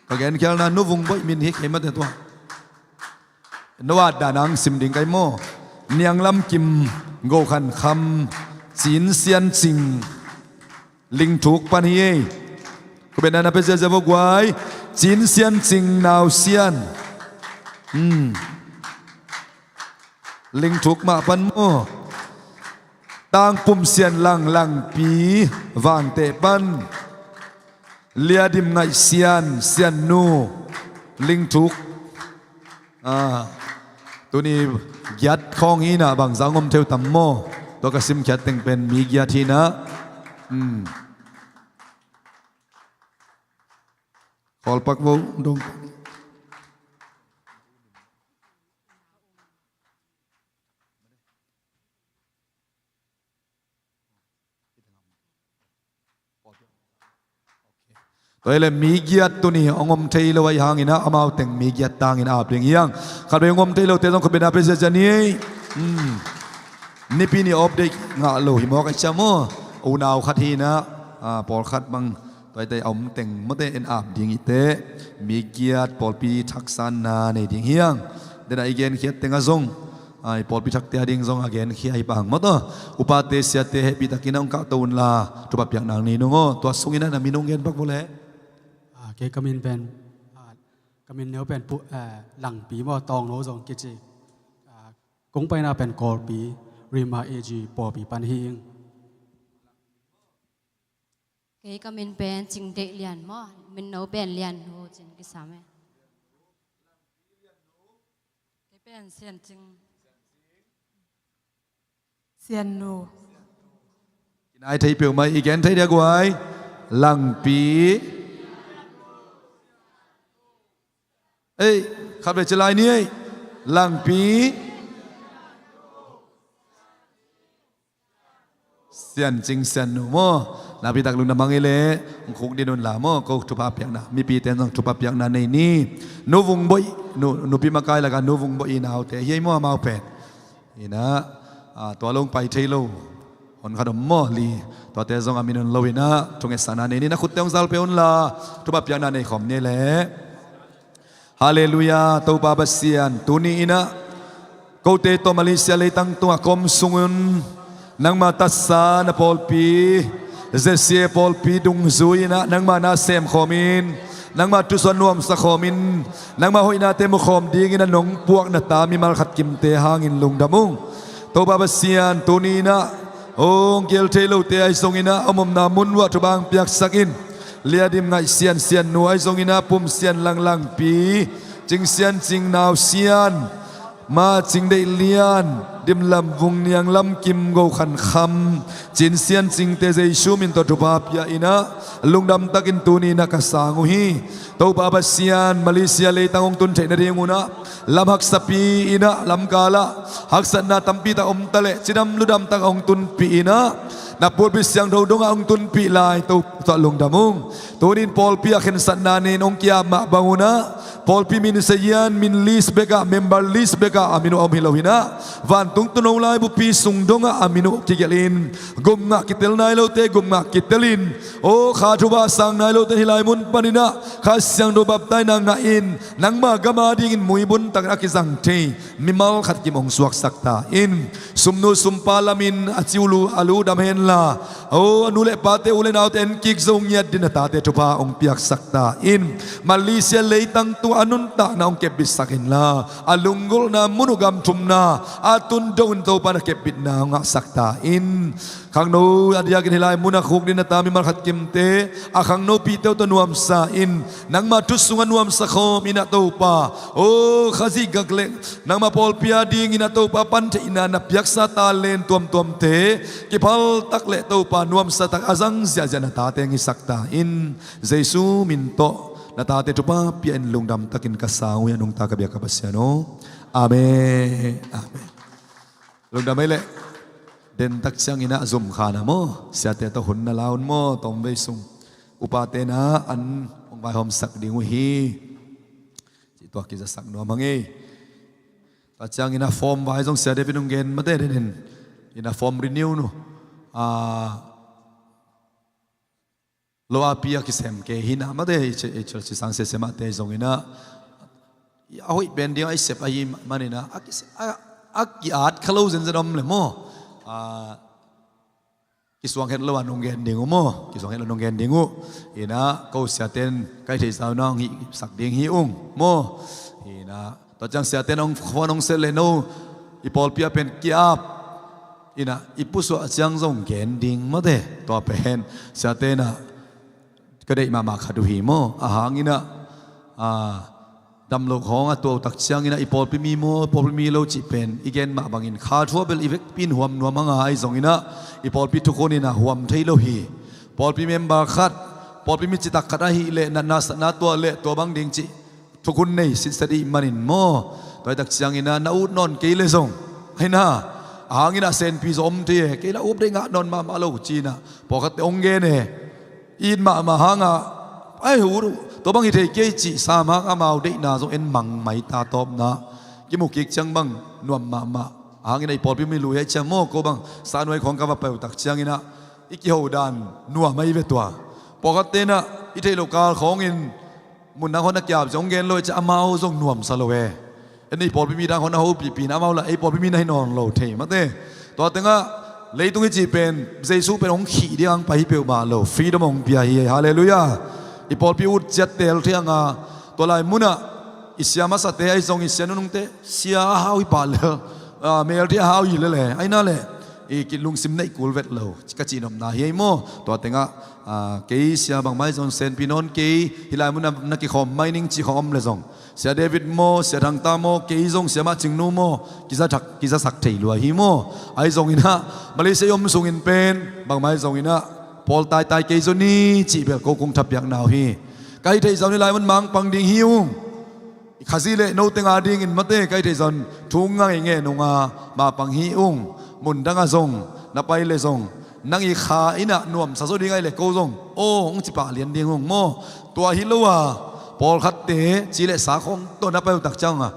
ka genkhialna Nu Vung Boih min hi kei, mate, tua. No at dan ang sim ding kai maw. Niang Lam Kim, Go Khan Kham, Cin Sian Cing, Ling Thuk pan hi ei. Khutbetna na pia ziazia vo guai. Cin Sian Cing, Nau Sian. Hmm. Ling Thuk mah pan maw. Tang Pum Sian Lang, Langpi, Vangteh pan. Lia Dim Ngaih Sian, Sian nu, Ling Thuk. Ah, tuni giat khawng hi in ah bangzah hong om thei uh tam maw? Tua ka simkhiat teng pen mi giat hi in ah. Hmm. Khawl pak vo dong. Tua hi leh mi giat tuni hong om thei lo ahih hangin ah, amau teng mi giat tangin ap ding hi hang. Khatvei hong om thei lote zong khutbetna pia ziazia ni. Hmm. Nipi ni update ngah lo hi mawk a, i ciam aw. Unau khat hi in ah, ah, pawlkhat bang tua hi teh a om teng mawte en ap ding hi teh. Mi giat pawlpi thaksanna nei ding hi hang. Dena i genkhiat tengah zong, ai, pawlpi thakte a ding zong a genkhia hi pah hang maw taw. Upate siate hehpih takin hong kahto unla, thupha piak nang ni nung aw. Tua sungin ah na min hong gen pak vo leh. Ah, kei ka min pen, ah, ka min neu pen pu, eh, Langpi maw, Tawng No zong kici. Ah, kong paina pen Kawlpi, Rhema A G pawlpi pan hi ing. Kei ka min pen Cing Deih Lian maw, min no pen Lian Nu cin kisam e. Kei pen Sian Cing. Sian Nu. Kinai thei peuhmah, i gen thei dia guai. Langpi. Ei, khat vei ci lai ni ei. Langpi Siancing Siannu maw? Nakpitak lungdam hang ei leh, hong khukdin un la maw? Ko thupha piakna, mipite zong thupha piakna nei ni. Nu Vung Bawi, nu, nupi makai lakah Nu Vung Bawi i naute hi ei maw, amau pen? Inah, ah, tua lo hong pai thei lo, hon khat om maw, li, tuate zong a min hon lo inah, thungetsakna nei ni. Na khutte hong zal pia un la, thupha piakna nei khawm ni ei leh. Halleluiah, Topa Pasian, tuni inah kote tawh Malaysia leitang tungah ka om sungun nangma tatsa na pawlpi, Z C A pawlpi dungzui inah nangma na sem khawmin, nangma thusuah nuamsa khawmin, nangma hoihnate mu khawm dingin a nong puak na ta mimal khat kimte hangin lungdam ung. Topa Pasian, tuni inah hong kihel thei lote ahi zong inah a omna mun uah thupha hong piaksak in. Lia Dim Ngaih Sian, Siannu ahi zong inah Pum Sian, Lang Langpi, Cing Sian, Cing Nau Sian, Ma Cing Deih Lian, Dim Lam Vung, Niang Lam Kim, Go Khan Kham, Cin Sian Cingte Jesu min tawh thupha pia inah lungdam takin tuni inah ka sang uh hi. Topa Pasian, Malaysia leitang hong tun theih nading un ah lam haksapi inah lamkal ah haksatna tampi tak om ta leh cidam ludam tak hong tunpih inah na pulpit siangtho dongah hong tunpih lai Topa tawh lungdam ung. Tuni in pawlpi ah khensatna nei in hong ki-ap mah bang un ah pawlpi min sazian, min list bekah, member list bekah a min uh a om hi lo hi inah vantung tuuno laibupi sung dongah a min uh kigelh in gupngah kitel nai lote gupngah kitel in, aw, kha thupha sang nai lote hih lai mun pan inah Kha Siangtho baptaina ngah in nangma gam adingin muibun takin a kizang thei mimal khat kim hong suaksak ta in. Sumnu sumpa lamin a ci uh lu, a lu dam hen la, aw, a nu le pate, u le naute en kik zo ngiat dingin na tate thupha hong piaksak ta in. Malaysia leitang tungah a nuntakna hong kepbitsak in la, a lunggulhna mun uh gam thumna a tun dongin Topa na kepbitna hong ngahsak ta in. Khangno a diakin hih lai munah khukdin na ta mimal khat kimte, a khangnopihte uh tawh nuamsa in, nangma thu sungah nuamsa khawm inah Topa, aw, Khazih gak le nangma pawlpi adingin ah Topa pantheihna na piaksa talent tuamtuamte kiphal tak le Topa nuamsa tak a zang ziahziah na tate hong hisak ta in. Jesu min tawh na tate thupha pia in lungdam takin ka sang uh hi, a nungta ka biak ka Pasian aw. Amen. Amen. Lungdam ei leh. Dentak ciangin ah zum kha na maw? Siate tawh hun na la un maw? Tawmvei sung upate na an hong vaihawmsak ding uh hi. Cih tua kizasak nuam hang ei. Tua ciangin ah form vai zong Sia David hong gen mate den in. In ah form renew nu. Ah, lo api a kisem kei hi na mate, i ci, i ci, ci sang sese mate zong in ah, a hoih pen ding a i sep ahi manin ah, a ki, a, a ki-at kha lo zenzen om le maw? Ah, kisuang het lo a nong gen ding uh maw? Kisuang het lo nong gen ding uh. In ah ko siaten ka i theih zau na hong hihsak ding hi ung maw? In ah Tua ciang siaten hong phone hong set leh no, i pawlpi ah pen ki-ap in ah i pusuah ciang zong gen ding mate. Tua pen siaten ah ka deih mahmah khat uh hi maw? A hang in ah, ah, damloh khawng a tuah uh tak ciangin ah i pawlpi mi maw, pawlpi mi lo cih pen i gen mah bangin kha thu ah bel i vekpi in huam nuam hang a, ahi zongin ah i pawlpi thukhun in ah huam thei lo hi. Pawlpi member khat, pawlpi mi citak khat ahih leh natna satna tuah leh tua bang ding cih thukhun nei sitset ih manin maw? Tua hi tak ciangin ah na ut nawn kei le zong, ahi na, a hang in ah senpi zaw om thei e, kei la up deih ngah nawn mahmah lo ci-in ah pawlkhatte hong gen e. It mahmah hang ah, ai, ut uh, tua bang hi thei kei cih sam hang, amau deihna zong en mang mai ta, tawpna kimu kik ciang bang nuam mahmah. A hang in ah i pawlpi mi lui ahih ciang maw, ko bang sahnuai khawng ka va pai uh tak ciangin ah i kiho dan nuam ahi ve tua. Pawlkhatte in ah i theih loh kal khawngin mun dang khawng na ki-ap zong gen lo e ci-a, amau zong nuamsa lo e. En i pawlpi mi dang khawng na hopihpih in ah amau lah ei pawlpi mi na hi nawn lo thei mate. Tua tengah leitung i cih pen Jesu pen hong khih ding hong pai hi peuhmah lo, freedom hong pia hi. Halleluiah. I pawlpi ut ciat tel thei hang a, tua lai munah i sia masate ahi zong, i sia nunungte, sia a hau hi pah lel, ah, mel thei a hau hi lel e, ahi na leh i kilungsim neih kul vet lo ka cihnopna hi ei maw? Tua tengah, ah, kei sia bangmah hi zong senpi nawn kei, hih lai munah na kikhawm mai ning cih khawng om le zong, Sia David maw, Sia Thangta maw, kei zong Sia Mah Cingnu maw, kiza thak, kizasak thei lua hi maw? Ahi zongin ah Malaysia i om sungin pen bangmah hi zongin ah pawl taitai kei zaw ni cih bel ko kong thapiakna uh hi. Ka hih theih zah un hih lai mun mangpang ding hi ung. I Khazih le no teng adingin mate, ka hih theih zah un thu ngai nge nunga mapang hi ung. Mundang ah zong na pai le zong nang i kha in ah nuamsa zaw ding ahih leh ko zong aw hong ci pah lian ding ung maw. Tua hi lo a, pawlkhatte ci le sa khawng tawh na pai uh tak ciang a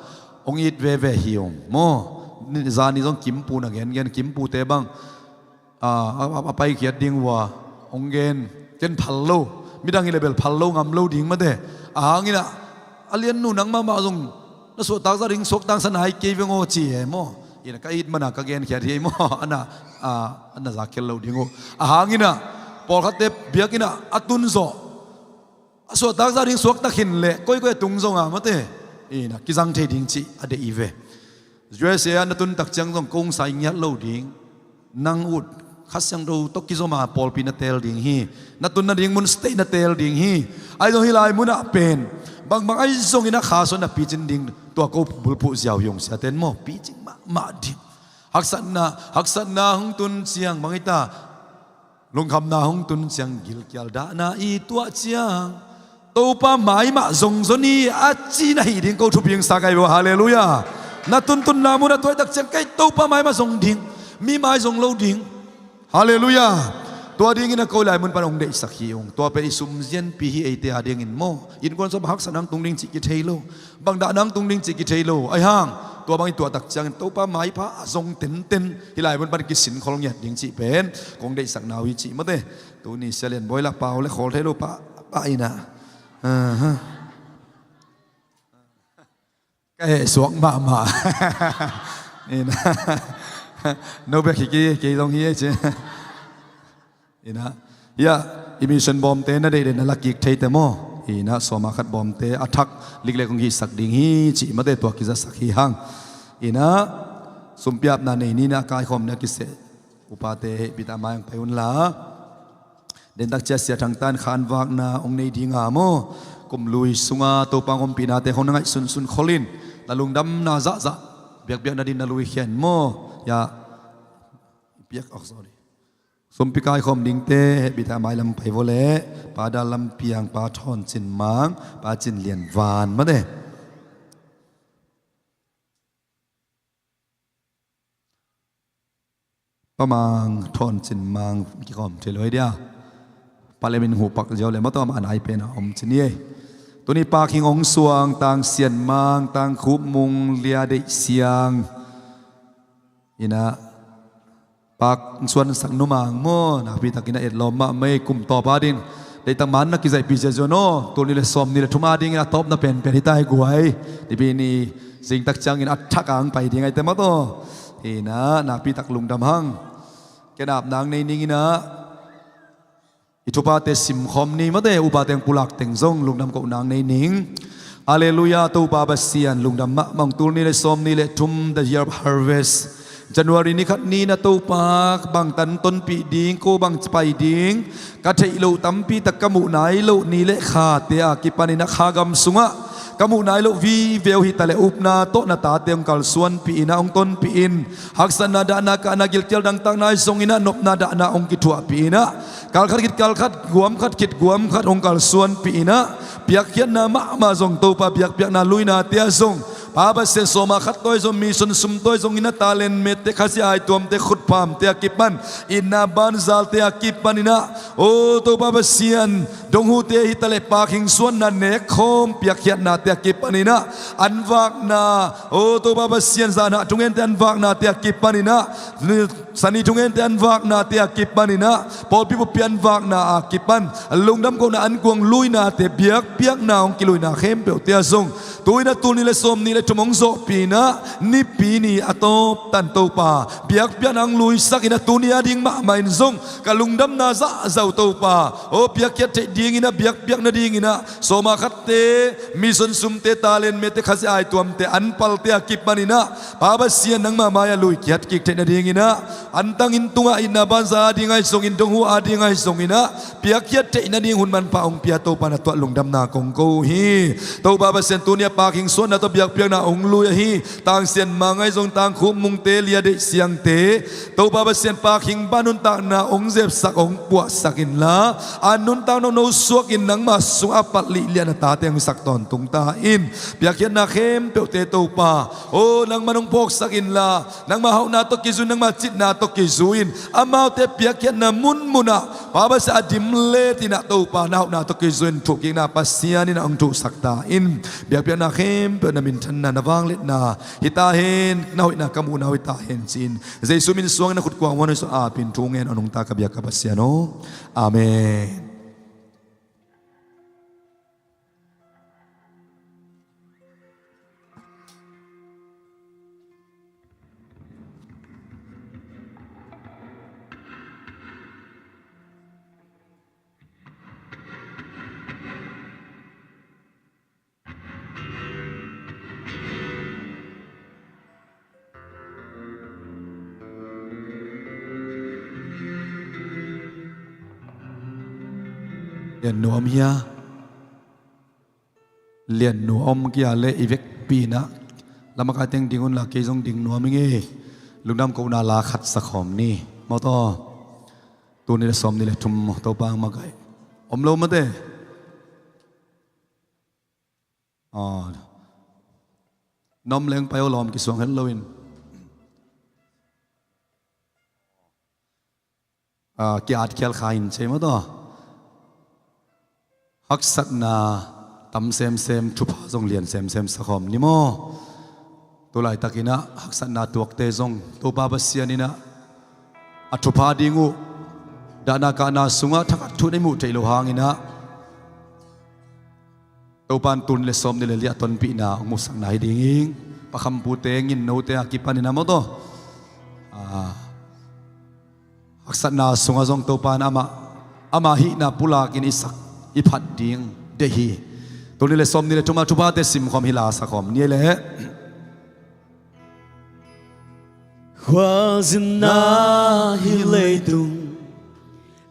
hong it veve hi ung maw. Zani zong Kimpu na gengen, Kimpute bang a, a, a paikhiat ding uh a hong gen. Ken phal lo, midang hi leh bel phal lo ngam lo ding mate. Ahang in ah a liannu nang mahmah zong na suahtak zah ding suakta sa nai kei veng aw ci e maw. In ah ka it man a ka genkhiat hi ei maw. A na, a, a na zak khel lo ding uh. Ahang in ah pawlkhatte biakinn ah a tun zawh a suahtak zah ding suakta khin leh koikoi a tung zong a mate, in ah kizang thei ding cih a deih hi ve. U S A ah na tun tak ciang zong kong sai ngiat lo ding. Nang ut Kha Siangtho tawh kizom a pawlpi na teel ding hi. Na tun nading mun state na teel ding hi. Ahi zong hih lai munah pen bangbang ahi zongin a kha suan na picin ding, tua ko bulphuh ziau hi ung, siate in maw, picing mahmah ding. Haksatna, haksatna hong tun ciang bang hi ta, lungkhamna hong tun ciang gilkial dahna i tuah ciang Topa mai mah zong zaw ni a ci na hih ding ko thupingsa ka hi uh. Halleluiah. Na tuntunna munah tua hi tak ciang kei Topa mai mah zong ding, mi mai zong lo ding. Halleluiah. Tua dingin a ko lai mun pan hong deihsak hi ung. Tua pen i sumzianpi hi eite adingin maw. Innkuan sung bang haksatna hong tung ding cih kithei lo, bang dahna hong tung ding cih kithei lo. Ahi hang tua bang i tuah tak ciangin Topa maipha a zong tenten hih lai mun pan kisinkhol ngiat ding cih pen kong deihsakna uh hi cih mate. Tuni Sia Lian Bawi lah pau le khawl thei lo pah, pah in ah. Aha. Ka heh suak mahmah. In ah. No bek hi kei, kei zong hi ei ci. In ah. Hiah i mission bawmte na deih leh na la kik thei te maw. In ah sawma khat bawmte a thak liklek kong hihsak ding hi cih mate, tua kizasak hi hang. In ah sumpiapna nei ni in ah kaikhawm ni a kiseh upate hehpihna mai hong pai un la. Dentak cia Sia Thang Tan khanvakna hong nei ding a maw. Kum lui sunga Topa hong ompihnate hong na ngaihsunsun khol in, na lungdamna zahzah biakpiak nading na lui khia in maw. Hiah piak awk, sorry. Sumpi kaikhawm dingte hehpihna mai lam pai vawleh, Pa Dal Lam Piang, Pa Thawn Cin Mang, Pa Cin Lian Van mate. Pa Mang, Thawn Cin Mang kikhawm thei lo hi dia. Pa Lem in huhpak ziau leh mawtaw mah a nai pen a om cin hi ei. Tuni Pa Khing Ong Suang, Tang Sian Mang, Tang Khup Mung, Lia Deih Siang. In ah Pak Suan Sak Nu Mang maw, nakpi takin a etlawm mahmah ei, kum tawp ading. Deihtak man na kizaihpih ziazua aw, tul nih le sawm nih le thum adingin a tawpna penpen hi ta hi guai. Nipi ni zingtak ciangin a thak a hong pai ding ahih teh maw taw. Hi in ah nakpi tak lungdam hang. Ken apna hong nei ning in ah i thupate simkhawm ni mate, upate hong pulak teng zong lungdam kohna hong nei ning. Halleluiah, Topa Pasian lungdam mahmah ung. Tul nih le sawm nih le thum, the year of harvest. January ni khat ni in ah Topa bangtan tonpih ding, ko bang pai ding, ka theih loh tampi tak ka muh nai loh ni le khate a kipanin ah kha gam sungah ka muh nai loh vive uh hi taleh upna tawh na tate hong kalsuanpih in ah hong tonpih in, haksatna dahna kahna gilkial dangtakna ahi zongin ah nopna dahna hong kithuahpih in ah, kal khat khit kal khat, guam khat khit guam khat hong kalsuanpih in ah, piakkhiatna mahmah zong Topa biakpiakna luinate ah zong, Pa Pasian, sawma khat tawh ahi zong, mission sum tawh ahi zongin ah talent mete, khazia aituamte, khutphamte a kipan, itna banzalte a kipanin ah, aw Topa Pasian, donghute hi taleh Pa Khing Suan na nekkhawm piakkhiatnate a kipanin ah, an vakna, aw Topa Pasian, zanah thungente an vaknate a kipanin ah, sani thungente an vaknate a kipanin ah, pawlpi buppi an vakna a kipan lungdam kohna an kuang luinate, biakpiakna hong kiluina khempeuhte ah zong, tu in ah tul nih le sawm nih le thum hong zawhpih in ah, Nipi ni a tawp tan Topa biakpiakna hong luisak in ah, tuni a ding mahmah in zong ka lungdamna zahzah uh Topa, aw piakkhiat theih dingin ah, biakpiak nadingin ah, sawma khatte, mission sumte, talent mete, khazia aituamte an palte a kipanin ah, Pa Pasian, nangma mai-ah luikhiat kik theih nadingin ah, antang inn tungah, itna banza ading ahi zongin, donghu ading ahi zongin ah, piakkhiat theih nading hun manpha hong pia Topa na tuah lungdamna kong ko uh hi. Topa Pasian, tuni Pakkhing suahna tawh biakpiakna hong lui ahi Tangsian Mangai zong, Tangkhum Mungte, Lia Deih Siangte, Topa Pasian Pakkhing pan nuntakna hong zepsak, hong puahsak inla, a nuntak nong nosuak in nangmah sungah a pat lihlian a tate hong hisak tawntung ta in. Biakpiakna khempeuhte Topa aw, nangmah nong phawksak inla, nangmah hauhna tawh kizui in, nangmah citna tawh kizui in, amaute biakpiakna munmunah Pa Pasian a dim letinah Topa na hauhna tawh kizui in, thuhkikna Pasian inah hong thuhsak ta in. Biakpiakna khempeuh na minthanna, na vangliatna hi ta hen, na hoihna ka muhna uh hi ta hen ci-in, Jesu min suangin na khutkuang muan hoih suah apin thu ngen a nungta ka biak ka Pasian aw. Amen. Lian nuam hia? Lian nuam kia le i vekpi inah lamakai teng ding unla kei zong ding nuam ing ei. Lungdam kohna la khat sakhawm ni. Mawtaw. Tul nih le sawmnih le thum Topa hong makaih. Om lo mate. Aw. Nom leng pai aw, lawm kisuang het loin. Aa, ki-at khial kha in cei maw taw. Haksatna tam semsem, thupha zong lian semsem sakhawm ni maw. Tulaitakinah haksatna tuakte zong Topa Pasian inah a thupha ding uh dahna kahna sungah thakhat thu-in a muh theih loh hanginah Topa in tul nih le sawmnih le li a tonpihna hong musakna hi ding hi. Pakhampute, nginnote a kipanin a mawtaw, aa, haksatna sungah zong Topa in amah, amah hihna pulakin i sak, i phat ding deih hi. Tul nih le sawmnih le thum a thuphate simkhawm hi, la sakhawm ni leh. Khualzinna hih leitung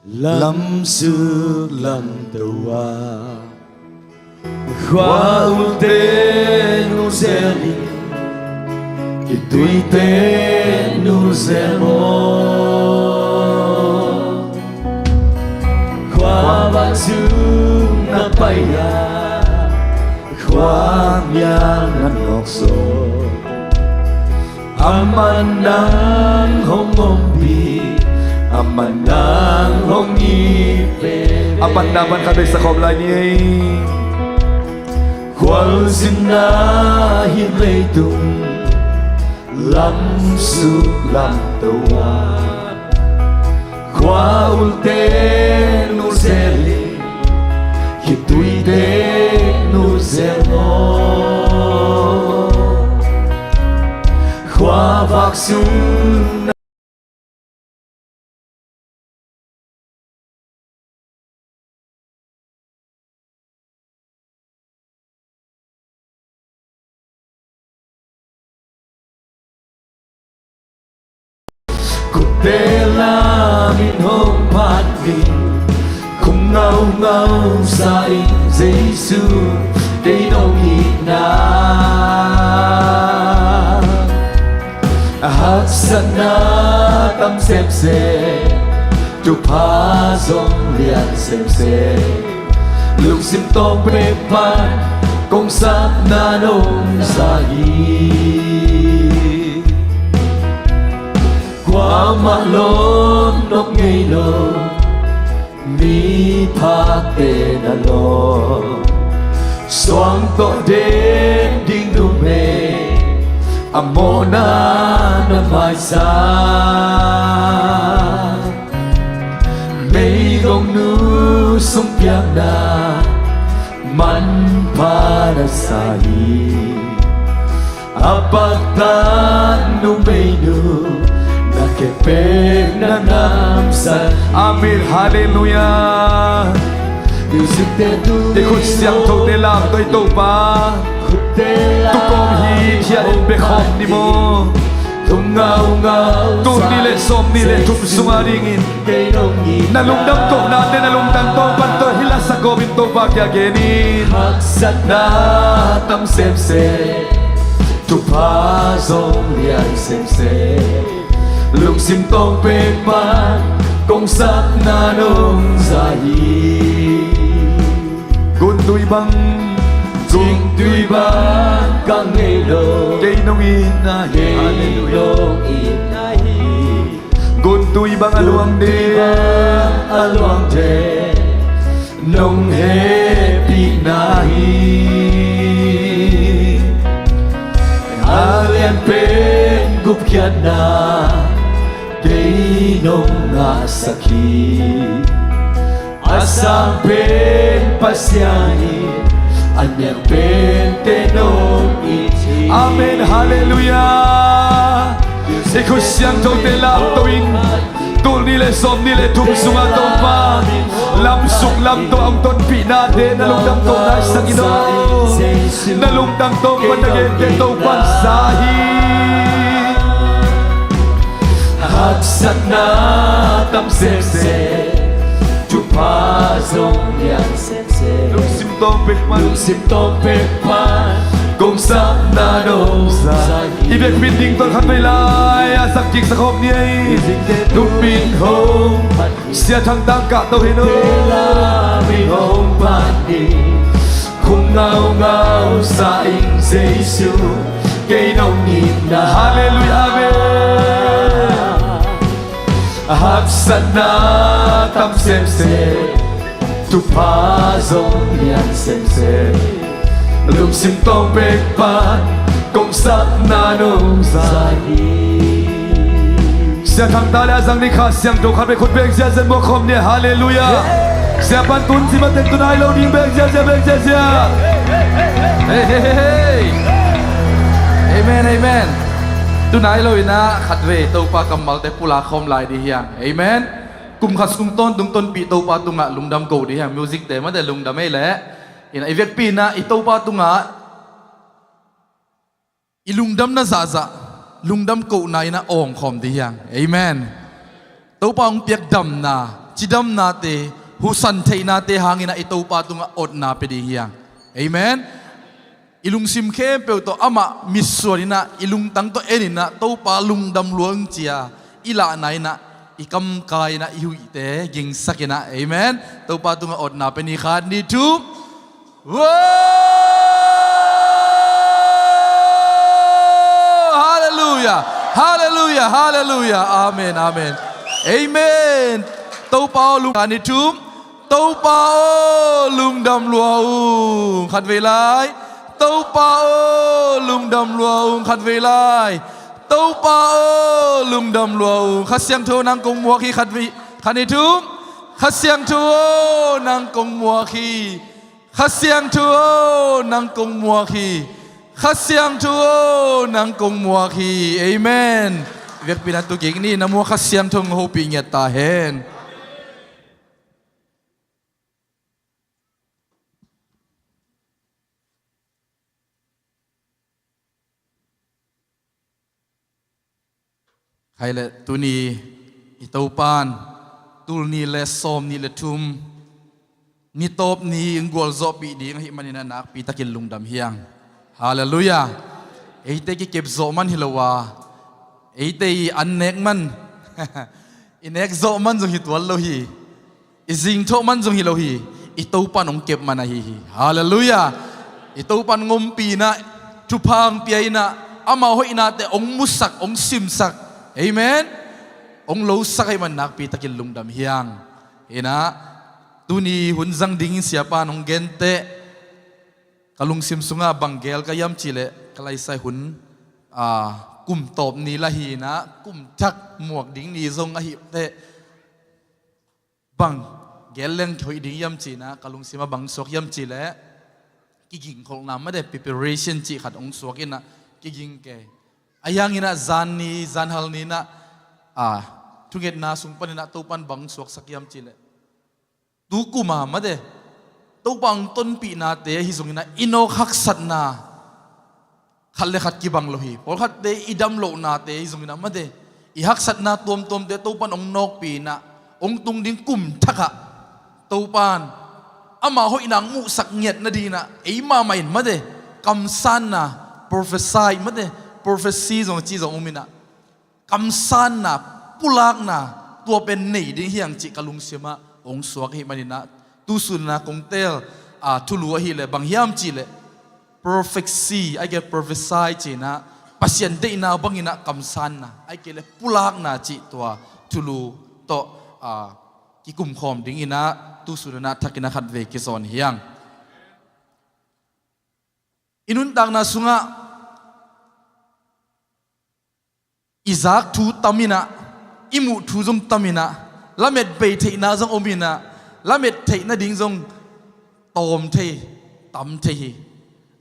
lamsuk lamto a, khua ulte nu zel in, khituite nu zel maw. Khua vak sung na pai a, khua mial na nawk zaw. Amah nang hong ompih, amah nang hong it ve. A patna pan khat vei sakhawm lai ni ei. Khualzinna hih leitung lamsuk lamto a, khua ulte nu zel in, khituite nu zel maw. Khua vak sung Khutte lam in hong phat ding, khum ngaungau sa in Jesu, kei nong itna. Haksatna tam semsem, thupha zong lian semsem, lungsim tawng pek pan kong sapna nong za hi. Kuamah lawm nop ngei lo, miphakte na lawm. Suang tawh den ding numei, a mawhna na maisak. Meigong nu sung piakna manpha na sa hi. A paktat numeinu na khepekna namsat. Amen. Halleluiah. I khut siangthote lam tawh i Topa tuu kawm hithiat in bia khawm ni maw. Tul nih le sawmnih le thum sungah dingin na lungdam kohnate na lungtang tawng pan tawh hi la sa Kawmin Topa kiang gen in. Haksatna tam semsem, thupha zong lian semsem, lungsim tawng pek pan kong sapna nong za hi. Guntui bang, guntui bang ka ngei lo, kei nong itna hi. Hallelujah. Nong itna hi. Guntui bang a luang ding, guntui bang a luang ding, nong hehpihna hi. A lian pen gupkhiatna kei nong ngahsak hi. A sang pen Pasian hi, a niam pente nong it hi. Amen. Hallelujah. I khut siangthote lamto in, tul nih le sawm nih le thum sungah Topa, lamsuk lamto a hong tonpihnate na lungdam kohna i sak in aw. Na lungtang tawng pan na gente Topa in za hi. Haksatna tam semsem, thupha zong lian semsem, lungsim tawng pek pan, lungsim tawng pek pan kong sapna nong za hi. I biakpi in ding tawn khat vei lai a, sak kik sak khawm ni ei. Tumin hong Sia Thang Tang kah to hi no. Hong pan hi. Khum ngaungau sa ing Jesu, kei nong itna. Hallelujah. Amen. Haksatna tam semsem, thupha zong lian semsem, lungsim tawng pek pan kong sapna nong za hi. Sia Thang Tang le a zang ni Kha Siangtho khat vei khut beng ziahziah muak khawm ni. Hallelujah. Sia pan tun ci mateng tun ai lo ding beng ziahziah, beng ziahziah. Hey, hey, hey, hey. Amen, amen. Tun ai lo in ah khat vei Topa kammalte pulak khawm lai ding hi hang. Amen. Kum khat sung tawntung tonpih Topa tungah lungdam ko ding hi hang. Music te mate lungdam ei leh. In ah i vekpi in ah i Topa tungah i lungdamna zahzah, lungdam kohna in ah awng khawm ding hi hang. Amen. Topa hong piak damna, cidamnate, husan theihnate hang in ah i Topa tungah otna pia ding hi hang. Amen. I lungsim khempeuh tawh amah mitsuan in ah, i lungtang tawh en in ah, Topa lungdam lua ung ci-a i lahna in ah, i kamkai in ah, i huihte gingsak in ah. Amen. Topa tungah otna pia ni. Khat, nih, thum. Wow! Hallelujah! Hallelujah! Hallelujah! Amen, amen. Amen. Topa aw, lungdam ni. Thum. Topa aw, lungdam lua ung. Khat vei lai. Topa aw, lungdam lua ung. Khat vei lai. Topa aw, lungdam lua ung. Kha Siangtho nang kong muak hi. Khat vei, khat, nih, thum. Kha Siangtho aw, nang kong muak hi. Kha Siangtho aw, nang kong muak hi. Kha Siangtho aw, nang kong muak hi. Amen. Vekpi in ah tu kik ni, na muak Kha Siangtho hong hopih ngiat ta hen. Khai le tuni i Topan tul nih le sawm nih le thum ni tawp ni hong gualzawhpih ding ahih manin ah nakpi takin lungdam hi hang. Hallelujah. Eite kikep zawh man hi lo a, eite i an nek man, i nek zawh man zong hi tuan lo hi. I zingthawh man zong hi lo hi, i Topan hong kep man ahi hi. Hallelujah. I Topan hong ompih in ah, thupha hong pia in ah, ama hoihnate hong musak, hong simsak. Amen. Hong losak ahih man nakpi takin lungdam hi hang. In ah, tuni hun zang dingin Siapan hong genteh, ka lungsim sungah bang gel ka hiam cih leh, ka laisai hun, ah, kum tawp ni lah hi in ah, kum thak muak ding ni zong ahih teh, bang gel leng hoih ding hiam cih in ah, ka lungsim ah bang suak hiam cih leh, kigingkholhna mate, preparation cih khat hong suak in ah, kiging kei. Ahi hangin ah zan ni, zanhal ni in ah, ah, thungetna sung panin ah Topan bang suaksak hiam cih leh, tu kum a mate, Topa hong tonpihnate ahi zongin ah, i nawk haksatna khat le khat kibang lo hi. Pawlkhatte i dam lohnate ahi zongin ah mate, i haksatna tuamtuamte Topan hong nawkpih in ah, hong tung ding kum thak ah Topan ama hoihna hong muhsak ngiat nadingin ah, ei mahmah in mate, kamsanna, prophesy mate, prophecy zong ci zong om in ah, kamsanna, pulakna, tua pen nei ding hi hang cih ka lungsim ah hong suak ahih manin ah, tu sun in ah kong teel, a, thulu ahih leh bang hiam cih leh, prophecy, ahih kei leh prophesy ci-in ah, Pasian deihna bangin ah kamsanna, ahih kei leh pulakna cih tua thulu tawh, a, kikum khawm dingin ah, tu sun in ah thak in ah khatvei kizawn hi hang. I nuntakna sungah i zak thu tam in ah, i muh thu zong tam in ah, lamet bei theihna zong om in ah, lamet theih nading zong tawm thei, tam thei hi.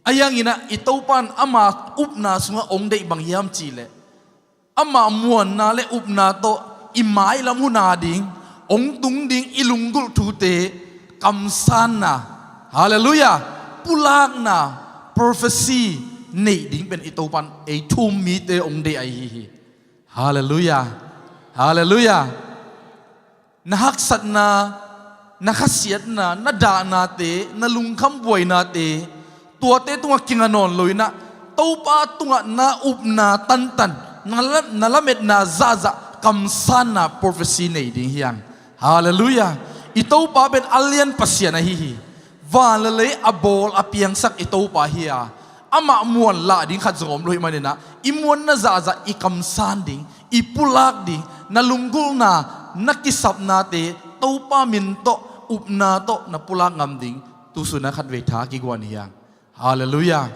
Ahi hangin ah i Topa in ama upna sungah hong deih bang hiam cih leh, ama muanna le upna tawh i mailam hun a ding, hong tung ding i lunggulh thute kamsanna, halleluiah, pulakna, prophecy neih ding pen i Topa in ei thu-um mite hong deih ahi hi. Halleluiah. Halleluiah. Na haksatna, na khasiatna, na dahnate, na lungkham buainate, tuate tungah kinga nawn lo in ah, Topa tungah na upna tantan, na la-, na lametna zahzah kamsanna prophecy nei ding hi hang. Halleluiah. I Topa pen a lian Pasian ahi hi. Van le lei a bawl a piangsak i Topa hi a, amah muan lah ding khat zong om lo ahih manin ah, i muanna zahzah i kamsan ding, i pulak ding, na lunggulhna, na kisapnate Topa min tawh, upna tawh na pulak ngam ding, tu sun ah khatvei tha kiguan hi hang. Halleluiah.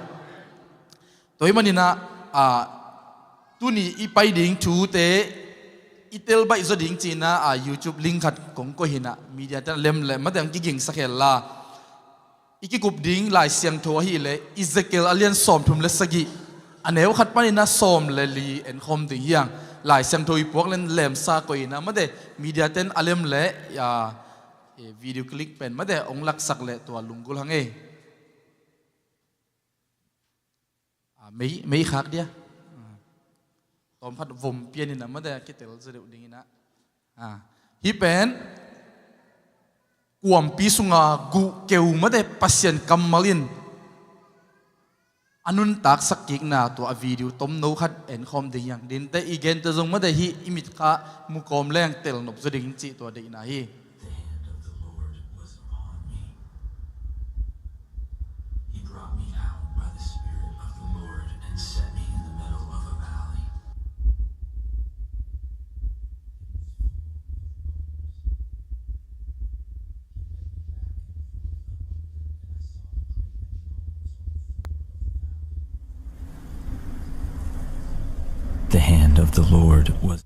Tua ahih manin ah, a, tuni i pai ding thute i tel baih zaw ding ci-in ah, a, YouTube link khat kong koih hi in ah, media ten a lem leh mate hong kigingsak hen la. I kikup ding Lai Siangtho ahih leh Ezekiel a lian sawmthum le sagih, a neu khat panin ah sawm le li en khawm ding hi hang. Lai Siangtho i puak leh lemsa koih in ah mate, media ten a lem leh, a, e, video clip pen mate hong laksak leh tua lunggulh hang ei. A, mei, mei khak dia. A, tawm khat vom pian in ah mate kitel zaw deuh dingin ah. A, hih pen kuampi sunga guh keu mate Pasian kammal in a nuntaksak kikna tua a video tomno khat en khawm ding hi hang. Dinte i gente zong mate hih i mit kha mu kawm leng tel nop zaw ding cih tua deihna hi. The hand of the Lord was upon me. He brought me out by the Spirit of the Lord and set me in the middle of a valley. The hand of the Lord was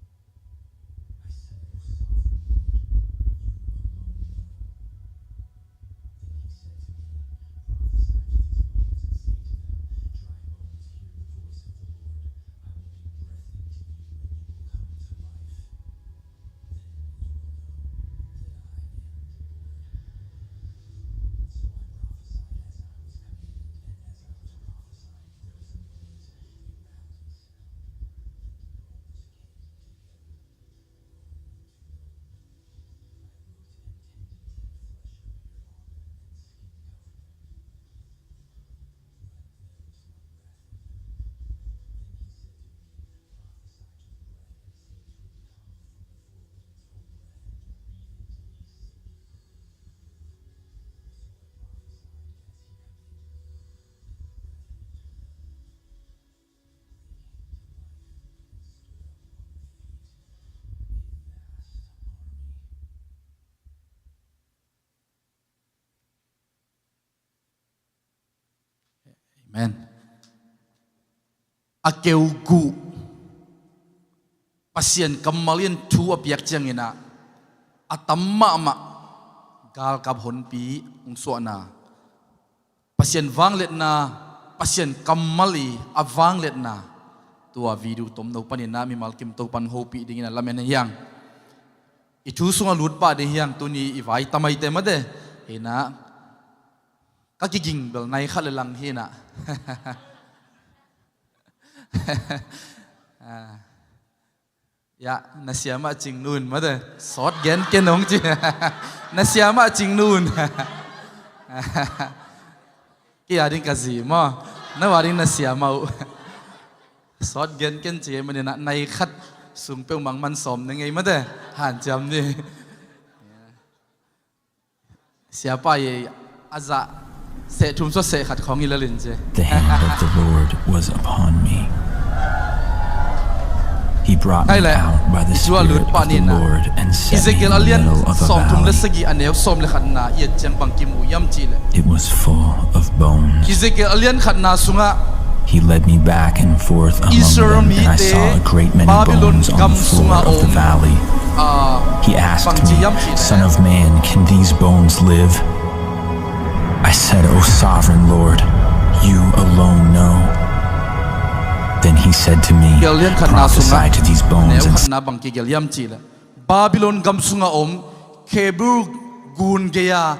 Amen. A keu guh Pasian kammal in thu a piak ciangin ah, a tam mahmah galkap honpi hong suahna, Pasian vangliatna, Pasian kammal i a vangliatna, tua video tomno panin ah mimal kim Topa in hong hopih dingin ah lamen hi hang. I thu sungah lut pah ding hi hang, tuni i vai tamaite mate hi in ah, ka kiging bel nai khat le lang hi in ah. Ah. Ya, na siamah cing nun mate. Sawt gen ken hong ci. Na siamah cing nun. Kei a ding ka zi maw? Na a ding na sia mah uh. Sawt gen ken ci ei maninah nai khat sung peuhmah man sawm na ngei mate. Hanciam ni. Siapa ei a zah seh thum sawt seh khat khawng i lalin ci. The hand of the Lord was upon me. He brought me out by the Spirit of the Lord and set me in the middle of a valley. Ezekiel a lian sawm thum le sagih a neu sawm le khatna i et ciang bang kimu hiam cihleh, it was full of bones. Ezekiel a lian khatna sungah He led me back and forth among them, and I saw a great many bones on the floor of the valley. He asked me, "Son of man, can these bones live?" I said, "O sovereign Lord, you alone know." Then he said to me, "Prophesy to these bones and..." Babylon gam sungah om Hebrew gun gei-a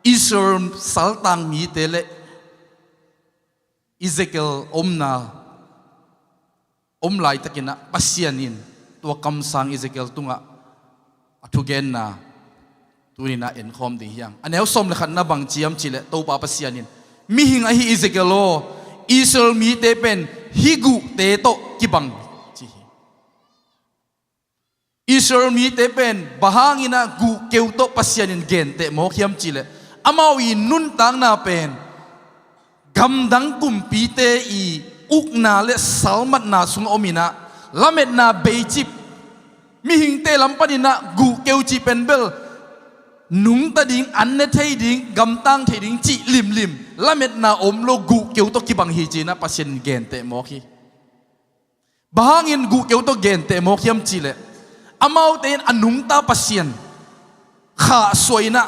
Israel saltang mite le Ezekiel omna om laitakinah Pasian in tua kamsang Ezekiel tungah a thugenna tuninah enkhawm ding hiang. A neu sawm le khatna bang ciam cihleh Topa Pasian in, "Mihing ahi Ezekiel aw, Israel mite pen hih guhte tawh kibang," ci hi. Israel mite pen bang hanginah guhkeu tawh Pasian in genteh mawk hiam cihleh, amau i nuntakna pen gamdang kumpite i ukna le salmatna sungah ominah lametna beicip, mihingte lam paninah guhkeu cih pen bel nungta ding, an ne thei ding, gamtang thei ding cih limlim, lametna om lo guhkeu tawh kibang hi cinah Pasian in genteh mawk hi. Bang hangin guhkeu tawh genteh mawk hiam cihleh, amaute in a nungta Pasian khahsuah inah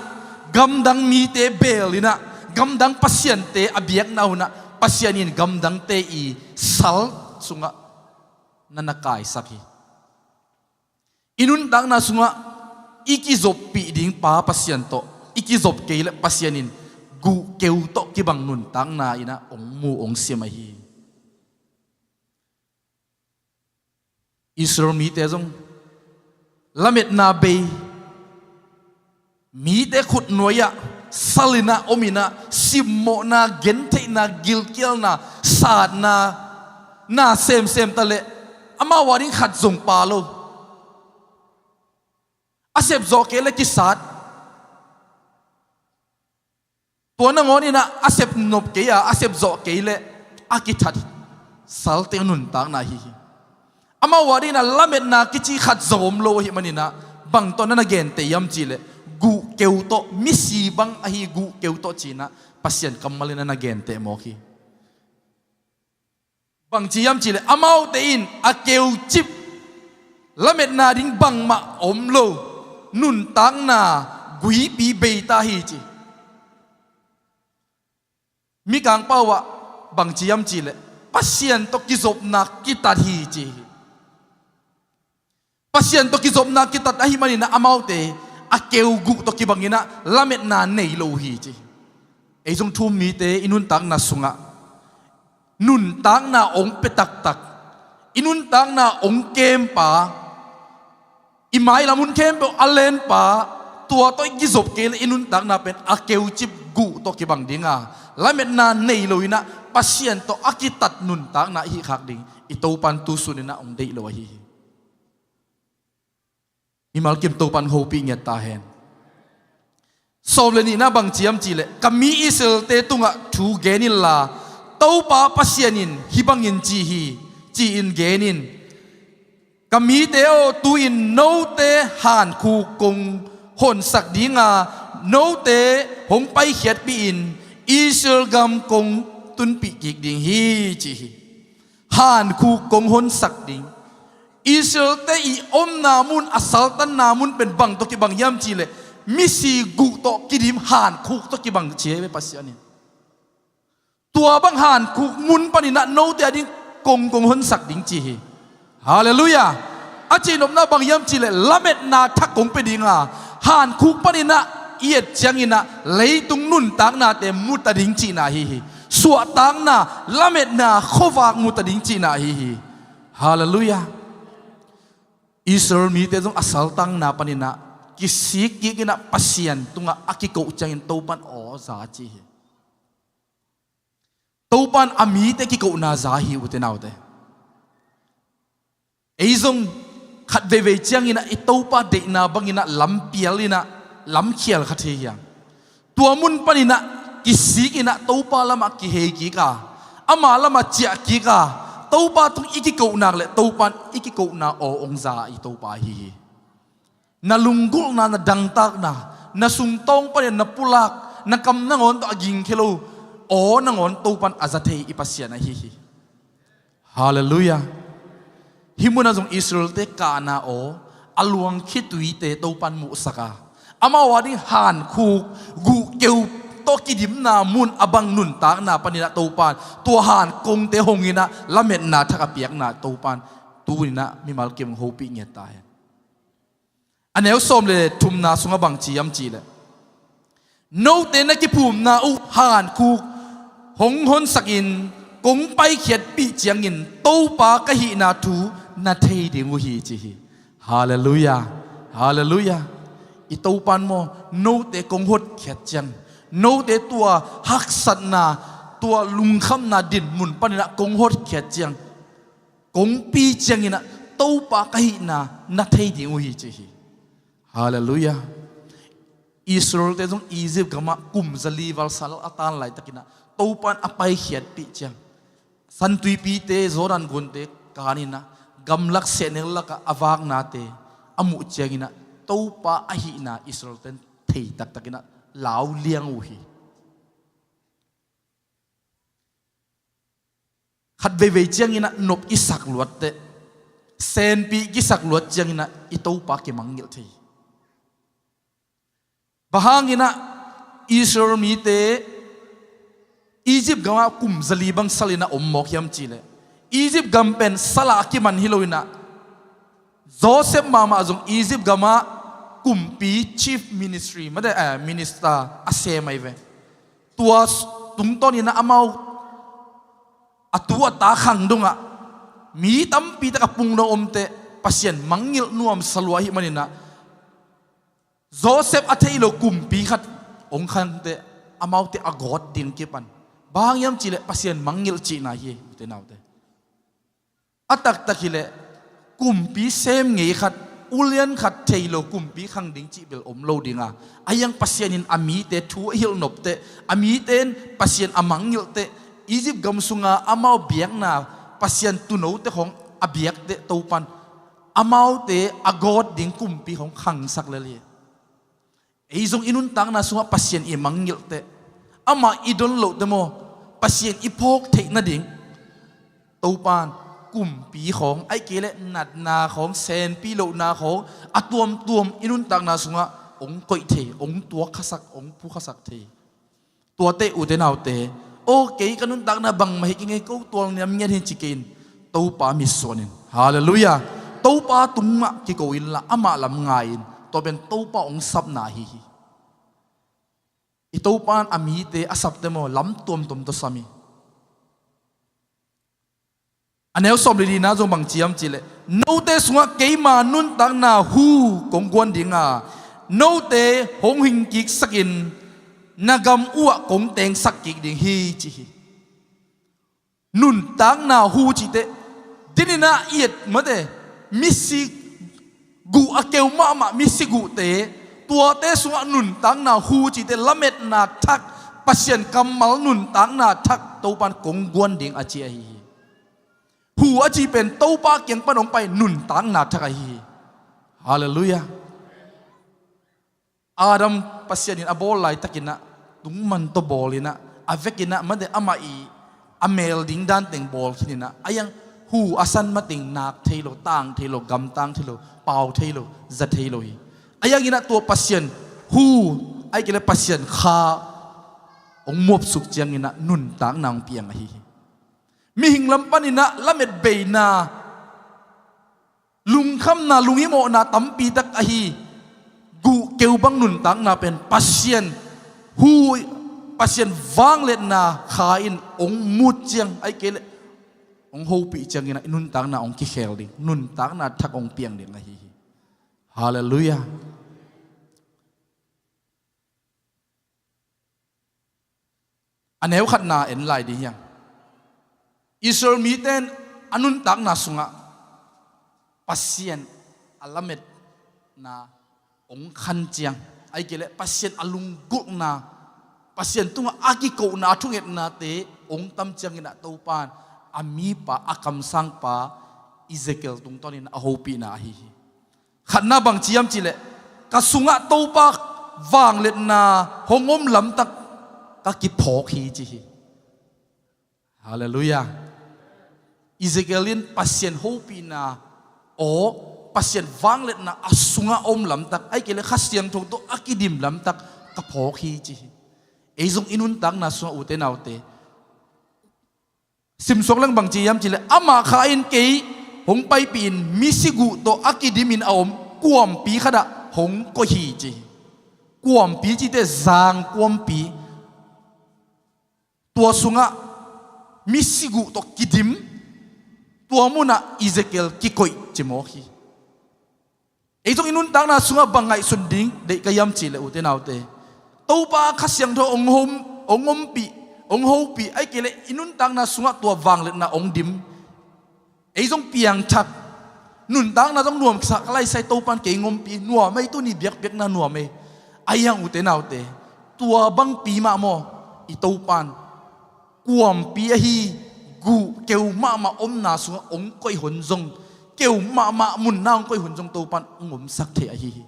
gamdang mite beel inah gamdang pasiante a biakna hunah Pasian in gamdangte i sal sungah na na kaisak hi. I nuntakna sungah i kizoppih ding pa Pasian tawh i kizop kei le Pasian in guhkeu tawh kibang nuntakna inah hong mu hong sim ahi hi. Israel mite zong lametna bei, mite khutnuai-ah salinah ominah simmawhna, gentheihna, gilkialna, satna na semsem taleh amau a ding khat zong pha lo. A sepzawh kei le kisat. Tua nangawninah a sep nop kei a, a sep zawh kei le a kithat salte nuntakna hi hi. Amau a dinah lametna kici khat zo om lo ahih maninah bang tawh na na genteh hiam cihleh guhkeu tawh, misi bang ahi guhkeu tawh cinah Pasian kammal in na na genteh mawk hi. Bang ci hiam cihleh amaute in a keucip lametna ding bangmah om lo nuntakna guipi beita hi ci. Mikang pau-ah bang ci hiam cihleh Pasian tawh kizopna kitat hi ci hi. Pasian tawh kizopna kitat ahih maninah amaute a keu guh tawh kibanginah lametna nei lo hi ci hi. Ei zong thu-um mite i nuntakna sungah nuntakna hong pia taktak, i nuntakna hong kempa, i mailam hun khempeuh a lenpa, tua tawh i kizop kei le i nuntakna pen a keucip guh tawh kibang dinga lametna nei lo inah Pasian tawh a kitat nuntakna i hih khak ding i Topan tu suninah hong deih lo ahi hi. Mimal kim Topan hopih ngiat ta hen. Sawm le nihna bang ci hiam cihleh ka mi Israelte tungah thu gen inla, Topa Pasian in hih bangin ci hi, ci-in gen in. Ka mite aw, tu-in note hankhuk kong honsak dinga note hong paikhiatpih in Israel gam kong tunpih kik ding hi ci hi. Hankhuk kong honsak ding. Israelte i omna mun, a saltanna mun pen bang tawh kibang hiam cihleh misi guh tawh kidim, hankhuk tawh kibang ci hi ve Pasian in. Tua bang hankhuk mun paninah note a ding kong kong honsak ding ci hi. Halleluiah. A cihnopna bang hiam cihleh lametna thak kong pia dinga hankhuk paninah i et cianginah leitung nuntaknate muta ding cihna hi hi. Suahtakna, lametna khuavak muta ding cihna hi hi. Halleluiah. Israel mite zong a saltanna paninah kisik kik in ah Pasian tungah a kikoh ciangin Topan aw za ci hi. Topan a mite kikohna za hi, ute naute. Ei zong khat veivei ciangin ah i Topa deihna bangin ah lampial in ah lamkhial kha thei hi hang. Tua mun panin ah kisik in ah Topa lamah kihei kik a, ama lamah ciah kik a, Topa tung i kikoh nak leh Topan i kikohna aw hong za i Topa hi hi. Na lunggulhna, na dangtakna, na sungtawng panin na pulak, na kam nangawn tawh a gingkhia lo aw nangawn Topan a za thei i Pasian ahi hi. Halleluiah. Hih munah zong Israelte kahna aw, a luang khituite Topan muhsak a, amau a ding hankhuk, guhkeu tawh kidimna mun a bang nuntakna panin ah Topan tua hankongte hong in ah lametna thak a piakna Topan tuni-in ah mimal kim hong hopih ngiat ta hen. A neu sawm le thumna sungah bang ci hiam cih leh, note na kiphumna uh hankhuk hong honsakin kong paikhiatpih ciangin Topa ka hihna thu na thei ding uh hi, ci hi. Halleluiah. Halleluiah. I Topan maw, note kong hotkhiat ciang, note tua haksatna, tua lungkhamna dinmun panin ah kong hotkhiat ciang, kong pi ciangin ah Topa ka hihna na thei ding uh hi, ci hi. Halleluiah. Israelte zong Egypt gamah kum zali val sal a tan laitakin ah Topan a paikhiatpih ciang, Santuipite, Jordan gunte kanin ah gamlak sehnel lakah a vaknate a muh ciangin ah Topa ahihna Israelte in thei taktakin ah lau liang uh hi. Khat veivei ciangin ah nop i sak luatteh, senpi i kisak luat ciangin ah i Topa kimangngilh thei. Bang hangin ah Israel mite Egypt gamah kum zali bang salin ah om mawk hiam cih leh, Egypt gam pen sal a kiman hi loin ah Joseph mahmah zong Egypt gamah kumpi, chief ministry, mate, eh, minister a sem ahi ve. Tua s-, tungtawnin ah amau a tu a ta khang dongah mi tampi tak a pung dong omteh Pasian mangngilh nuam sa lua ahih manin ah Joseph a thei lo kumpi khat hong khangteh amaute a gawt ding kipan. Bang hang hiam cih leh Pasian mangngilh cihna hi, ute naute. A taktak hileh kumpi sem ngei khat, ulian khat thei lo kumpi khang ding cih bel om lo ding a, a hiang Pasian in a mite thu a hilh nopteh, a mite in Pasian a mangngilhteh, Egypt gam sunga amau biakna Pasian tuunote khawng a biakteh Topan amaute a gawt ding kumpi khawng khangsak lel hi. Ei zong i nuntakna sungah Pasian i mangngilhteh, amah i don lohteh maw, Pasian i phawk theih nading Topan kumpi khawng, ahih kei leh natna khawng, senpi lohna khawng a tuamtuam i nuntakna sungah hong koih thei, hong tuak khasak, hong phu khasak thei. Tuate ute naute, aw, kei ka nuntakna bangmah hi kei ngei, ko tualniam ngiat hi ci kei in, Topa mitsuan in. Halleluiah. Topa tung mah kiko inla amah lam ngai in. Tua pen Topa hong sapna ahi hi. I Topa in a mite a sapteh maw, lam tuamtuam tawh sam hi. A neu sawm le lina zong bang ci hiam cih leh, note sungah keima nuntakna hu kong guan ding a, note hong hingkiksakin na gam uhah kong tengsak kik ding hi, ci hi. Nuntakna hu cihte, dinin ah i et mate, misi guh a keu mahmah misi guhte, tuate sungah nuntakna hu cihte, lametna thak, Pasian kammal nuntakna thak Topan kong guan ding a ci ahi hi. Hu a cih pen Topa kiang pan hong pai nuntakna thak ahi hi. Halleluiah. Adam Pasian in a bawl laitakin ah tungman tawh bawl in ah, a vekin ah mate amah i a mel ding dan teng bawl khin in ah, a hiang hu a san mateng nak thei lo, tang thei lo, gamtang thei lo, pau thei lo, za thei lo hi. A hiangin ah tua Pasian hu, ahih kei leh Pasian kha hong muapsuk ciangin ah nuntakna hong piang ahi hi. Mihing lam panin ah lamet beina, lungkhamna, lunghimawhna tampi tak ahi guh keu bang nuntakna pen Pasian hu, Pasian vangliatna kha in hong mut ciang, ahih kei leh hong hopih ciangin ah i nuntakna hong kikhel ding, nuntakna thak hong piang ding ahi hi. Halleluiah. A neu khatna en lai ding hiang. Israel mite in a nuntakna sungah Pasian a lametna hong khan ciang, ahih kei leh Pasian a lunggulhna, Pasian tungah a kikohna, a thungetnate hong tam ciangin ah Topa in a mipa, a kamsangpa Ezekiel tungtawnin a hopihna ahi hi. Khatna bangci hiam cih leh, ka sungah Topa vangliatna hong om lamtak ka kiphawk hi ci hi. Halleluiah. Ezekiel in Pasian hopihna aw, Pasian vangliatna a sungah om lamtak, ahih kei leh Kha Siangtho tawh a kidim lamtak ka phawk hi ci hi. Ei zong i nuntakna sungah, ute naute, simsuak leng bangci hiam cih leh, amah kha in kei hong paipihin misi guh tawh a kidimin a om kuampi khatah hong koih hi ci hi. Kuampi cihte zang kuampi. Tua sungah misi guh tawh kidim, tua munah Ezekiel kikoih ci mawk hi. Ei zong i nuntakna sungah bang ngaihsun ding deih ka hiam cih leh, ute naute, Topa Kha Siangtho hong hom, hong ompih, hong hopih, ahih kei leh i nuntakna sungah tua vangliatna hong dim. Ei zong piangthak, nuntakna zong nuamsa ka laisai, Topa in kei hong ompih, nuam ei, tuni biakpiakna nuam ei. Ahi hang, ute naute, tua bangpi mah maw, i Topa in kuampi ahi, guh keu mahmah omna sungah hong koih hun zong, keu mahmah munna hong koih hun zong Topa in hong omsak thei ahi hi.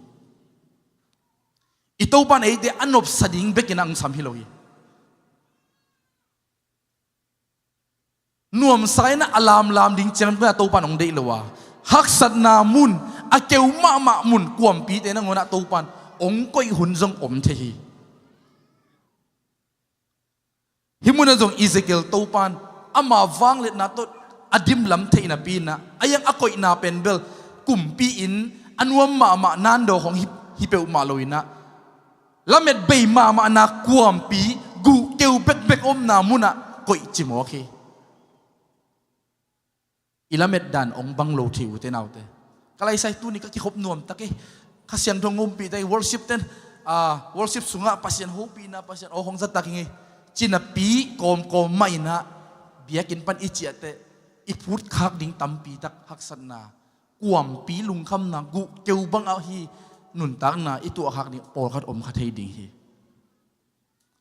I Topa in eite a nopsa ding bekin a hong sam hi lo hi. Nuamsa in a lamlam ding ciang bek a Topa in hong deih lo a, haksatna mun, a keu mahmah mun, kuampite nangawn ah Topa in hong koih hun zong om thei hi. Hih munah zong Ezekiel, Topa in ama vangliatna tawh a dimlam theih napi-in ah, a hiang a koihna pen bel kumpi-in a nuam mahmah, nandaw khong hi, hi peuhmah lo-in ah, lamet bei mahmahna kuampi, guh keu bekbek omna munah koih ci mawk hi. I lamet dan hong bang lo thei, ute naute. Ka laisai, tuni ka kikhop nuamtak e. Kha Siangtho hong ompihtak e, worship ten, ah, worship sungah Pasian hopihna, Pasian aw hong zatak ing e, ci napi kawmkawm mah-in ah, biakinn pan i ciah teh, i phutkhak ding tampi tak haksatna, kuampi lungkhamna, guh keu bang ahi nuntakna i tuahkhak ding pawlkhat om kha thei ding hi.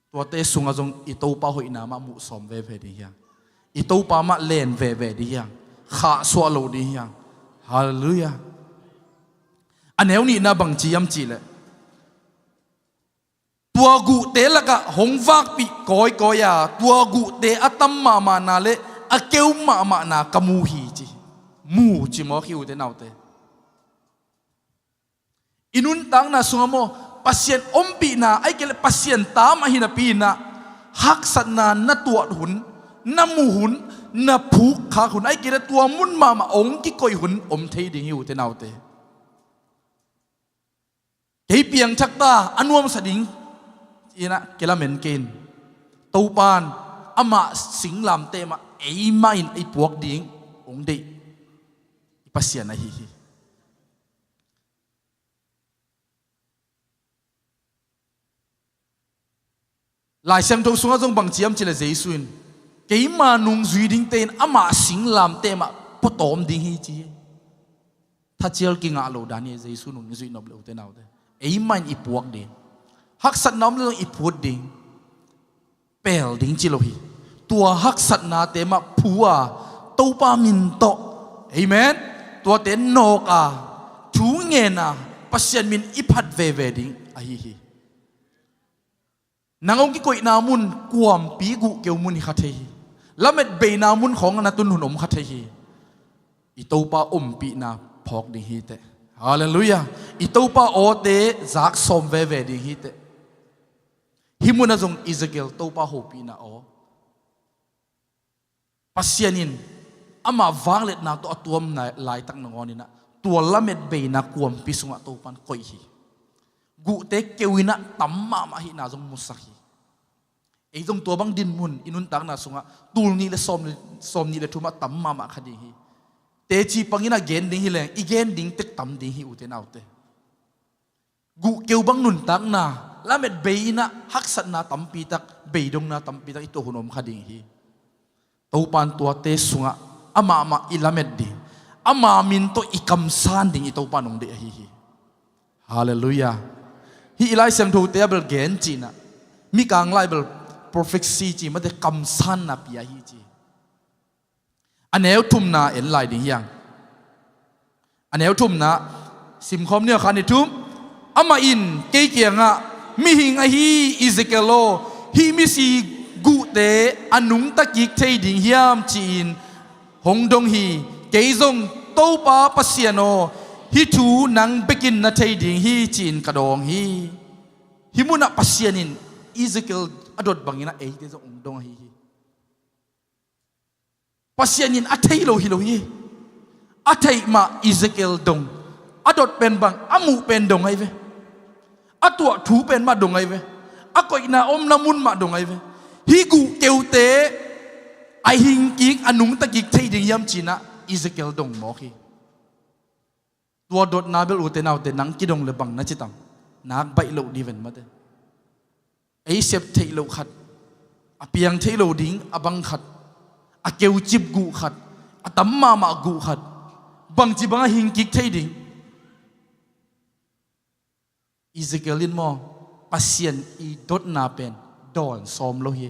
Tuate sungah zong i Topa hoihna mah muh sawm veve ding hi hang. I Topa mah len veve ding hi hang. Khahsuah lo ding hi hang. Halleluiah. A neu nihna bangci hiam cih leh, tua guhte lakah hong vakpih kawikawi a, tua guhte a tam mahmahna le a keu mahmahna ka mu hi ci hi. Mu ci mawk hi, ute naute. I nuntakna sungah maw, Pasian ompihna, ahih kei leh Pasian ta mah hi napi-in ah, haksatna na tuat hun, na mu hun, na phutkhak hun, ahih kei leh tua mun mahmah hong kikoih hun om thei ding hi, ute naute. Kei piangthak ta, a nuamsa ding in ah kilamen kei in. Topa in amah singlamteh mah eimah in i puak ding hong deih i Pasian ahi hi. Lai Siangtho sungah zong bangci hiam cih leh, Jesu in, keima nungzui dingte in amah singlamteh mah puatawm ding hi ci hi. Thacial kingah lo dan hi, Jesu nungzuih nop leh, ute naute. Eimah in i puak ding, haksatna om leh zong i phut ding, pel ding ci lo hi. Tua haksatnate mah phu a, Topa min tawh, amen, tuate nawk a, thu ngen a, Pasian min i phat veve ding ahi hi. Nang hong kikoihna mun kuampi guh keu mun hi kha thei hi. Lamet beina mun khawng na tun hun om kha thei hi. I Topa ompihna phawk ding hi teh. Halleluiah. I Topa awte zak sawm veve ding hi teh. Hih munah zong Ezekiel Topa hopihna aw, Pasian in ama vangliatna tawh a tuamna laitak nangawn in ah, tua lamet beina kuampi sungah Topa in koih hi. Guhte keu in ah tam mahmah ahihna zong musak hi. Ei zong tua bang dinmun i nuntakna sungah tul nih le sawm, sawm nih le thum ah tam mahmah kha ding hi. Teci pang in ah gen ding hi leng, i gen ding tek tam ding hi, ute naute. Guh keu bang nuntakna, Lamet bei in ah haksatna tampi tak, beidongna tampi tak i tuah hun om kha ding hi. Topa'n tuate sungah amah mah i lamet ding, ama min tawh i kamsan ding i Topa'n hong deih ahi hi. Halleluiah. Hih i Lai Siangthote a bel gen cihna, Mikang lai bel prophecy cih mate kamsanna pia hi ci. A neu thumna en lai ding hiang. A neu thumna simkhawm ni a khan i thum. Amah in kei kiangah, "Mihing ahi Ezekiel aw, hih misi guhte a nungta kik thei ding hiam?" ci-in hong dong hi. Kei zong, "Topa Pasian aw, hih thu nang bekin na thei ding hi," ci-in ka dawng hi. Hih munah Pasian in Ezekiel a dot bangin ah eite zong hong dong ahi hi. Pasian in a thei lo hi lo hi. A theih mah Ezekiel dong. A dot pen bang, a muh pen dong ahi ve. A tuah thu pen mah dong ahi ve. A koihna omna mun mah dong ahi ve. Hih guh keute a hing kik, a nungta kik thei ding hiam ci-in ah Ezekiel dong mawk hi. Tua dotna bel ute naute nang kidong le bang na ci tam? Nak baih loh ding ven mate. Ei sep theih loh khat, a piang theih lo ding a bang khat, a keucip guh khat, a tam mahmah guh khat, bangci bang a hing kik thei ding? Ezekiel in maw, Pasian i dotna pen dawn sawm lo hi.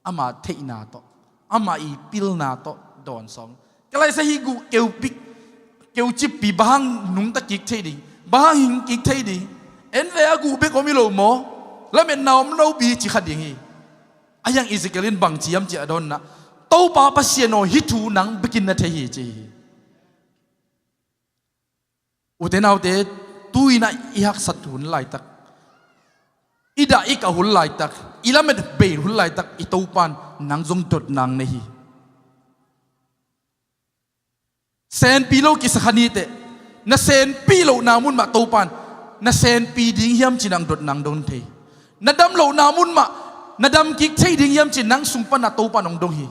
Ama theihna tawh, ama i pilna tawh dawn sawm. Ka laisa hi guh keupik, keucippi bang hang nungta kik thei ding, bang hang hing kik thei ding? En ve, a guh bek om hi lo maw? Lametna om lo bi ci kha ding hi. A hiang Ezekiel in bang ci hiam cih a dawnna, "Topa Pasian aw, hih thu nang bekin na thei hi," ci hi. Ute naute, tu-in ah i haksat hun laitak, i dah i kah hun laitak, i lamet bei hun laitak, i Topa'n nang zong dot nang nei hi. Senpi lo kisa kha ni teh, na senpi lohna mun mah Topa'n na senpi ding hiam ci-in ah dot nang dong thei. Na dam lohna mun mah na dam kik thei ding hiam ci-in nang sung pan ah Topa'n hong dong hi.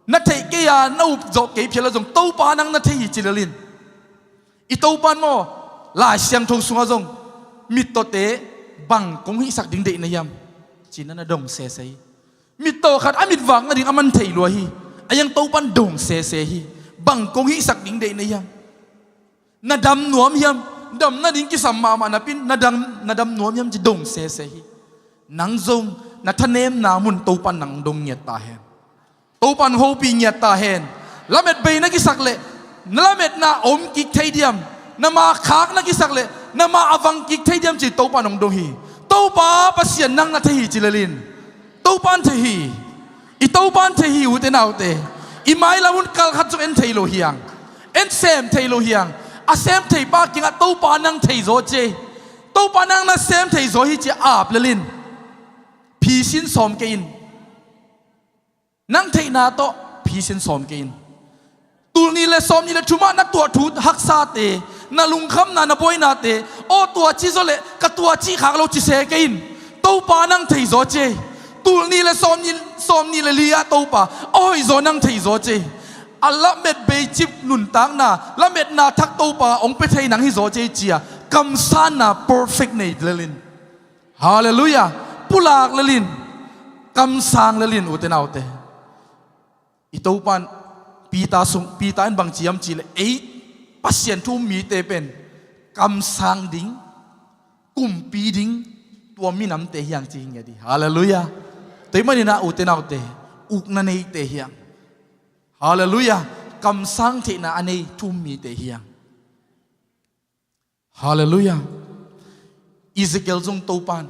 Na theih kei a, na up zawh kei phial a zong Topa nang na thei hi ci lel in. I Topa'n maw, Lai Siangtho sungah zong mittawte bang kong hihsak ding deih na hiam ci-in ah na dong sese hi. Mittaw khat a mitvak nading a man thei lua hi. A hiang Topa'n dong sese hi. Bang kong hihsak ding deih na hiam? Na dam nuam hiam? Dam nading kisam mahmah napi-in na dam, na dam nuam hiam ci dong sese hi. Nang zong na thanemna mun Topa'n nang dong ngiat ta hen. Topa'n hopih ngiat ta hen. Lamet bei na kisak leh na lametna om kik thei diam? Na ma khak na kisak leh na ma a vang kik thei diam ci Topa'n hong dong hi. Topa Pasian nang na thei hi ci lel in. Topa'n thei hi. I Topa'n thei hi, ute naute. I mailam hun kal khat zong en thei lo hiang. En sem thei lo hiang. A sem thei pa kiangah Topa nang thei zaw ci. Topa nang na sem thei zaw hi ci-a ap lel in. Phi sin sawm kei in. Nang theihna tawh phi sin sawm kei in. Tul nih le sawm nih le thum ah na tuah thu haksate, na lungkhamna, na buainate, aw tua ci zaw leh ka tua cih khak lo ci se kei in. Topa nang thei zaw ci. Tul nih le sawm nih, sawm nih le li ah Topa a hoih zaw nang thei zaw ci. A lamet bei cip nuntakna, lametna thak Topa hong pia thei nang hi zaw ci ci-a kamsanna perfect nei lel in. Halleluiah. Pulak lel in. Kamsang lel in, ute naute. I Topa'n Peter sung, Peter in bang ci hiam cih leh ei Pasian thu um mite pen kamsang ding, kumpi ding, tua minamte hi hang ci hi ngiat hi. Halleluiah. Tua ahih manin ah, ute naute, ukna neite hi hang. Halleluiah. Kamsang theihna a nei thu um mite hi hang. Halleluiah. Ezekiel zong Topa'n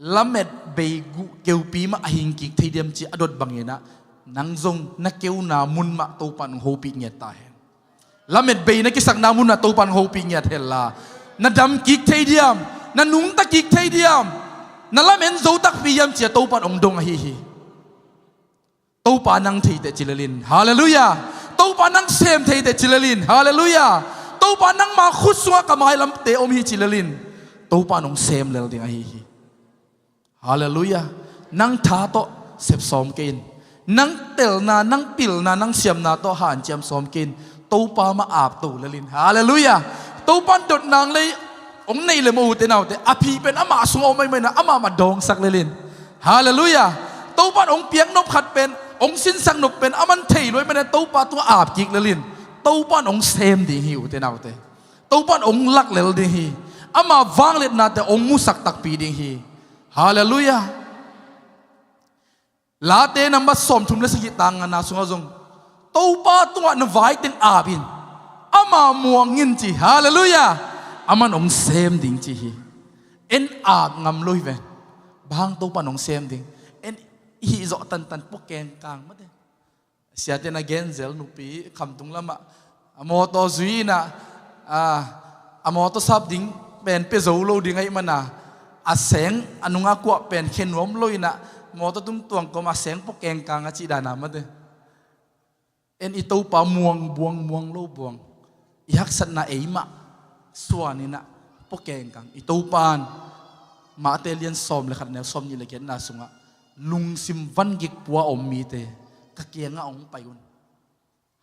lamet bei guh keupi mah a hing kik thei diam ci a dot bangin ah, nang zong na keuna mun mah Topa'n hong hopih ngiat ta hen. Lamet bei na kisakna mun mah Topa'n hong hopih ngiat hen la, na dam kik thei diam? Na nungta kik thei diam? Na lamen zo takpi hiam ci-a Topa'n hong dong ahi hi. Topa nang thei teh ci lel in. Halleluiah. Topa nang sem thei teh ci lel in. Halleluiah. Topa nangma khut sungah ka mailamte om hi ci lel in. Topa'n hong sem lel ding ahi hi. Halleluiah. Nang tha tawh sep sawm kei in. Nang telna, nang pilna, nang siamna tawh hanciam sawm kei in. Topa mah apto lel in. Halleluiah. Topa'n dot nang lei, Hong nei le maw, ute naute, a phi pen amah sungah om ahih manin amah mah dawngsak lel in. Halleluiah. Topa in hong piak nop khat pen, hong sinsak nop pen aman thei lo ahih manin Topa tungah ap kik lel in. Topa in hong sem ding hi, ute naute. Topa in hong lak lel ding hi. Ama vangliatnate hong musak takpi ding hi. Halleluiah. Late number sawmthum le sagih, tang ngana sungah zong, Topa tungah na vai teng ap in, ama muang in ci. Halleluiah. Aman hong sem ding ci hi. En ap ngam lo hi ven. Bang hang Topa in hong sem ding? En hih zawh tantan pua kengkang mate. Siate na genzel nupi khamtung lamah a mawtaw zui inah, a, a mawtaw sap ding pen pia zo lo ding ahih mana, a seng a nunga kuah pen khe nuam lo inah, mawtaw tung tuang kawm a seng pua kengkang a cih dana mate. En i Topa muang buang, muang lo buang. I haksatna eimah suan inah pua kengkang. I Topa in Mate lian sawm le khat, neu sawmnih le giatna sungah, lungsim vangik pua a om mite ka kiangah hong pai un.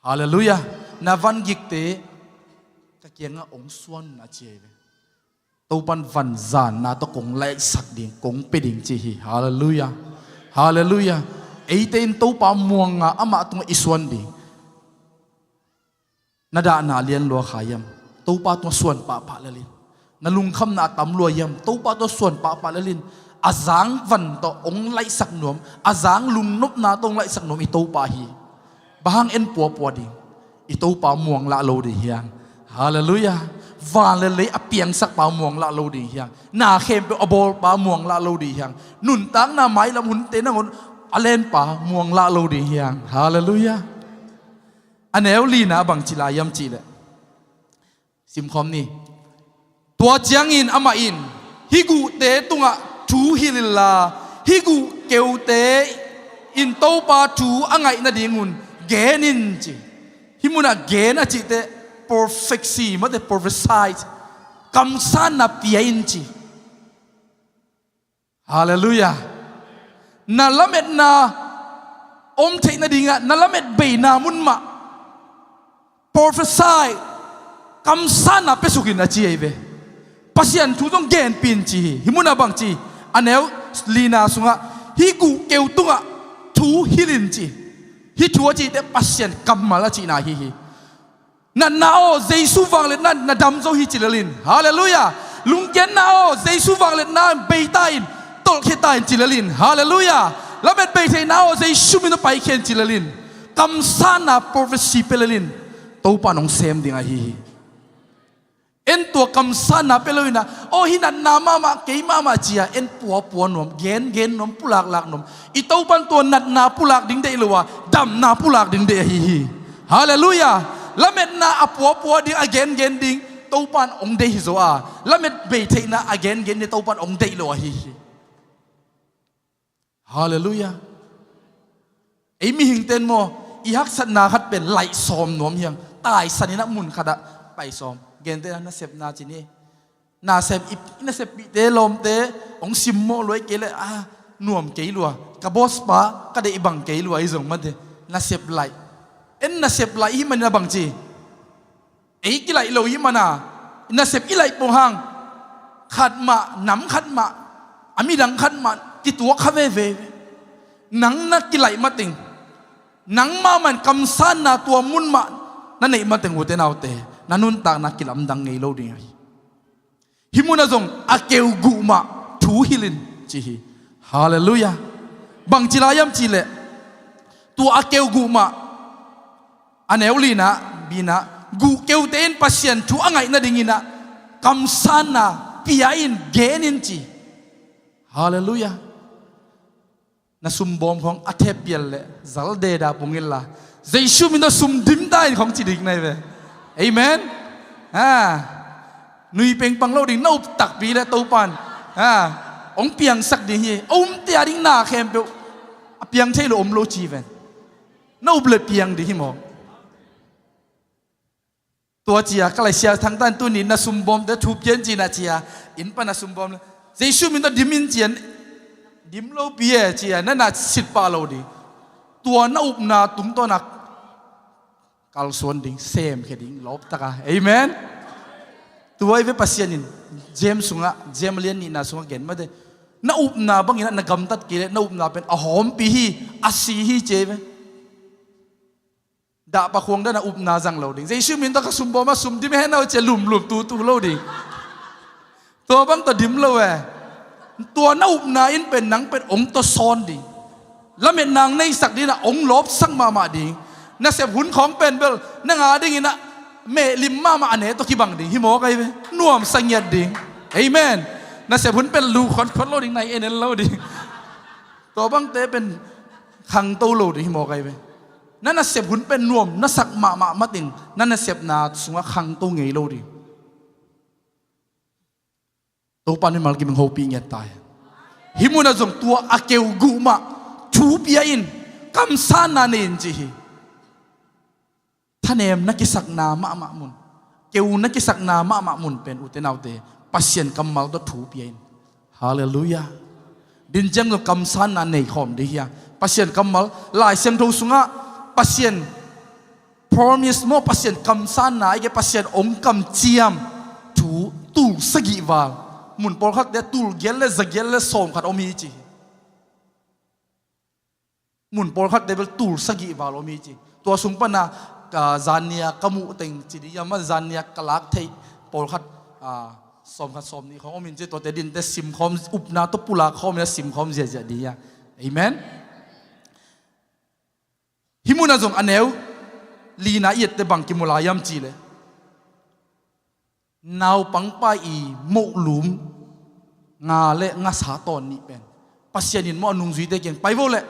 Halleluiah. Na vangikte ka kiangah hong suan un a ci hi ve. Topa in vanzanna tawh kong laihsak ding, kong pia ding ci hi. Halleluiah. Halleluiah. Eite in Topa muanga amah tungah i suan ding. Na dahna lian lua kha hiam? Topa tungah suan pahpah lel in. Na lungkhamna a tam lua hiam? Topa tungah suan pahpah lel in. A zang van tawh hong laihsak nuam, a zang lungnopna tawh hong laihsak nuam i Topa hi. Bang hang en puapua ding? I Topa muang lah lo ding hiang. Halleluiah. Van le lei a piangsakpa muang lah lo ding hiang. Na khempeuh a bawlpa muang lah lo ding hiang. Nuntakna mailam hunte nangawn a lenpa muang lah lo ding hiang. Halleluiah. A neu lina bang ci lai hiam cih leh, simkhawm ni. Tua ciangin amah in, hih guhte tungah thu hilh inla, hih guh keute in Topa thu a ngaih nadingun gen in ci. Hih munah gen a cihte prophecy mate, prophesy, kamsanna pia in ci. Halleluiah. Na lametna om theih nadingah na lamet beina mun mah prophecy, kamsanna piasuk in a ci ahi ve. Pasian thu zong genpih in ci hi. Hih munah bang ci? A neu lina sungah, hih guh keu tungah thu hilh in ci. Hih thu a cihte Pasian kammal a cihna ahi hi. Natna aw, Jesu vangliatna in na dam zo hi ci lel in. Halleluiah. Lungkiatna aw, Jesu vangliatna in bei ta in, tolhkhia ta in ci lel in. Halleluiah. Lamet bei theihna aw, Jesu min tawh paikhia in ci lel in. Kamsanna prophecy pia lel in. Topa in hong sem ding ahi hi. En tua kamsanna pia lo inah, aw hih natna mahmah, kei mahmah ci-a en puapua nuam, gengen nuam, pulaklak nuam. I Topa in tua natna pulak ding deih lo a, damna pulak ding deih ahi hi. Halleluiah. Lametna a puapua ding, a gengen ding Topa in hong deih hi zaw a, lamet bei theihna a gengen ding Topa in hong deih lo ahi hi. Halleluiah. Ei mihingte in maw, i haksatna khat pen laih sawm nuam hiang. Taisan inah mun khatah pai sawm. Gente na nasepna ci ni. Nasep i, i naseppihte lawmte hong simmawh lua, i kei le a nuam kei lua, ka boss pa ka deih bang kei lua, i zong mate. Nasep laih. En nasep laih i hih manin a bang ci? Ei kilaih lo i hih mana, nasep i laih pong hang, khat mah, nam khat mah, a midang khat mah kituak kha veve. Nang na kilaih mateng, nang mahmah in kamsanna tua mun mah na neih mateng, ute naute, na nuntakna kilamdang ngei lo ding ahi. Hih munah zong a keu guh mah thu hilh in ci hi. Halleluiah. Bang ci lai hiam cih leh, tua a keu guh mah, a neu lina, bina, guh keute in Pasian thu a ngaih nading inah kamsanna pia in, gen in ci. Halleluiah. Na sumbawm khawng a thep pial leh zal deda pung inla, Jesu min tawh sum dim ta in khawng ci ding na hi ve. Amen. Ha. Nui pengpang lo ding, na up takpi leh Topa in, ha, hong piangsak ding hi. A umte a ding na khempeuh a piang thei lo om lo ci ven. Na up leh piang ding hi maw? Tua ci-a ka laisia thangtan tuni na sumbawmte thup gen ci-in a ci-a, inn pan a sumbawm le, Jesu min tawh dim in ci-a, dim lopi e ci-a, na na sitpah lo ding. Tua na upna tungtawn a kalsuan ding, semkhia ding lawptaka. Amen. Tua i ve Pasian in James sungah, James lian nihna sungah gen mate. Na upna bangin ah na gamtat kei leh na upna pen a hawmpi hi, a si hi ci ei ve. Dahpa khuang dan a upna zang lo ding. Jesu min tawh ka sum bawm a sum dim hen aw ci a lumlum tutu lo ding. Tua bang tawh dim lo e. Tua na upna in pen nang pen ong tawh sawn ding. Lametna ong neisak ding a ong lawpsak mahmah ding. Nasep hun khawng pen bel nang a dingin ah mehlim mahmah a ne tawh kibang ding. Hi mawk ai ve. Nuamsa ngiat ding. Amen. Nasep hun pen lu khonkhon lo ding, nai en en lo ding. Tua bangte pen khangto lo ding hi mawk ai ve. Na nasep hun pen nuam na sak mahmah mateng na nasepna sungah khangto ngei lo ding. Topa mimal kim hopih ngiat ta hi. Hih munah zong tua a keu guh mah thu pia in, kamsanna nei in ci hi. Thanem na kisakna mahmah mun, keu na kisakna mahmah mun pen ute naute, Pasian kammal tawh thu pia in. Halleluiah. Din ciang zong kamsanna nei khawm ding hi a. Pasian kammal, Lai Siangtho sungah Pasian promise maw, Pasian kamsanna, i ke Pasian ong kamciam thu tul sagih val. Mun pawlkhatte tul giat le za giat le sawmkhat om hi ci hi. Mun pawlkhatte bel tul sagih val om hi ci. Tua sung pana ka zannia ka muh teng ci dih hiam, a zannia ka lak theih pawlkhat, a, sawmkhat sawmnih khawng om in ci, tuate dinte simkhawm, upna tawh pulak khawm in a simkhawm ziahziah dih hia. Amen. Hih munah zong a neu lina i ette bang kimu lai hiam cih leh, naupangpa i mohlum nga le ngasa tawn nih pen Pasian in maw a nungzuite kiang pai vo leh,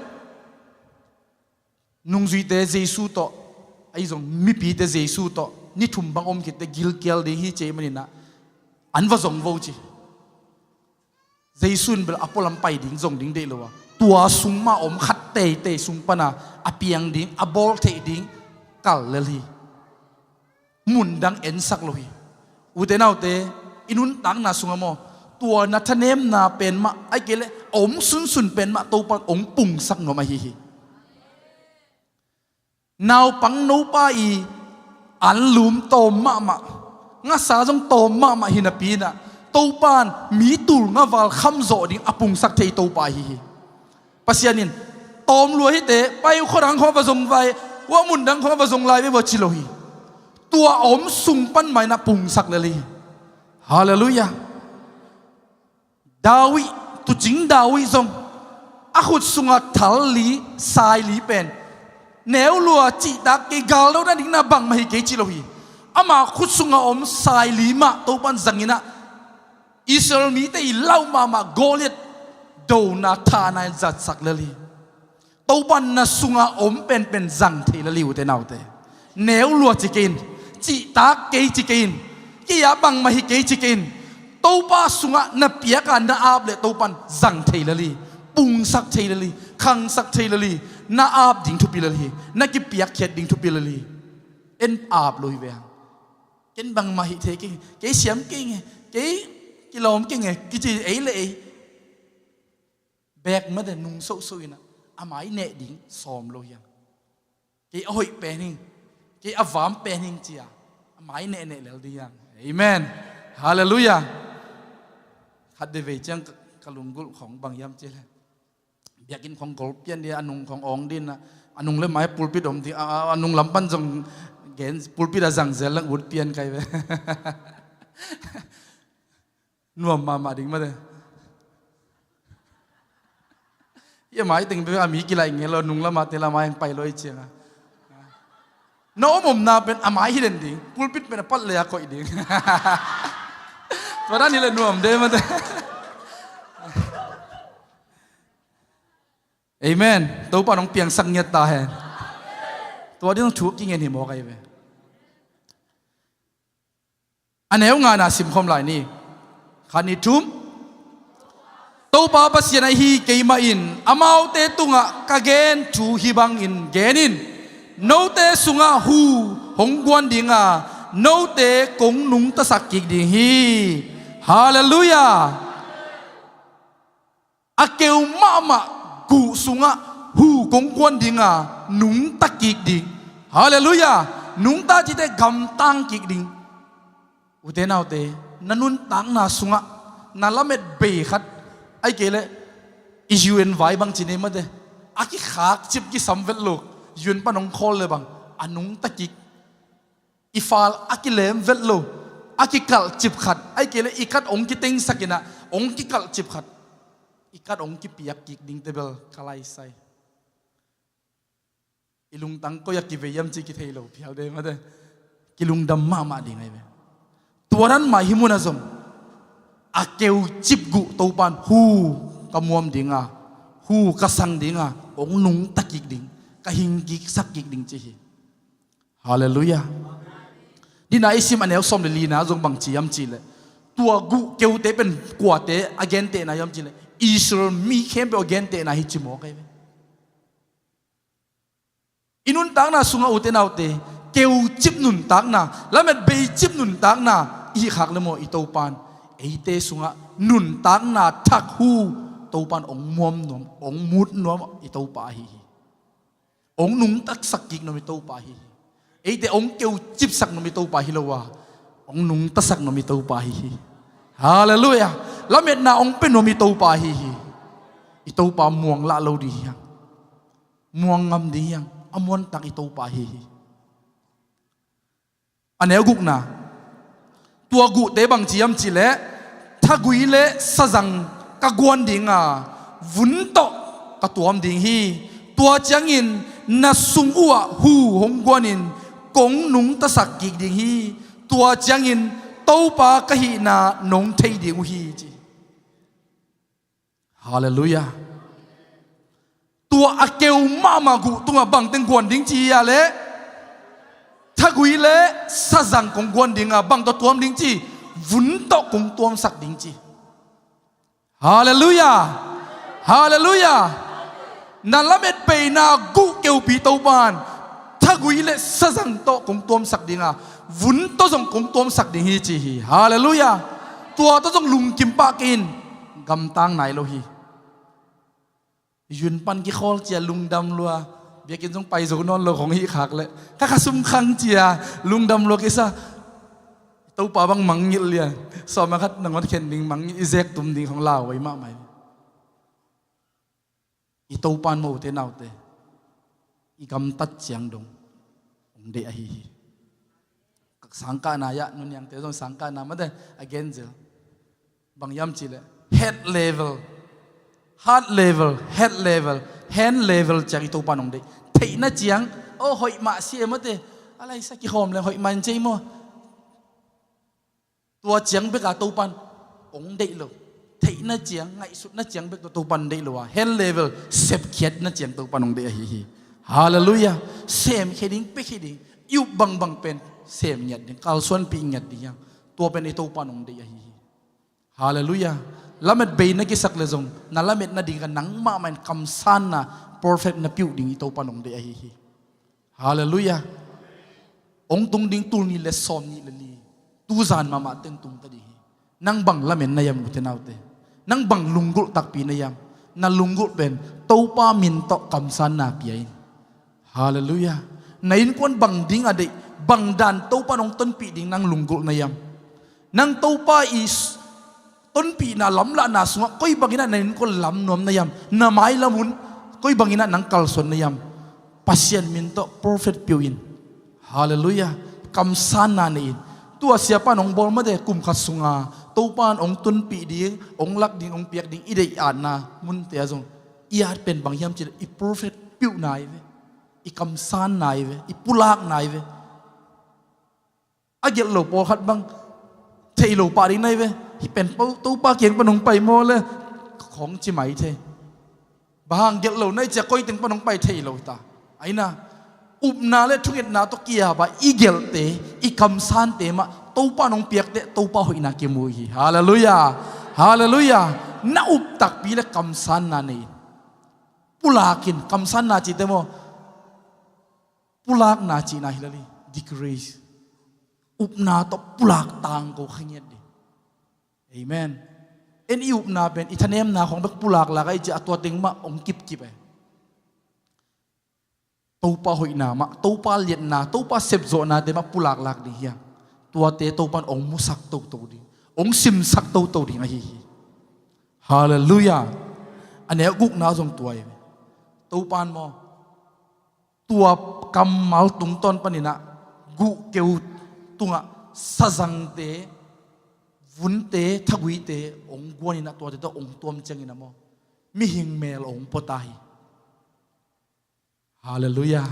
nungzuite Jesu tawh, ahi zong mipite Jesu tawh ni thum bang om khitte gilkial ding hi ci ei manin ah an va zong vo ci. Jesu in bel a pualam pai ding zong ding deih lo a, tua sung mah om khat teitei sung pana a piang ding, a bawl theih ding kal lel hi. Mun dang ensak lo hi. Ute naute, i nuntakna sungah maw, tua na thanemna pen mah, ai kei leh a om sunsun pen mah Topa ong pungsak nuam ahi hi. Naupang nopa i anlum tawm mahmah, ngasa zong tawm mahmah hi napi in ah, Topa in mi tul nga val khamzawh ding a pungsak thei Topa ahi hi. Pasian in tawm lua hite, pai uh khuadang khawng va zong vai, ua mundang khawng va zong lai ve ua ci lo hi. Tua a om sung pan mah in ah pungsak lel hi. Halleluiah. David, tuucing David zong a khut sunga thal li, sai li pen neu lua, cihtak kei, galdo nading na bangmah hi kei ci lo hi. Ama khut sunga om sai li mah Topa in zang in ah Israel mite i lauh mahmah Goliath dona thahna in zatsak lel hi. Topa in na sunga om penpen zang thei lel hi ute naute. Neu lua ci kei in, cihtak kei ci kei in, kei a bangmah hi kei ci kei in, Topa sungah na piak a na ap leh Topa in zang thei lel hi. Pungsak thei lel hi, khangsak thei lel hi. Na ap ding thupi lel hi. Na kipiakkhiat ding thupi lel hi. En ap lo hi ve hang. Ken bangmah hi thei kei, kei siam kei nge, kei kilawm kei nge kici ei le ei. Bek mate nung sohsoh in ah a mai neh ding sawm lo hiang. Kei a hoih pen hing, kei a vam pen hing ci a a mai nehneh lel ding hiang. Amen. Halleluiah. Khat vei ciang ka, ka lunggulh khawng bang hiam cih leh, biakinn khawng gol pian dih a, a nung khawng awng dih in ah, a nung le mai pulpit om dih a, a, a nung lam pan zong gen, pulpit a zang zel lang ut pian kai ve. Nuam mahmah ding mate. Ia mai teng bia mi kilaih ngei lo, nung lamah te lamah heng pai lo i cianga. Na om omna pen a mai hi den ding, pulpit pen a pat le a koih ding. Tua dan hi le nuam de mate. Amen. Topa nong piangsak ngiat ta hen. Tua ding thu kingen hi mawk ahi ve. A neu ngana simkhawm lai ni. Khat ni thum. Topa Pasian ahi keimah in amaute tungah ka gen thu hih bangin gen in. Note sungah hu hong guan dinga note kong nungtasak kik ding hi. Halleluiah. A keu mahmah guh sungah hu kong guan dinga nungta kik ding. Halleluiah. Nungta cite gamtang kik ding. Ute naute, na nuntakna sungah na lamet bei khat, ahih kei leh i U N vai bang ci ni mate, a kikhak cip kisam vet lo, U N pan hong call le bang a nungta kik. I fal a kilem vet lo, a kikalh cip khat, ahih kei leh i kat hong kitengsak in ah hong kikalh cip khat, i kat hong kipiak kik dingte bel ka laisai. I lungtang koi ah kivei hiam cih kithei lo phial de mate, kilungdam mahmah ding ahi ve. Tua dan mah hi, munah zong a keu cip guh Topan, hu, ka muam ding a, hu, ka sang ding a, hong nungta kik ding, ka hing kiksak kik ding ci hi. Halleluiah. Dina i sim a neu sawm le lina zong bang ci hiam cih leh, tua guh keute pen kuate a gentehna hiam cih leh, Israel mi khempeuh a gentehna hi ci mawk ahi ve. I nuntakna sungah, ute naute, keu cip nuntakna, lamet bei cip nuntakna i hih khak le maw, i Topan eite sungah nuntakna thak hu Topan hong muam nuam, hong mut nuam i Topa ahi hi. Hong nungtasak kik nuam i Topa ahi hi. Eite hong keu cipsak nuam i Topa hi lo a, hong nungtasak nuam i Topa ahi hi. Halleluiah. Lametna hong pia nuam i Topa ahi hi. I Topa muang lah lo ding hi hang. Muang ngam ding hi hang. A muantak i Topa ahi hi. A neu gukna, tua guhte bang ci hiam cih leh, thagui le sazang ka guan ding a, vun tawh ka tuam ding hi. Tua ciangin na sung uh ah hu hong guanin kong nungtasak kik ding hi. Tua ciangin Topa ka hihna nong thei ding uh hi, ci. Halleluiah. Tua a keu mahmah guh tungah bangteng guan ding ci hiam leh, thagui le sazang kong guan ding a, bang tawh tuam ding ci, vun tawh kong tuamsak ding ci. Halleluiah. Halleluiah. Na lamet beina guh keupi Topan, thagui le sazang tawh kong tuamsak ding a, vun tawh zong kong tuamsak ding hi, ci hi. Halleluiah. Tua tawh zong lungkim pah kei in, gamtang nai lo hi. U N pan kikhawl cia lungdam lua, biakinn zong pai zo nawn lo khong hih khak leh, ka kha sum khang cia lungdam lua kisa. Topa bang mangngilh lian, sawm a khat nangawn khen ding, mangngilh i zek tum ding khong lauhuai mahmah hi. I Topan maw, ute naute, i gamtat ciang dong hong deih ahi hi. Sangkahna ah, nuniangte zong sangkahna mate a genzel. Bang hiam cih leh, head level, heart level, head level, hand level ciang i Topan hong deih. Theihna ciang, oh, hoih mah sia mate, a laisa kikhawm leng hoih mah in cei maw. Tua ciang bek a Topan hong deih lo. Theihna ciang, ngaihsutna ciang bek tawh Topan hong deih lo a, hand level, sepkhiatna ciang Topan hong deih ahi hi. Halleluiah. Semkhia ding, piakhia ding, i up bangbang pen sem ngiat ding, kalsuanpih ngiat ding hi hang. Tua pen i Topan hong deih ahi hi. Halleluiah. Lamet bei na kisak leh zong, na lametna ding a nang mahmah in kamsanna perfect na pia uh ding i Topan hong deih ahi hi. Halleluiah. Hong tung ding tul nih le sawm nih le li, tuzan mahmah teng tung ta ding hi. Nang bang lamen na hiam, ute naute? Nang bang lunggulh takpi na hiam? Na lunggulh pen Topa min tawh kamsanna pia in. Halleluiah. Na innkuan bang ding a deih, bang dan Topa in hong tonpih ding nang lunggulh na hiam? Nang Topa i s-, tonpihna lamlahna sungah koi bangin ah na innkuan lam nuam na hiam? Na mailam un koi bangin ah nang kalsuan na hiam? Pasian min tawh profet pia uh in. Halleluiah. Kamsanna nei in. Tua siapa in hong bawl mate, kum khat sunga Topa in hong tonpih ding, hong lak ding, hong piak ding i deih atna munte ah zong, i at pen bang hiam cih leh i profet pia uhna hi ve. I kamsanna hi ve. I pulakna hi ve. A gelh lo pawlkhat bang thei lo pah ding na hi ve. Hih pen Topa kiang pan hong pai maw le khong ci mai thei. Bang hang gelh lo na hih ciang koi teng pan hong pai thei lo hi ta. Aina, upna le thungetna tawh ki-ap a i gelhte, i kamsante mah Topa in hong piakte Topa hoihna kimu hi. Halleluiah. Halleluiah. Na up takpi le kamsanna nei in. Pulak in, kamsanna cihte maw, pulakna cihna hi lel hi. Degree. Upna tawh pulak tangko kha ngiat ding. Amen. En i upna pen i thanemna khong bek pulaklak a i cih a tua teng mah hong kipkip e. Topa hoihna mah, Topa liatna, Topa sepzawhnate mah pulaklak ding hi hang. Tuate Topan hong musak toto ding, hong simsak toto ding ahi hi. Halleluiah. A neu gukna zong tua hi. Topan maw, tua kammal tungtawn paninah guhkeu tungah sazangte, vunte, thaguite hong guaninah tuate tawh hong tuam cianginah maw, mihing mel hong puata hi. Halleluiah.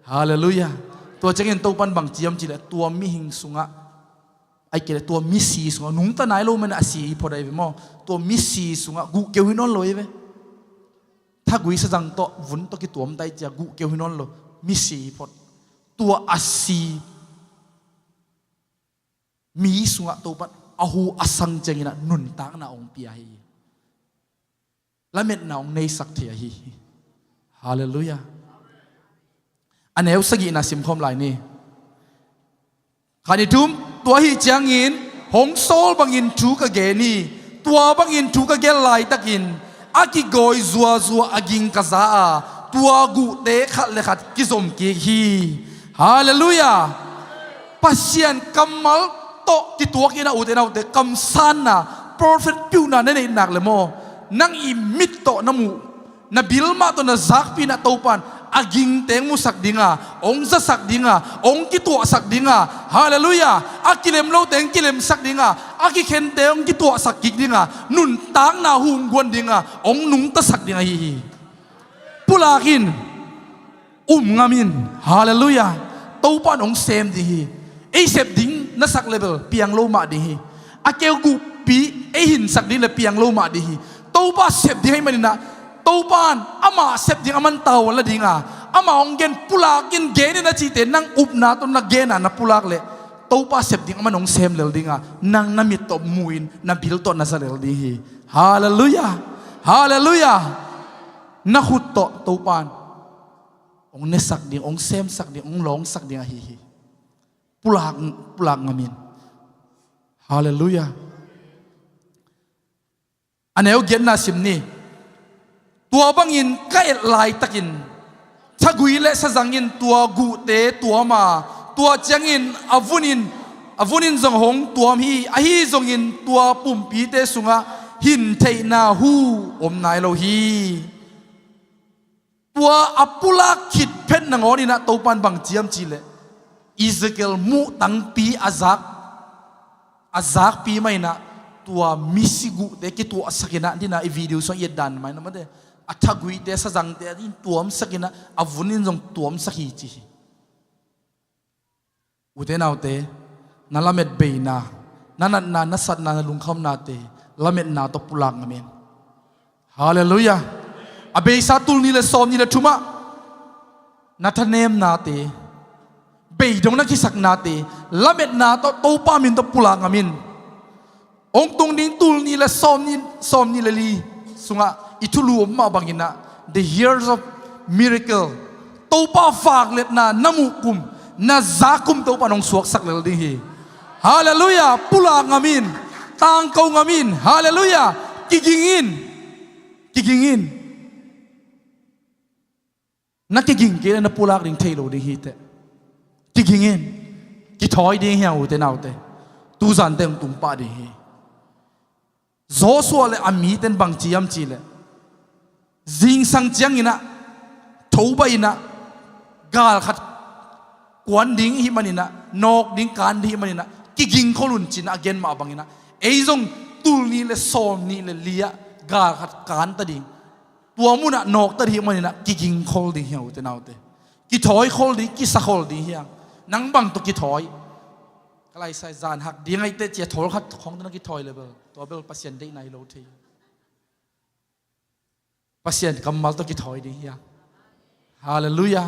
Halleluiah. Tua ciangin Topan bang ciam cileh tua mihing sungah, ai kei le tua misi sungah, nungta nai lo man a si hi phot ahi ve maw. Tua misi sungah guhkeu hi nawn lo hi ve. Thagui sazang tawh vun tawh kituam tai cia guhkeu hi nawn lo. Misi hi phot. Tua a si mi sungah Topan a hu a sang cianginah nuntakna hong pia hi. Lametna hong neisak thei ahi hi. Halleluiah. A neu sagihna simkhawm lai ni. Khat ni thum, tua ahi ciangin hong sawl bangin thu ka gen hi. Tua bangin thu ka gen laitakin a kigawi zuazua a ging ka za a, tua guhte khat le khat kizom kik hi. Halleluiah. Pasian kammal tawh kituak in a, ute naute, kamsanna, prophet piuhna na neih nak le maw, nang i mit tawh na muh, na bil mah tawh na zakpi in a Topan a gingte hong musak dinga, hong zasak dinga, hong kituahsak dinga. Halleluiah. A kilem lote hong kilemsak dinga, a kikhente hong kituahsak kik dinga, nuntakna hu hong guan dinga, hong nungtasak ding ahi hi. Pulak in, um ngam in. Halleluiah. Topan hong sem ding hi. Ei sep ding na sak le bel piang lo mah ding hi. A keu guhpi ei hinsak ding le piang lo mah ding hi. Topa sep ding ahi maninah, Topan amah sep ding a man tavuan la dinga, amah hong gen, pulak in, gen in a cihte nang upna tawh na gena na pulak leh Topa sep ding a man hong sem lel dinga, nang na mit tawh mu-in na bil tawh na za lel ding hi. Halleluiah. Halleluiah. Na khut tawh Topan hong nesak ding, hong semsak ding, hong lawngsak ding ahi hi. Pulak, pulak ngam in. Halleluiah. A neu giatna sim ni. Tua bangin ka et laitakin thagui le sazangin tua guhte tuam a, tua ciangin a vunin, a vunin zong hong tuam hi. Ahi zongin tua pumpite sungah hintheihna hu om nai lo hi. Tua a pulak khit phet nangawninah Topan bang ciam cihleh Ezekiel muh tangpi a zak, a zakpi mah inah tua misi guhte kituahsak inah, dinah i video sung i et dan mah inah mate, a thaguite sazangte in tuamsak inah a vunin zong tuamsak hi ci hi. Ute naute, na lamet beina, na natna, na satna, na lungkhamnate lametna tawh pulak ngam in. Halleluiah. A beisa tul nih le sawm nih le thumah na thanemnate, beidong na kisaknate lametna tawh Topa min tawh pulak ngam in. Hong tung ding tul nih le sawm nih, sawm nih le li sungah i thulu om mah banginah, the years of miracle, Topa vakletna na muh kum, na zak kum Topa nong suaksak lel ding hi. Halleluiah. Pulak ngam in. Tangko ngam in. Halleluiah. Kiging in. Kiging in. Na kiging kei le na pulak ding thei lo ding hi teh. Kiging in. Kithawi ding hi hang, ute naute. Tuzante hong tung pah ding hi. Joshua le a miten bang ci hiam cihleh, zingsang cianginah thobainah galkhat kuan ding hi maninah, nawk ding, kan ding hi maninah, kiging khol un cinah a gen mah banginah, ei zong tul nih le sawm nih le li-ah galkhat kanta ding, tua munah nawkta ding hi maninah kiging khol ding hi hang, ute naute. Kithawi khol ding, kisa khol ding hi hang. Nang bang tawh kithawi? Ka laisai zan hak ding ahi teh cia thawl khat khawng tawh na kithawi le bel, tua bel Pasian deihna hi lo thei. Pasian kammal tawh kithawi ding hi hang. Halleluiah.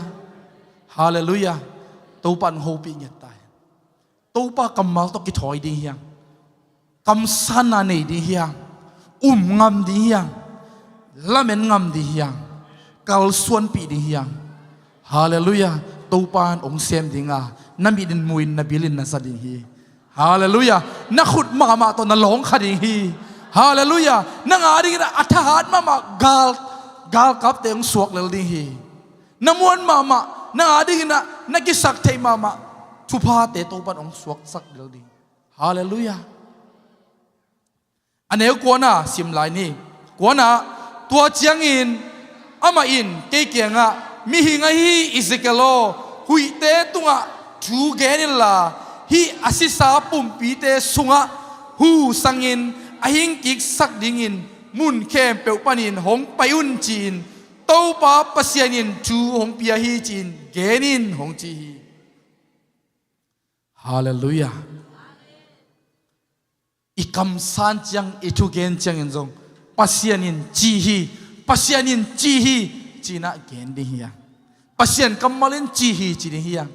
Halleluiah. Topa in hong hopih ngiat ta hi. Topa kammal tawh kithawi ding hi hang. Kamsanna nei ding hi hang. Um ngam ding hi hang. Lamen ngam ding hi hang. Kalsuanpih ding hi hang. Halleluiah. Topa in hong sem dinga, na mit in mu-in, na bil in na za ding hi. Halleluiah. Na khut mahmah tawh na lawng kha ding hi. Halleluiah. Nang a dingin a thahat mahmah gal, galkapte hong suak lel ding hi. Na muan mahmah, nang a dingin a na kisak theih mahmah thuphate Topan hong suaksak lel ding. Halleluiah. A neu kuana sim lai ni. Kuana, tua ciangin amah in kei kiangah, mihing ahi Ezekiel aw, huihte tungah thu gen inla, hih a sisa pumpite sungah hu sangin a hingkiksak dingin mun khempeuh panin hong pai un ci-in Topa Pasian in thu hong pia hi ci-in gen in hong ci hi. Halleluiah. I kamsan ciang, i thugen ciangin zong Pasian in ci hi, Pasian in ci hi, ci-in ah gen ding hi a. Pasian kammal in ci hi ci ding hi a.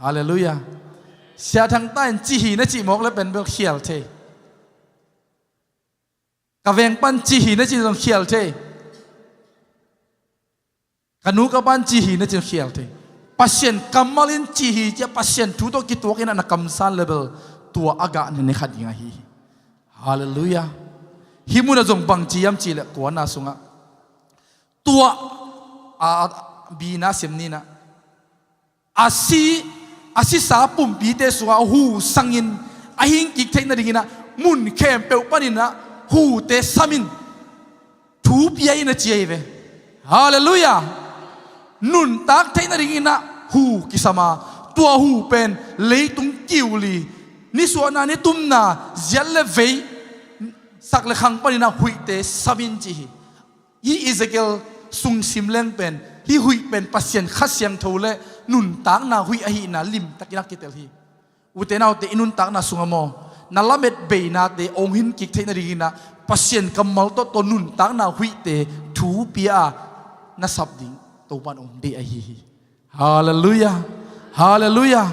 Halleluiah. Sia Thangta in ci hi na cih mawk le pen bel khial thei. Ka veng pan ci hi na cih zong khial thei. Ka nu ka pan ci hi na cih khial thei. Pasian kammal in ci hi ci-a Pasian thu tawh kituak in ah na kamsan le bel tua a gah na ne kha ding ahi hi. Halleluiah. Hih munah zong bang ci hiam cih leh kuana sungah tua a, a, bina sem ni nah. A si, a sisa pumpite sungah hu sangin a hingkik theih nadingin ah mun khempeuh panin ah hute sam in thu pia in a ci ahi ve. Halleluiah. Nuntak theih nadingin ah hu kisam a, tua hu pen leitung kiuli, nisuahna nitumna, ziat le vei, sak le khang panin ah huihte sam in ci hi. Hih Ezekiel sung sim leng pen hih huih pen Pasian Kha Siangtho le nuntakna huih ahihna limtakin a kitel hi. Ute naute, i nuntakna sungah maw, na lamet beinate hong hingkik theih nadingin ah Pasian kammal tawh, tawh nuntakna huihte thu pia a na sap ding Topan hong deih ahi hi. Halleluiah. Halleluiah.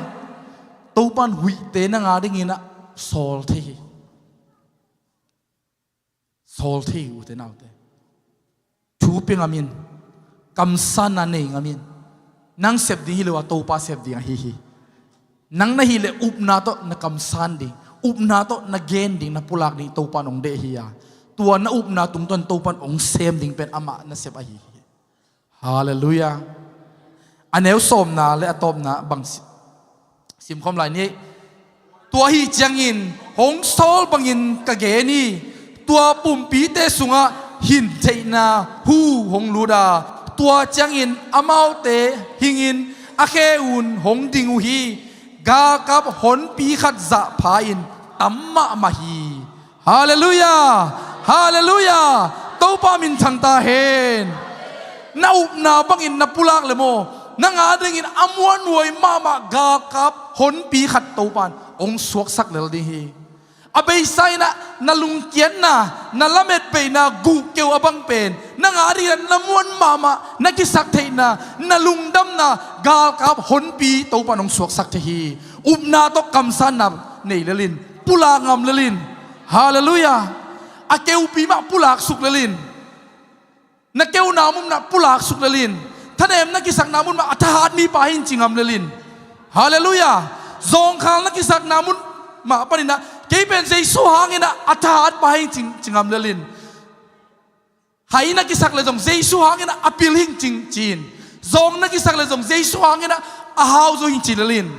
Topan huihte nang a dingin ah sawl thei hi. Sawl thei hi, ute naute. Thu pia ngam in, kamsanna nei ngam in. Nang sep ding hi lo a, Topa sep ding ahi hi. Nang na hih leh upna tawh na kamsan ding, upna tawh na gen ding, na pulak ding Topan hong deih hi a. Tua na upna tungtawn Topan hong sem ding pen amah na sep ahi hi. Halleluiah. A neu sawmna le a tawpna bang si-, simkhawm lai ni. Tua ahi ciangin hong sawl bangin ka gen hi. Tua pumpite sungah hintheihna hu hong lut a, tua ciangin amaute hingin a khe un hong ding uh hi. Galkap honpi khat zahpha-in tam mahmah hi. Halleluiah. Halleluiah. Topa minthang ta hen. Na upna bangin na pulak le maw, nang a dingin a muanhuai mahmah galkap honpi khat Topan hong suaksak lel ding hi. A beisa in ah na lungkiatna, na lametbeina guhkeu a bang pen nang a dingin ah na muan mahmah, na kisaktheihna, na lungdamna galkap honpi Topan hong suaksak thei hi. Upna tawh kamsanna nei lel in, pulak ngam lel in. Halleluiah. A keupi mah pulak suk lel in. Na keuna mun mah pulak suk lel in. Thanem na kisakna mun mah a thahat mipa hi ing ci ngam lel in. Halleluiah. Zawngkhal na kisakna mun mah panin ah kei pen Jesu hangin ah a thahatpa hi ing ci, ci ngam lel in. Hai na kisak leh zong Jesu hangin ah a pil hi ing ci, ci in. Zawng na kisak leh zong Jesu hangin ah a hau zo hi ing ci lel in.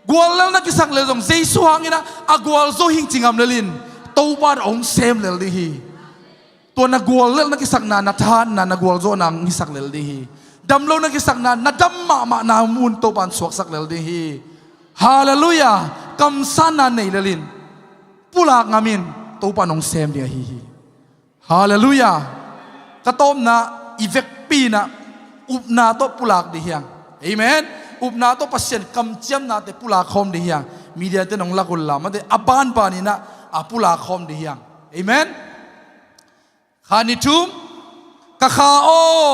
Guallel na kisak leh zong Jesu hangin ah a gualzo hi ing ci ngam lel in. Topa in hong sem lel ding hi. Tua na guallel na kisakna, na thahatna, na gualzawhna hong hisak lel ding hi. Damlo na kisakna, na dam mahmahna mun Topan suaksak lel ding hi. Halleluiah. Kamsanna nei lel in. Pulak ngam in, Topan hong sem ding ahi hi. Halleluiah. Ka tawpna, i vekpi in ah upna tawh pulak ding hi hang. Amen. Upna tawh Pasian kamciamnate pulak khawm ding hi hang. Media te nong lak un la, mate a banbanin ah a pulak khawm ding hi hang. Amen. Kha ni thum. Ka kha aw,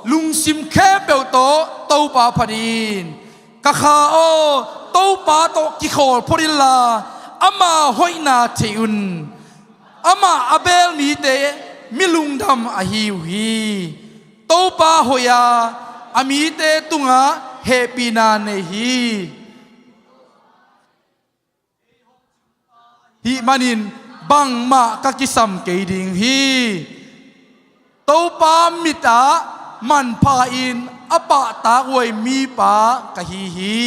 lungsim khempeuh tawh Topa phat in. Ka kha aw, Topa tawh kikhawl phot inla, ama hoihna thei un. Amah a beel mite mi lungdam ahi uh hi. Topa hoih a, a mite tungah hehpihna nei hi. Hih manin bangmah ka kisam kei ding hi. Topa mit ah manpha-in a pahtakhuai mipa ka hi hi.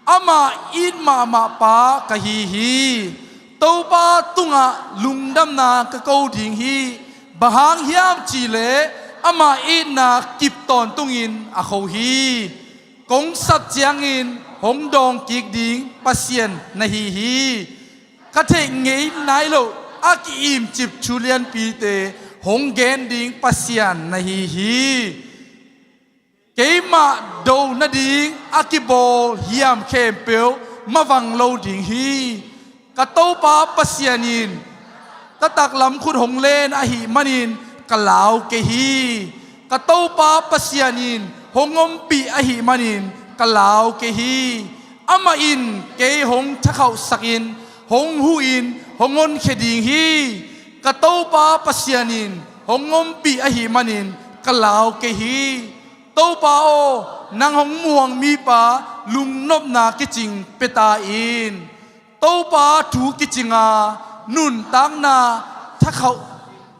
Amah it mahmah pa ka hi hi. Topa tungah lungdamna ka ko ding hi. Bang hang hiam cihleh ama itna kip tawntungin a kho hi. Kong sap ciangin hong dawng kik ding Pasian na hi hi. Ka theih ngei nai loh a ki-imcip thu lianpite hong gen ding Pasian na hi hi. Keimah do nading a kibawl hiam khempeuh mavang lo ding hi. Ka Topa Pasian in ka taklam khut hong len ahih manin ka lau kei hi. Ka Topa Pasian in hong ompih ahih manin ka lau kei hi. Amah in kei hong thakhauhsakin, hong huhin, hong honkhia ding hi. Ka Topa Pasian in hong ompih ahih manin ka lau kei hi. Topa aw, nang hong muang mipa lungnopna kicing pia ta in. Topa thu kicinga nuntakna thakhauh,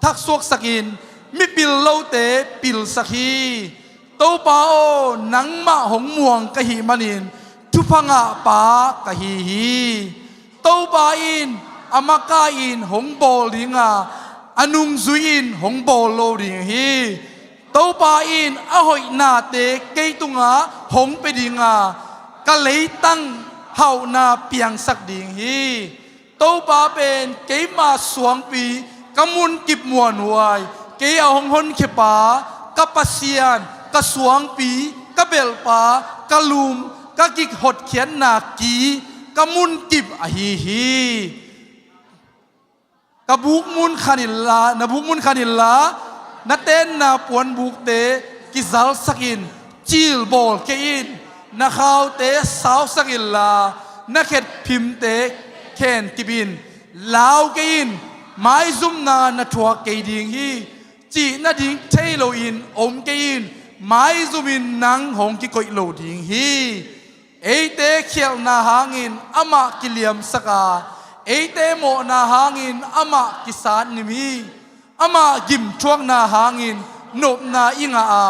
thaksuaksakin, mipil lote pilsak hi. Topa aw, nangmah hong muang ka hih manin thupha ngahpa ka hi hi. Topa in a makai-in hong bawl dinga, a nungzui-in hong bawl lo ding hi. Topa in a hoihnate kei tungah hong pia dinga, ka leitang hauhna piangsak ding hi. Topa pen keima suangpi, ka munkip muanhuai, kei a hong honkhiapa, ka Pasian, ka suangpi, ka belhpa, ka lum, ka gik hotkhiatna ki, ka munkip ahi hi. Ka bukmun khan inla, na bukmun khan inla, na tenna puanbukte kizalsakin, cilbawl kei in, na khaute sausak inla, na khetphimte khenkip in, lau kei in, maizumna na thuak kei ding hi. Cih nading thei loin om kei in, maizumin nang hong kikoih lo ding hi. Eite khialhna hangin amah kiliamsak a, eite mawhna hangin amah kisatnim hi. Amah gimthuakna hangin nopna i ngah a,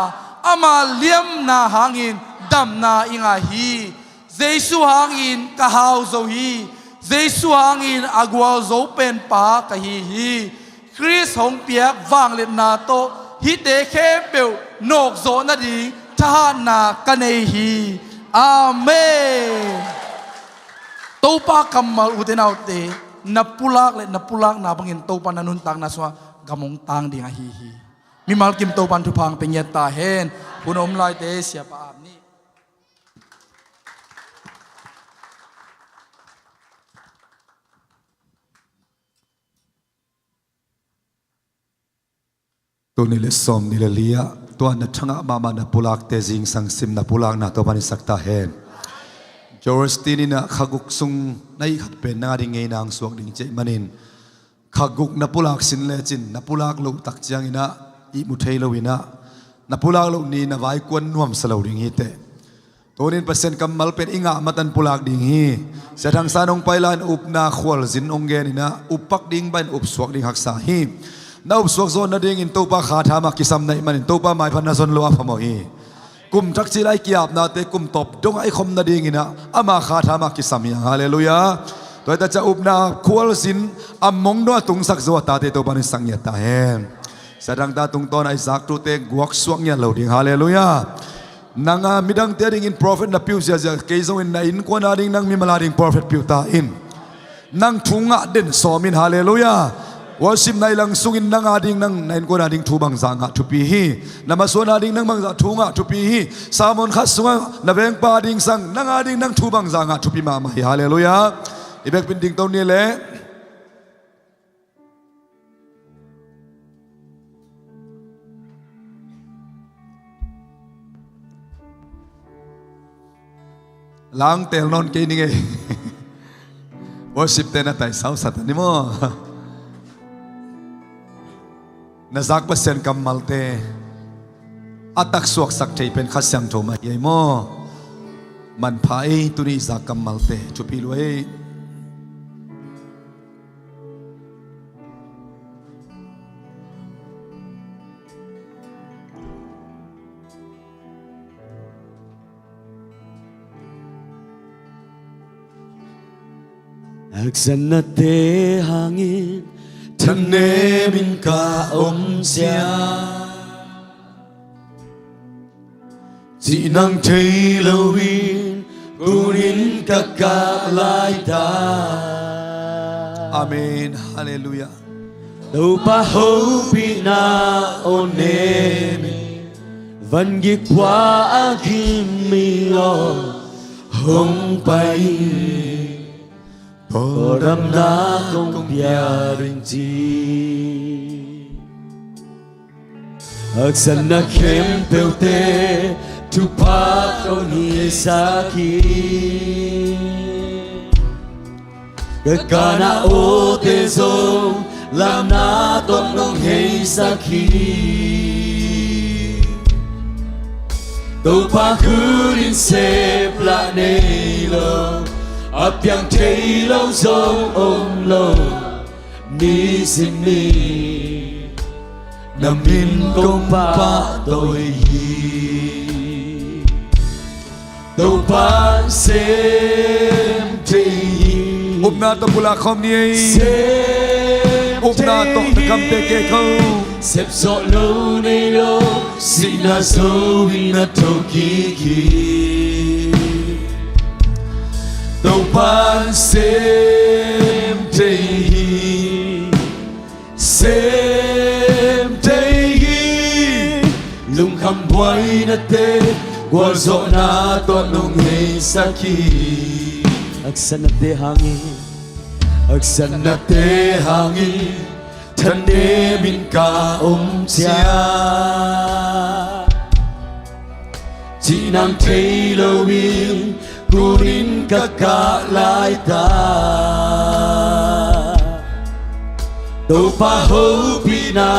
ama liamna hangin damna i ngah hi. Jesu hangin ka hau zo hi. Jesu hangin a gualzo penpa ka hi hi. Khrist hong piak vangliatna tawh hihte khempeuh nawkzawh nading thahatna ka nei hi. Amen. Topa kammal, ute naute, na pulak le na pulakna bangin Topa na nuntakna sungah gam hong tang ding ahi hi. Mimal kim Topa in thupha hong pia ngiat ta hen. Hun a om laite siapa ap ni. Tuni le sawm ni le li-ah tua na thangah mahmah na pulakte zingsang sim na pulakna Topa in sak ta hen. Joel Osteen in ah kha guk sung na hih khat pen nang a ding ngeina hong suak ding ci ahih manin, kha guk na pulak sin lecin na pulak loh tak ciangin ah ihmu thei lo in ah, na pulak loh ni na vaikuan nuamsa lo ding hi teh. Tunin Pasian kammal pen i ngah matan pulak ding hi. Sia Thang San hong pai lai-in upna khualzin hong gen in ah, up pak ding bangin upsuak ding haksa hi. Na upsuak zawh nadingin Topa kha tha mah kisam na hih manin Topa maipha na zon loh a phamawh hi. Kum thak cil a i ki-apnate kum tawp dongah i khom nadingin ah ama kha tha mah kisam hi hang. Halleluiah. Tua hi ta ciang upna khualzin a mong dongah tungsak zo a tate Topa in sak ngiat ta hen. Sia Thang ta tungtawn a i zak thute guaksuak ngiat lo ding. Halleluiah. Nang a midangte a dingin prophet na pia uh ziahziah, kei zongin na innkuan a ding nang mimal a ding prophet pia uh ta in. Nang thu ngah den sawm in, halleluiah. Worship nai lang sungin nang a ding nang, na innkuan a ding thu bangzah ngah thupi hi. Na masuan a ding nang bangzah thu ngah thupi hi. Sermon khat sungah na vengpa a ding sang, nang a ding nang thu bangzah ngah thupi mahmah hi, halleluiah. I bekpin dingto ni leh. Langtel nawn kei ning ei. Worship te na taisau sat a ni maw. Na zak Pasian kammalte a taksuaksak thei pen Kha Siangtho mah hi ei maw. Manpha ei, tuni zak kammalte thupi lua ei. Haksatnate hangin thanemin ka om ciang, cih nang thei loin kunin ka kah laitak. Amen. Halleluiah. Topa hopihna aw nemin, vangik pua a gim mi aw hong pai in, tawldamna kong pia ding ci. Haksatna khempeuhte thupha tawh nong heisak hi. Ka kana awte zong lamna tawh nong heisak hi. Topa khut in sep lah nei lo, a piang thei lo zong om lo, nisim ni na min kong pahtawi hi. Topa sem thei hi. Upna tawh pulak khawm ni ei. Sem thei hi. Upna tawh na kamte kek khawm. Sep zawh lo nei lo, sihna zo in na thokik hi. Topa sem thei hi. Sem thei hi. Lungkham buainate, gualzawhna tawh nong heisak hi. Haksatnate hangin, haksatnate hangin thanemin ka om ciang, cih nang thei loin kunin ka kah laitak. Topa hopihna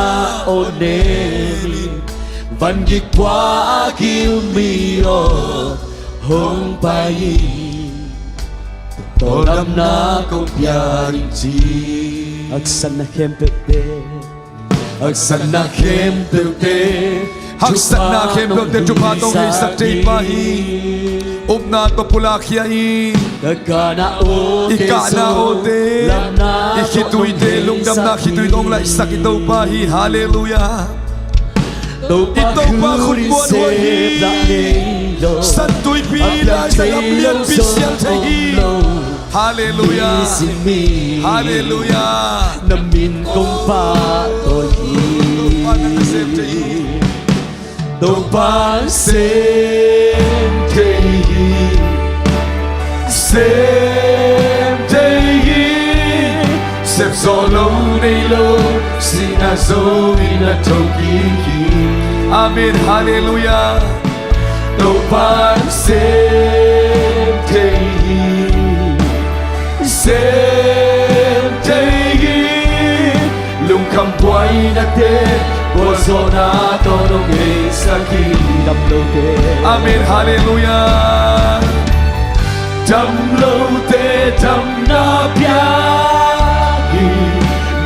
aw nemin, vangik pua a gim mi aw hong pai in, tawldamna kong pia ding ci. Haksatna khempeuhte, haksatna khempeuhte, haksatna khempeuhte thupha tawh heisak thei pa hi. Upna tawh pulak khia in. I kahna awte, i khituite, lungdamna khitui tawh hong laihsak i Topa hi. Halleluiah. I Topa khut muanhuai hi. San Tuipi laizang ap lianpi sial thei hi. Halleluiah. Halleluiah. Na min kong pahtawi hi. Topa na sem thei hi. Topa sem thei hi. Sem thei hi. Sep zawh lo nei lo, sihna zo in na thokik hi. Amen. Halleluiah. Topa sem thei hi. Sem thei hi. Lungkham buainate, gualzawhna tawh nong heisak hi. Damlote. Amen. Halleluiah. Damlote damna pia hi.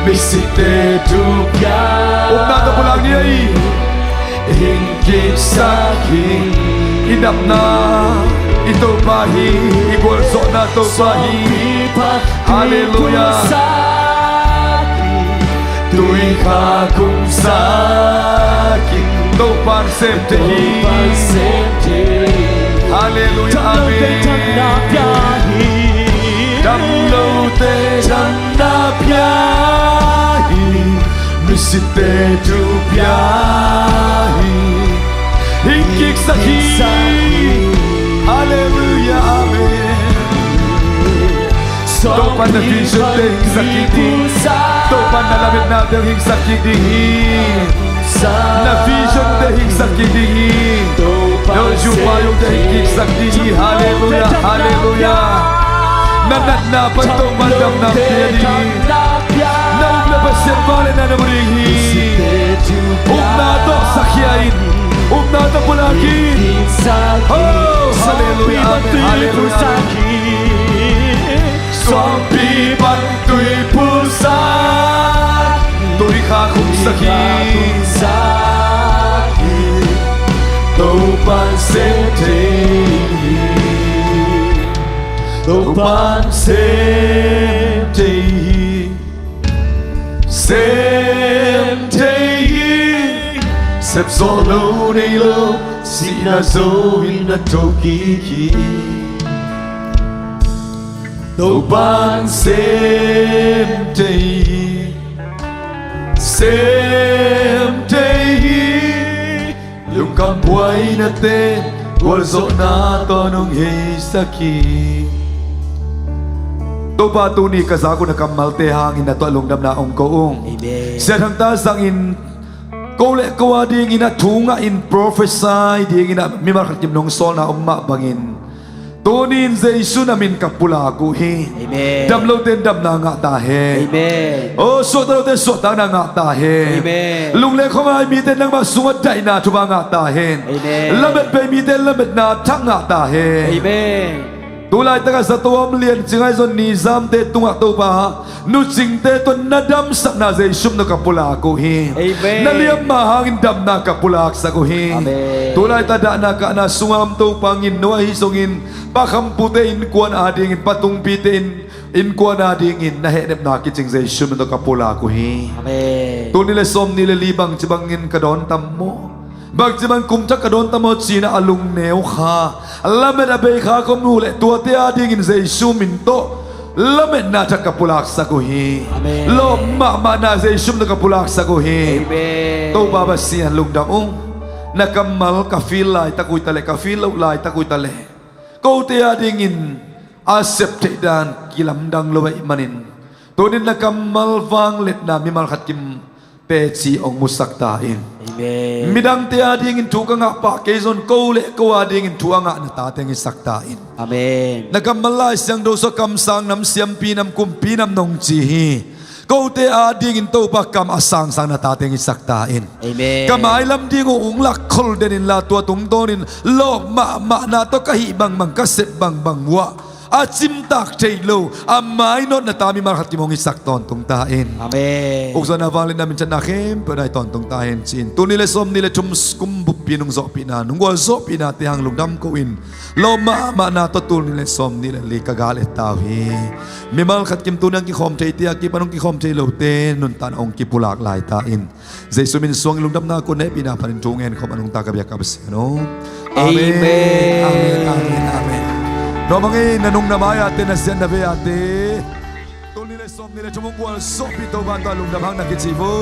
Misitte thu pia hi. Upna tawh pulak ni ei. Hing kiksak hi. I damna i Topa hi. I gualzawhna Topa hi. Halleluiah. Tuikhak hong sak hi. Topa sem thei hi. Halleluiah. Amen. Damlote damna pia hi. Misitte thu pia hi. Hing kiksak hi. Halleluiah. Amen. Topa na vision te hing sak kik ding. Topa na lametnate hing sak kik ding hi. Na vision te hing sak kik ding hi. Na zupa yong te hing kik sak ding hi. Halleluiah. Halleluiah. Na natna pan Topa damna pia ding hi. Na up le Pasian vangliatna na mu ding hi. Upna tawh sakhia in. Upna tawh pulak in. Oh, halleluiah. Amen. Halleluiah. Suangpi pan tuiphut sak. Tuikhak hong sak hi. Topa sem thei hi. Topa'n sem thei hi, sem thei hi. Sep zawh lo nei lo, sihna zo in na thokik hi. Topa'n sem thei hi, sem thei hi. Lungkham buaina ten gualzawhna tawh nong heisak hi. Topa, tuni ka zak uh na kammalte hangin na tungah lungdamna hong ko ung. Amen. Sia Thang Ta zangin ko le ko a dingin a thu ngah in prophesy dingin a mimal khat kim nong sawlna om mah bangin, tuni in Jesu na min ka pulak uh hi. Amen. Dam lote in damna ngah ta hen. Amen. Oh, suahtak lote in suahtakna ngah ta hen. Amen. Lung le khuangai mite in nangmah sungah daihna thupha ngah ta hen. Amen. Lamet bei mite in lametna thak ngah ta hen. Amen. Tu laitak a zato om lian cingai zon nizamte tungah Topa, nu Cingte tawh na damsakna Jesu min tawh ka pulak uh hi. Amen. Na liamma hangin damna ka pulaksak uh hi. Amen. Tu laitak dahna kahna sungah om Topa, ngin no ahi zongin, Pa Kham Pu te innkuan a dingin, Pa Tung Pi te in, innkuan a dingin na hehnepna kicing Jesu min tawh ka pulak uh hi. Amen. Tul nih le sawmnih le li bangci bangin ka dawn tam maw? Bangci bang kum thak ka dawn tam maw ci-in a lungneu kha, lamet a bei kha ka om uh leh tuate a dingin Jesu min tawh lametna thak ka pulaksak uh hi. Amen. Lawp mahmahna Jesu min tawh ka pulaksak uh hi. Amen. Topa Pasian, lungdam ung. Na kammal ka feel laitak uh hi ta leh, ka feel loh laitak uh hi ta leh, kote a dingin a sep theih dan kilamdang lo ahih manin, tuni in na kammal vangliatna mimal khat kim teci hong musak ta in. Amen. Midangte a dingin thu ka ngah pah kei zong, ko le ko a dingin thu a ngah na tate hong hisak ta in. Amen. Na kammal Lai Siangtho sungah kamsang nam, siampi nam, kumpi nam nong ci hi. Kote a dingin Topa kam a sangsang na tate hong hisak ta in. Amen. Ka mailam ding uh hong lakhol den inla, tua tungtawnin lawp mahmahna tawh ka hih bangbang, ka sep bangbang uh ah a cimtak theih loh, a mainawt na ta mimal khat kim hong hisak tawntung ta in. Amen. Ukzawhna, vangliatna, minthanna khempeuh nai tawntung ta hen ci-in, tul nih le sawmnih le thum kum buppi nong zawhpihna, nong gualzawhpihnate hang lungdam ko-in, lawp mahmahna tawh tul nih le sawmnih le li ka gal et ta uh hi. Mimal khat kim tuni hong kikhawm theite, a kipan hong kikhawm thei lote nuntakna hong kipulak lai ta in. Jesu min suangin lungdamna ko, hehpihna panin thu ngen khawm a nungta ka biak ka Pasian aw. Amen. Amen. Amen. Amen. Amen. Nuam hang ei, na nung na mai-ate, na siat na vei-ate, tul nih le sawmnih le thum hong gualzawhpih Topa tawh lungdam hang na kici vo.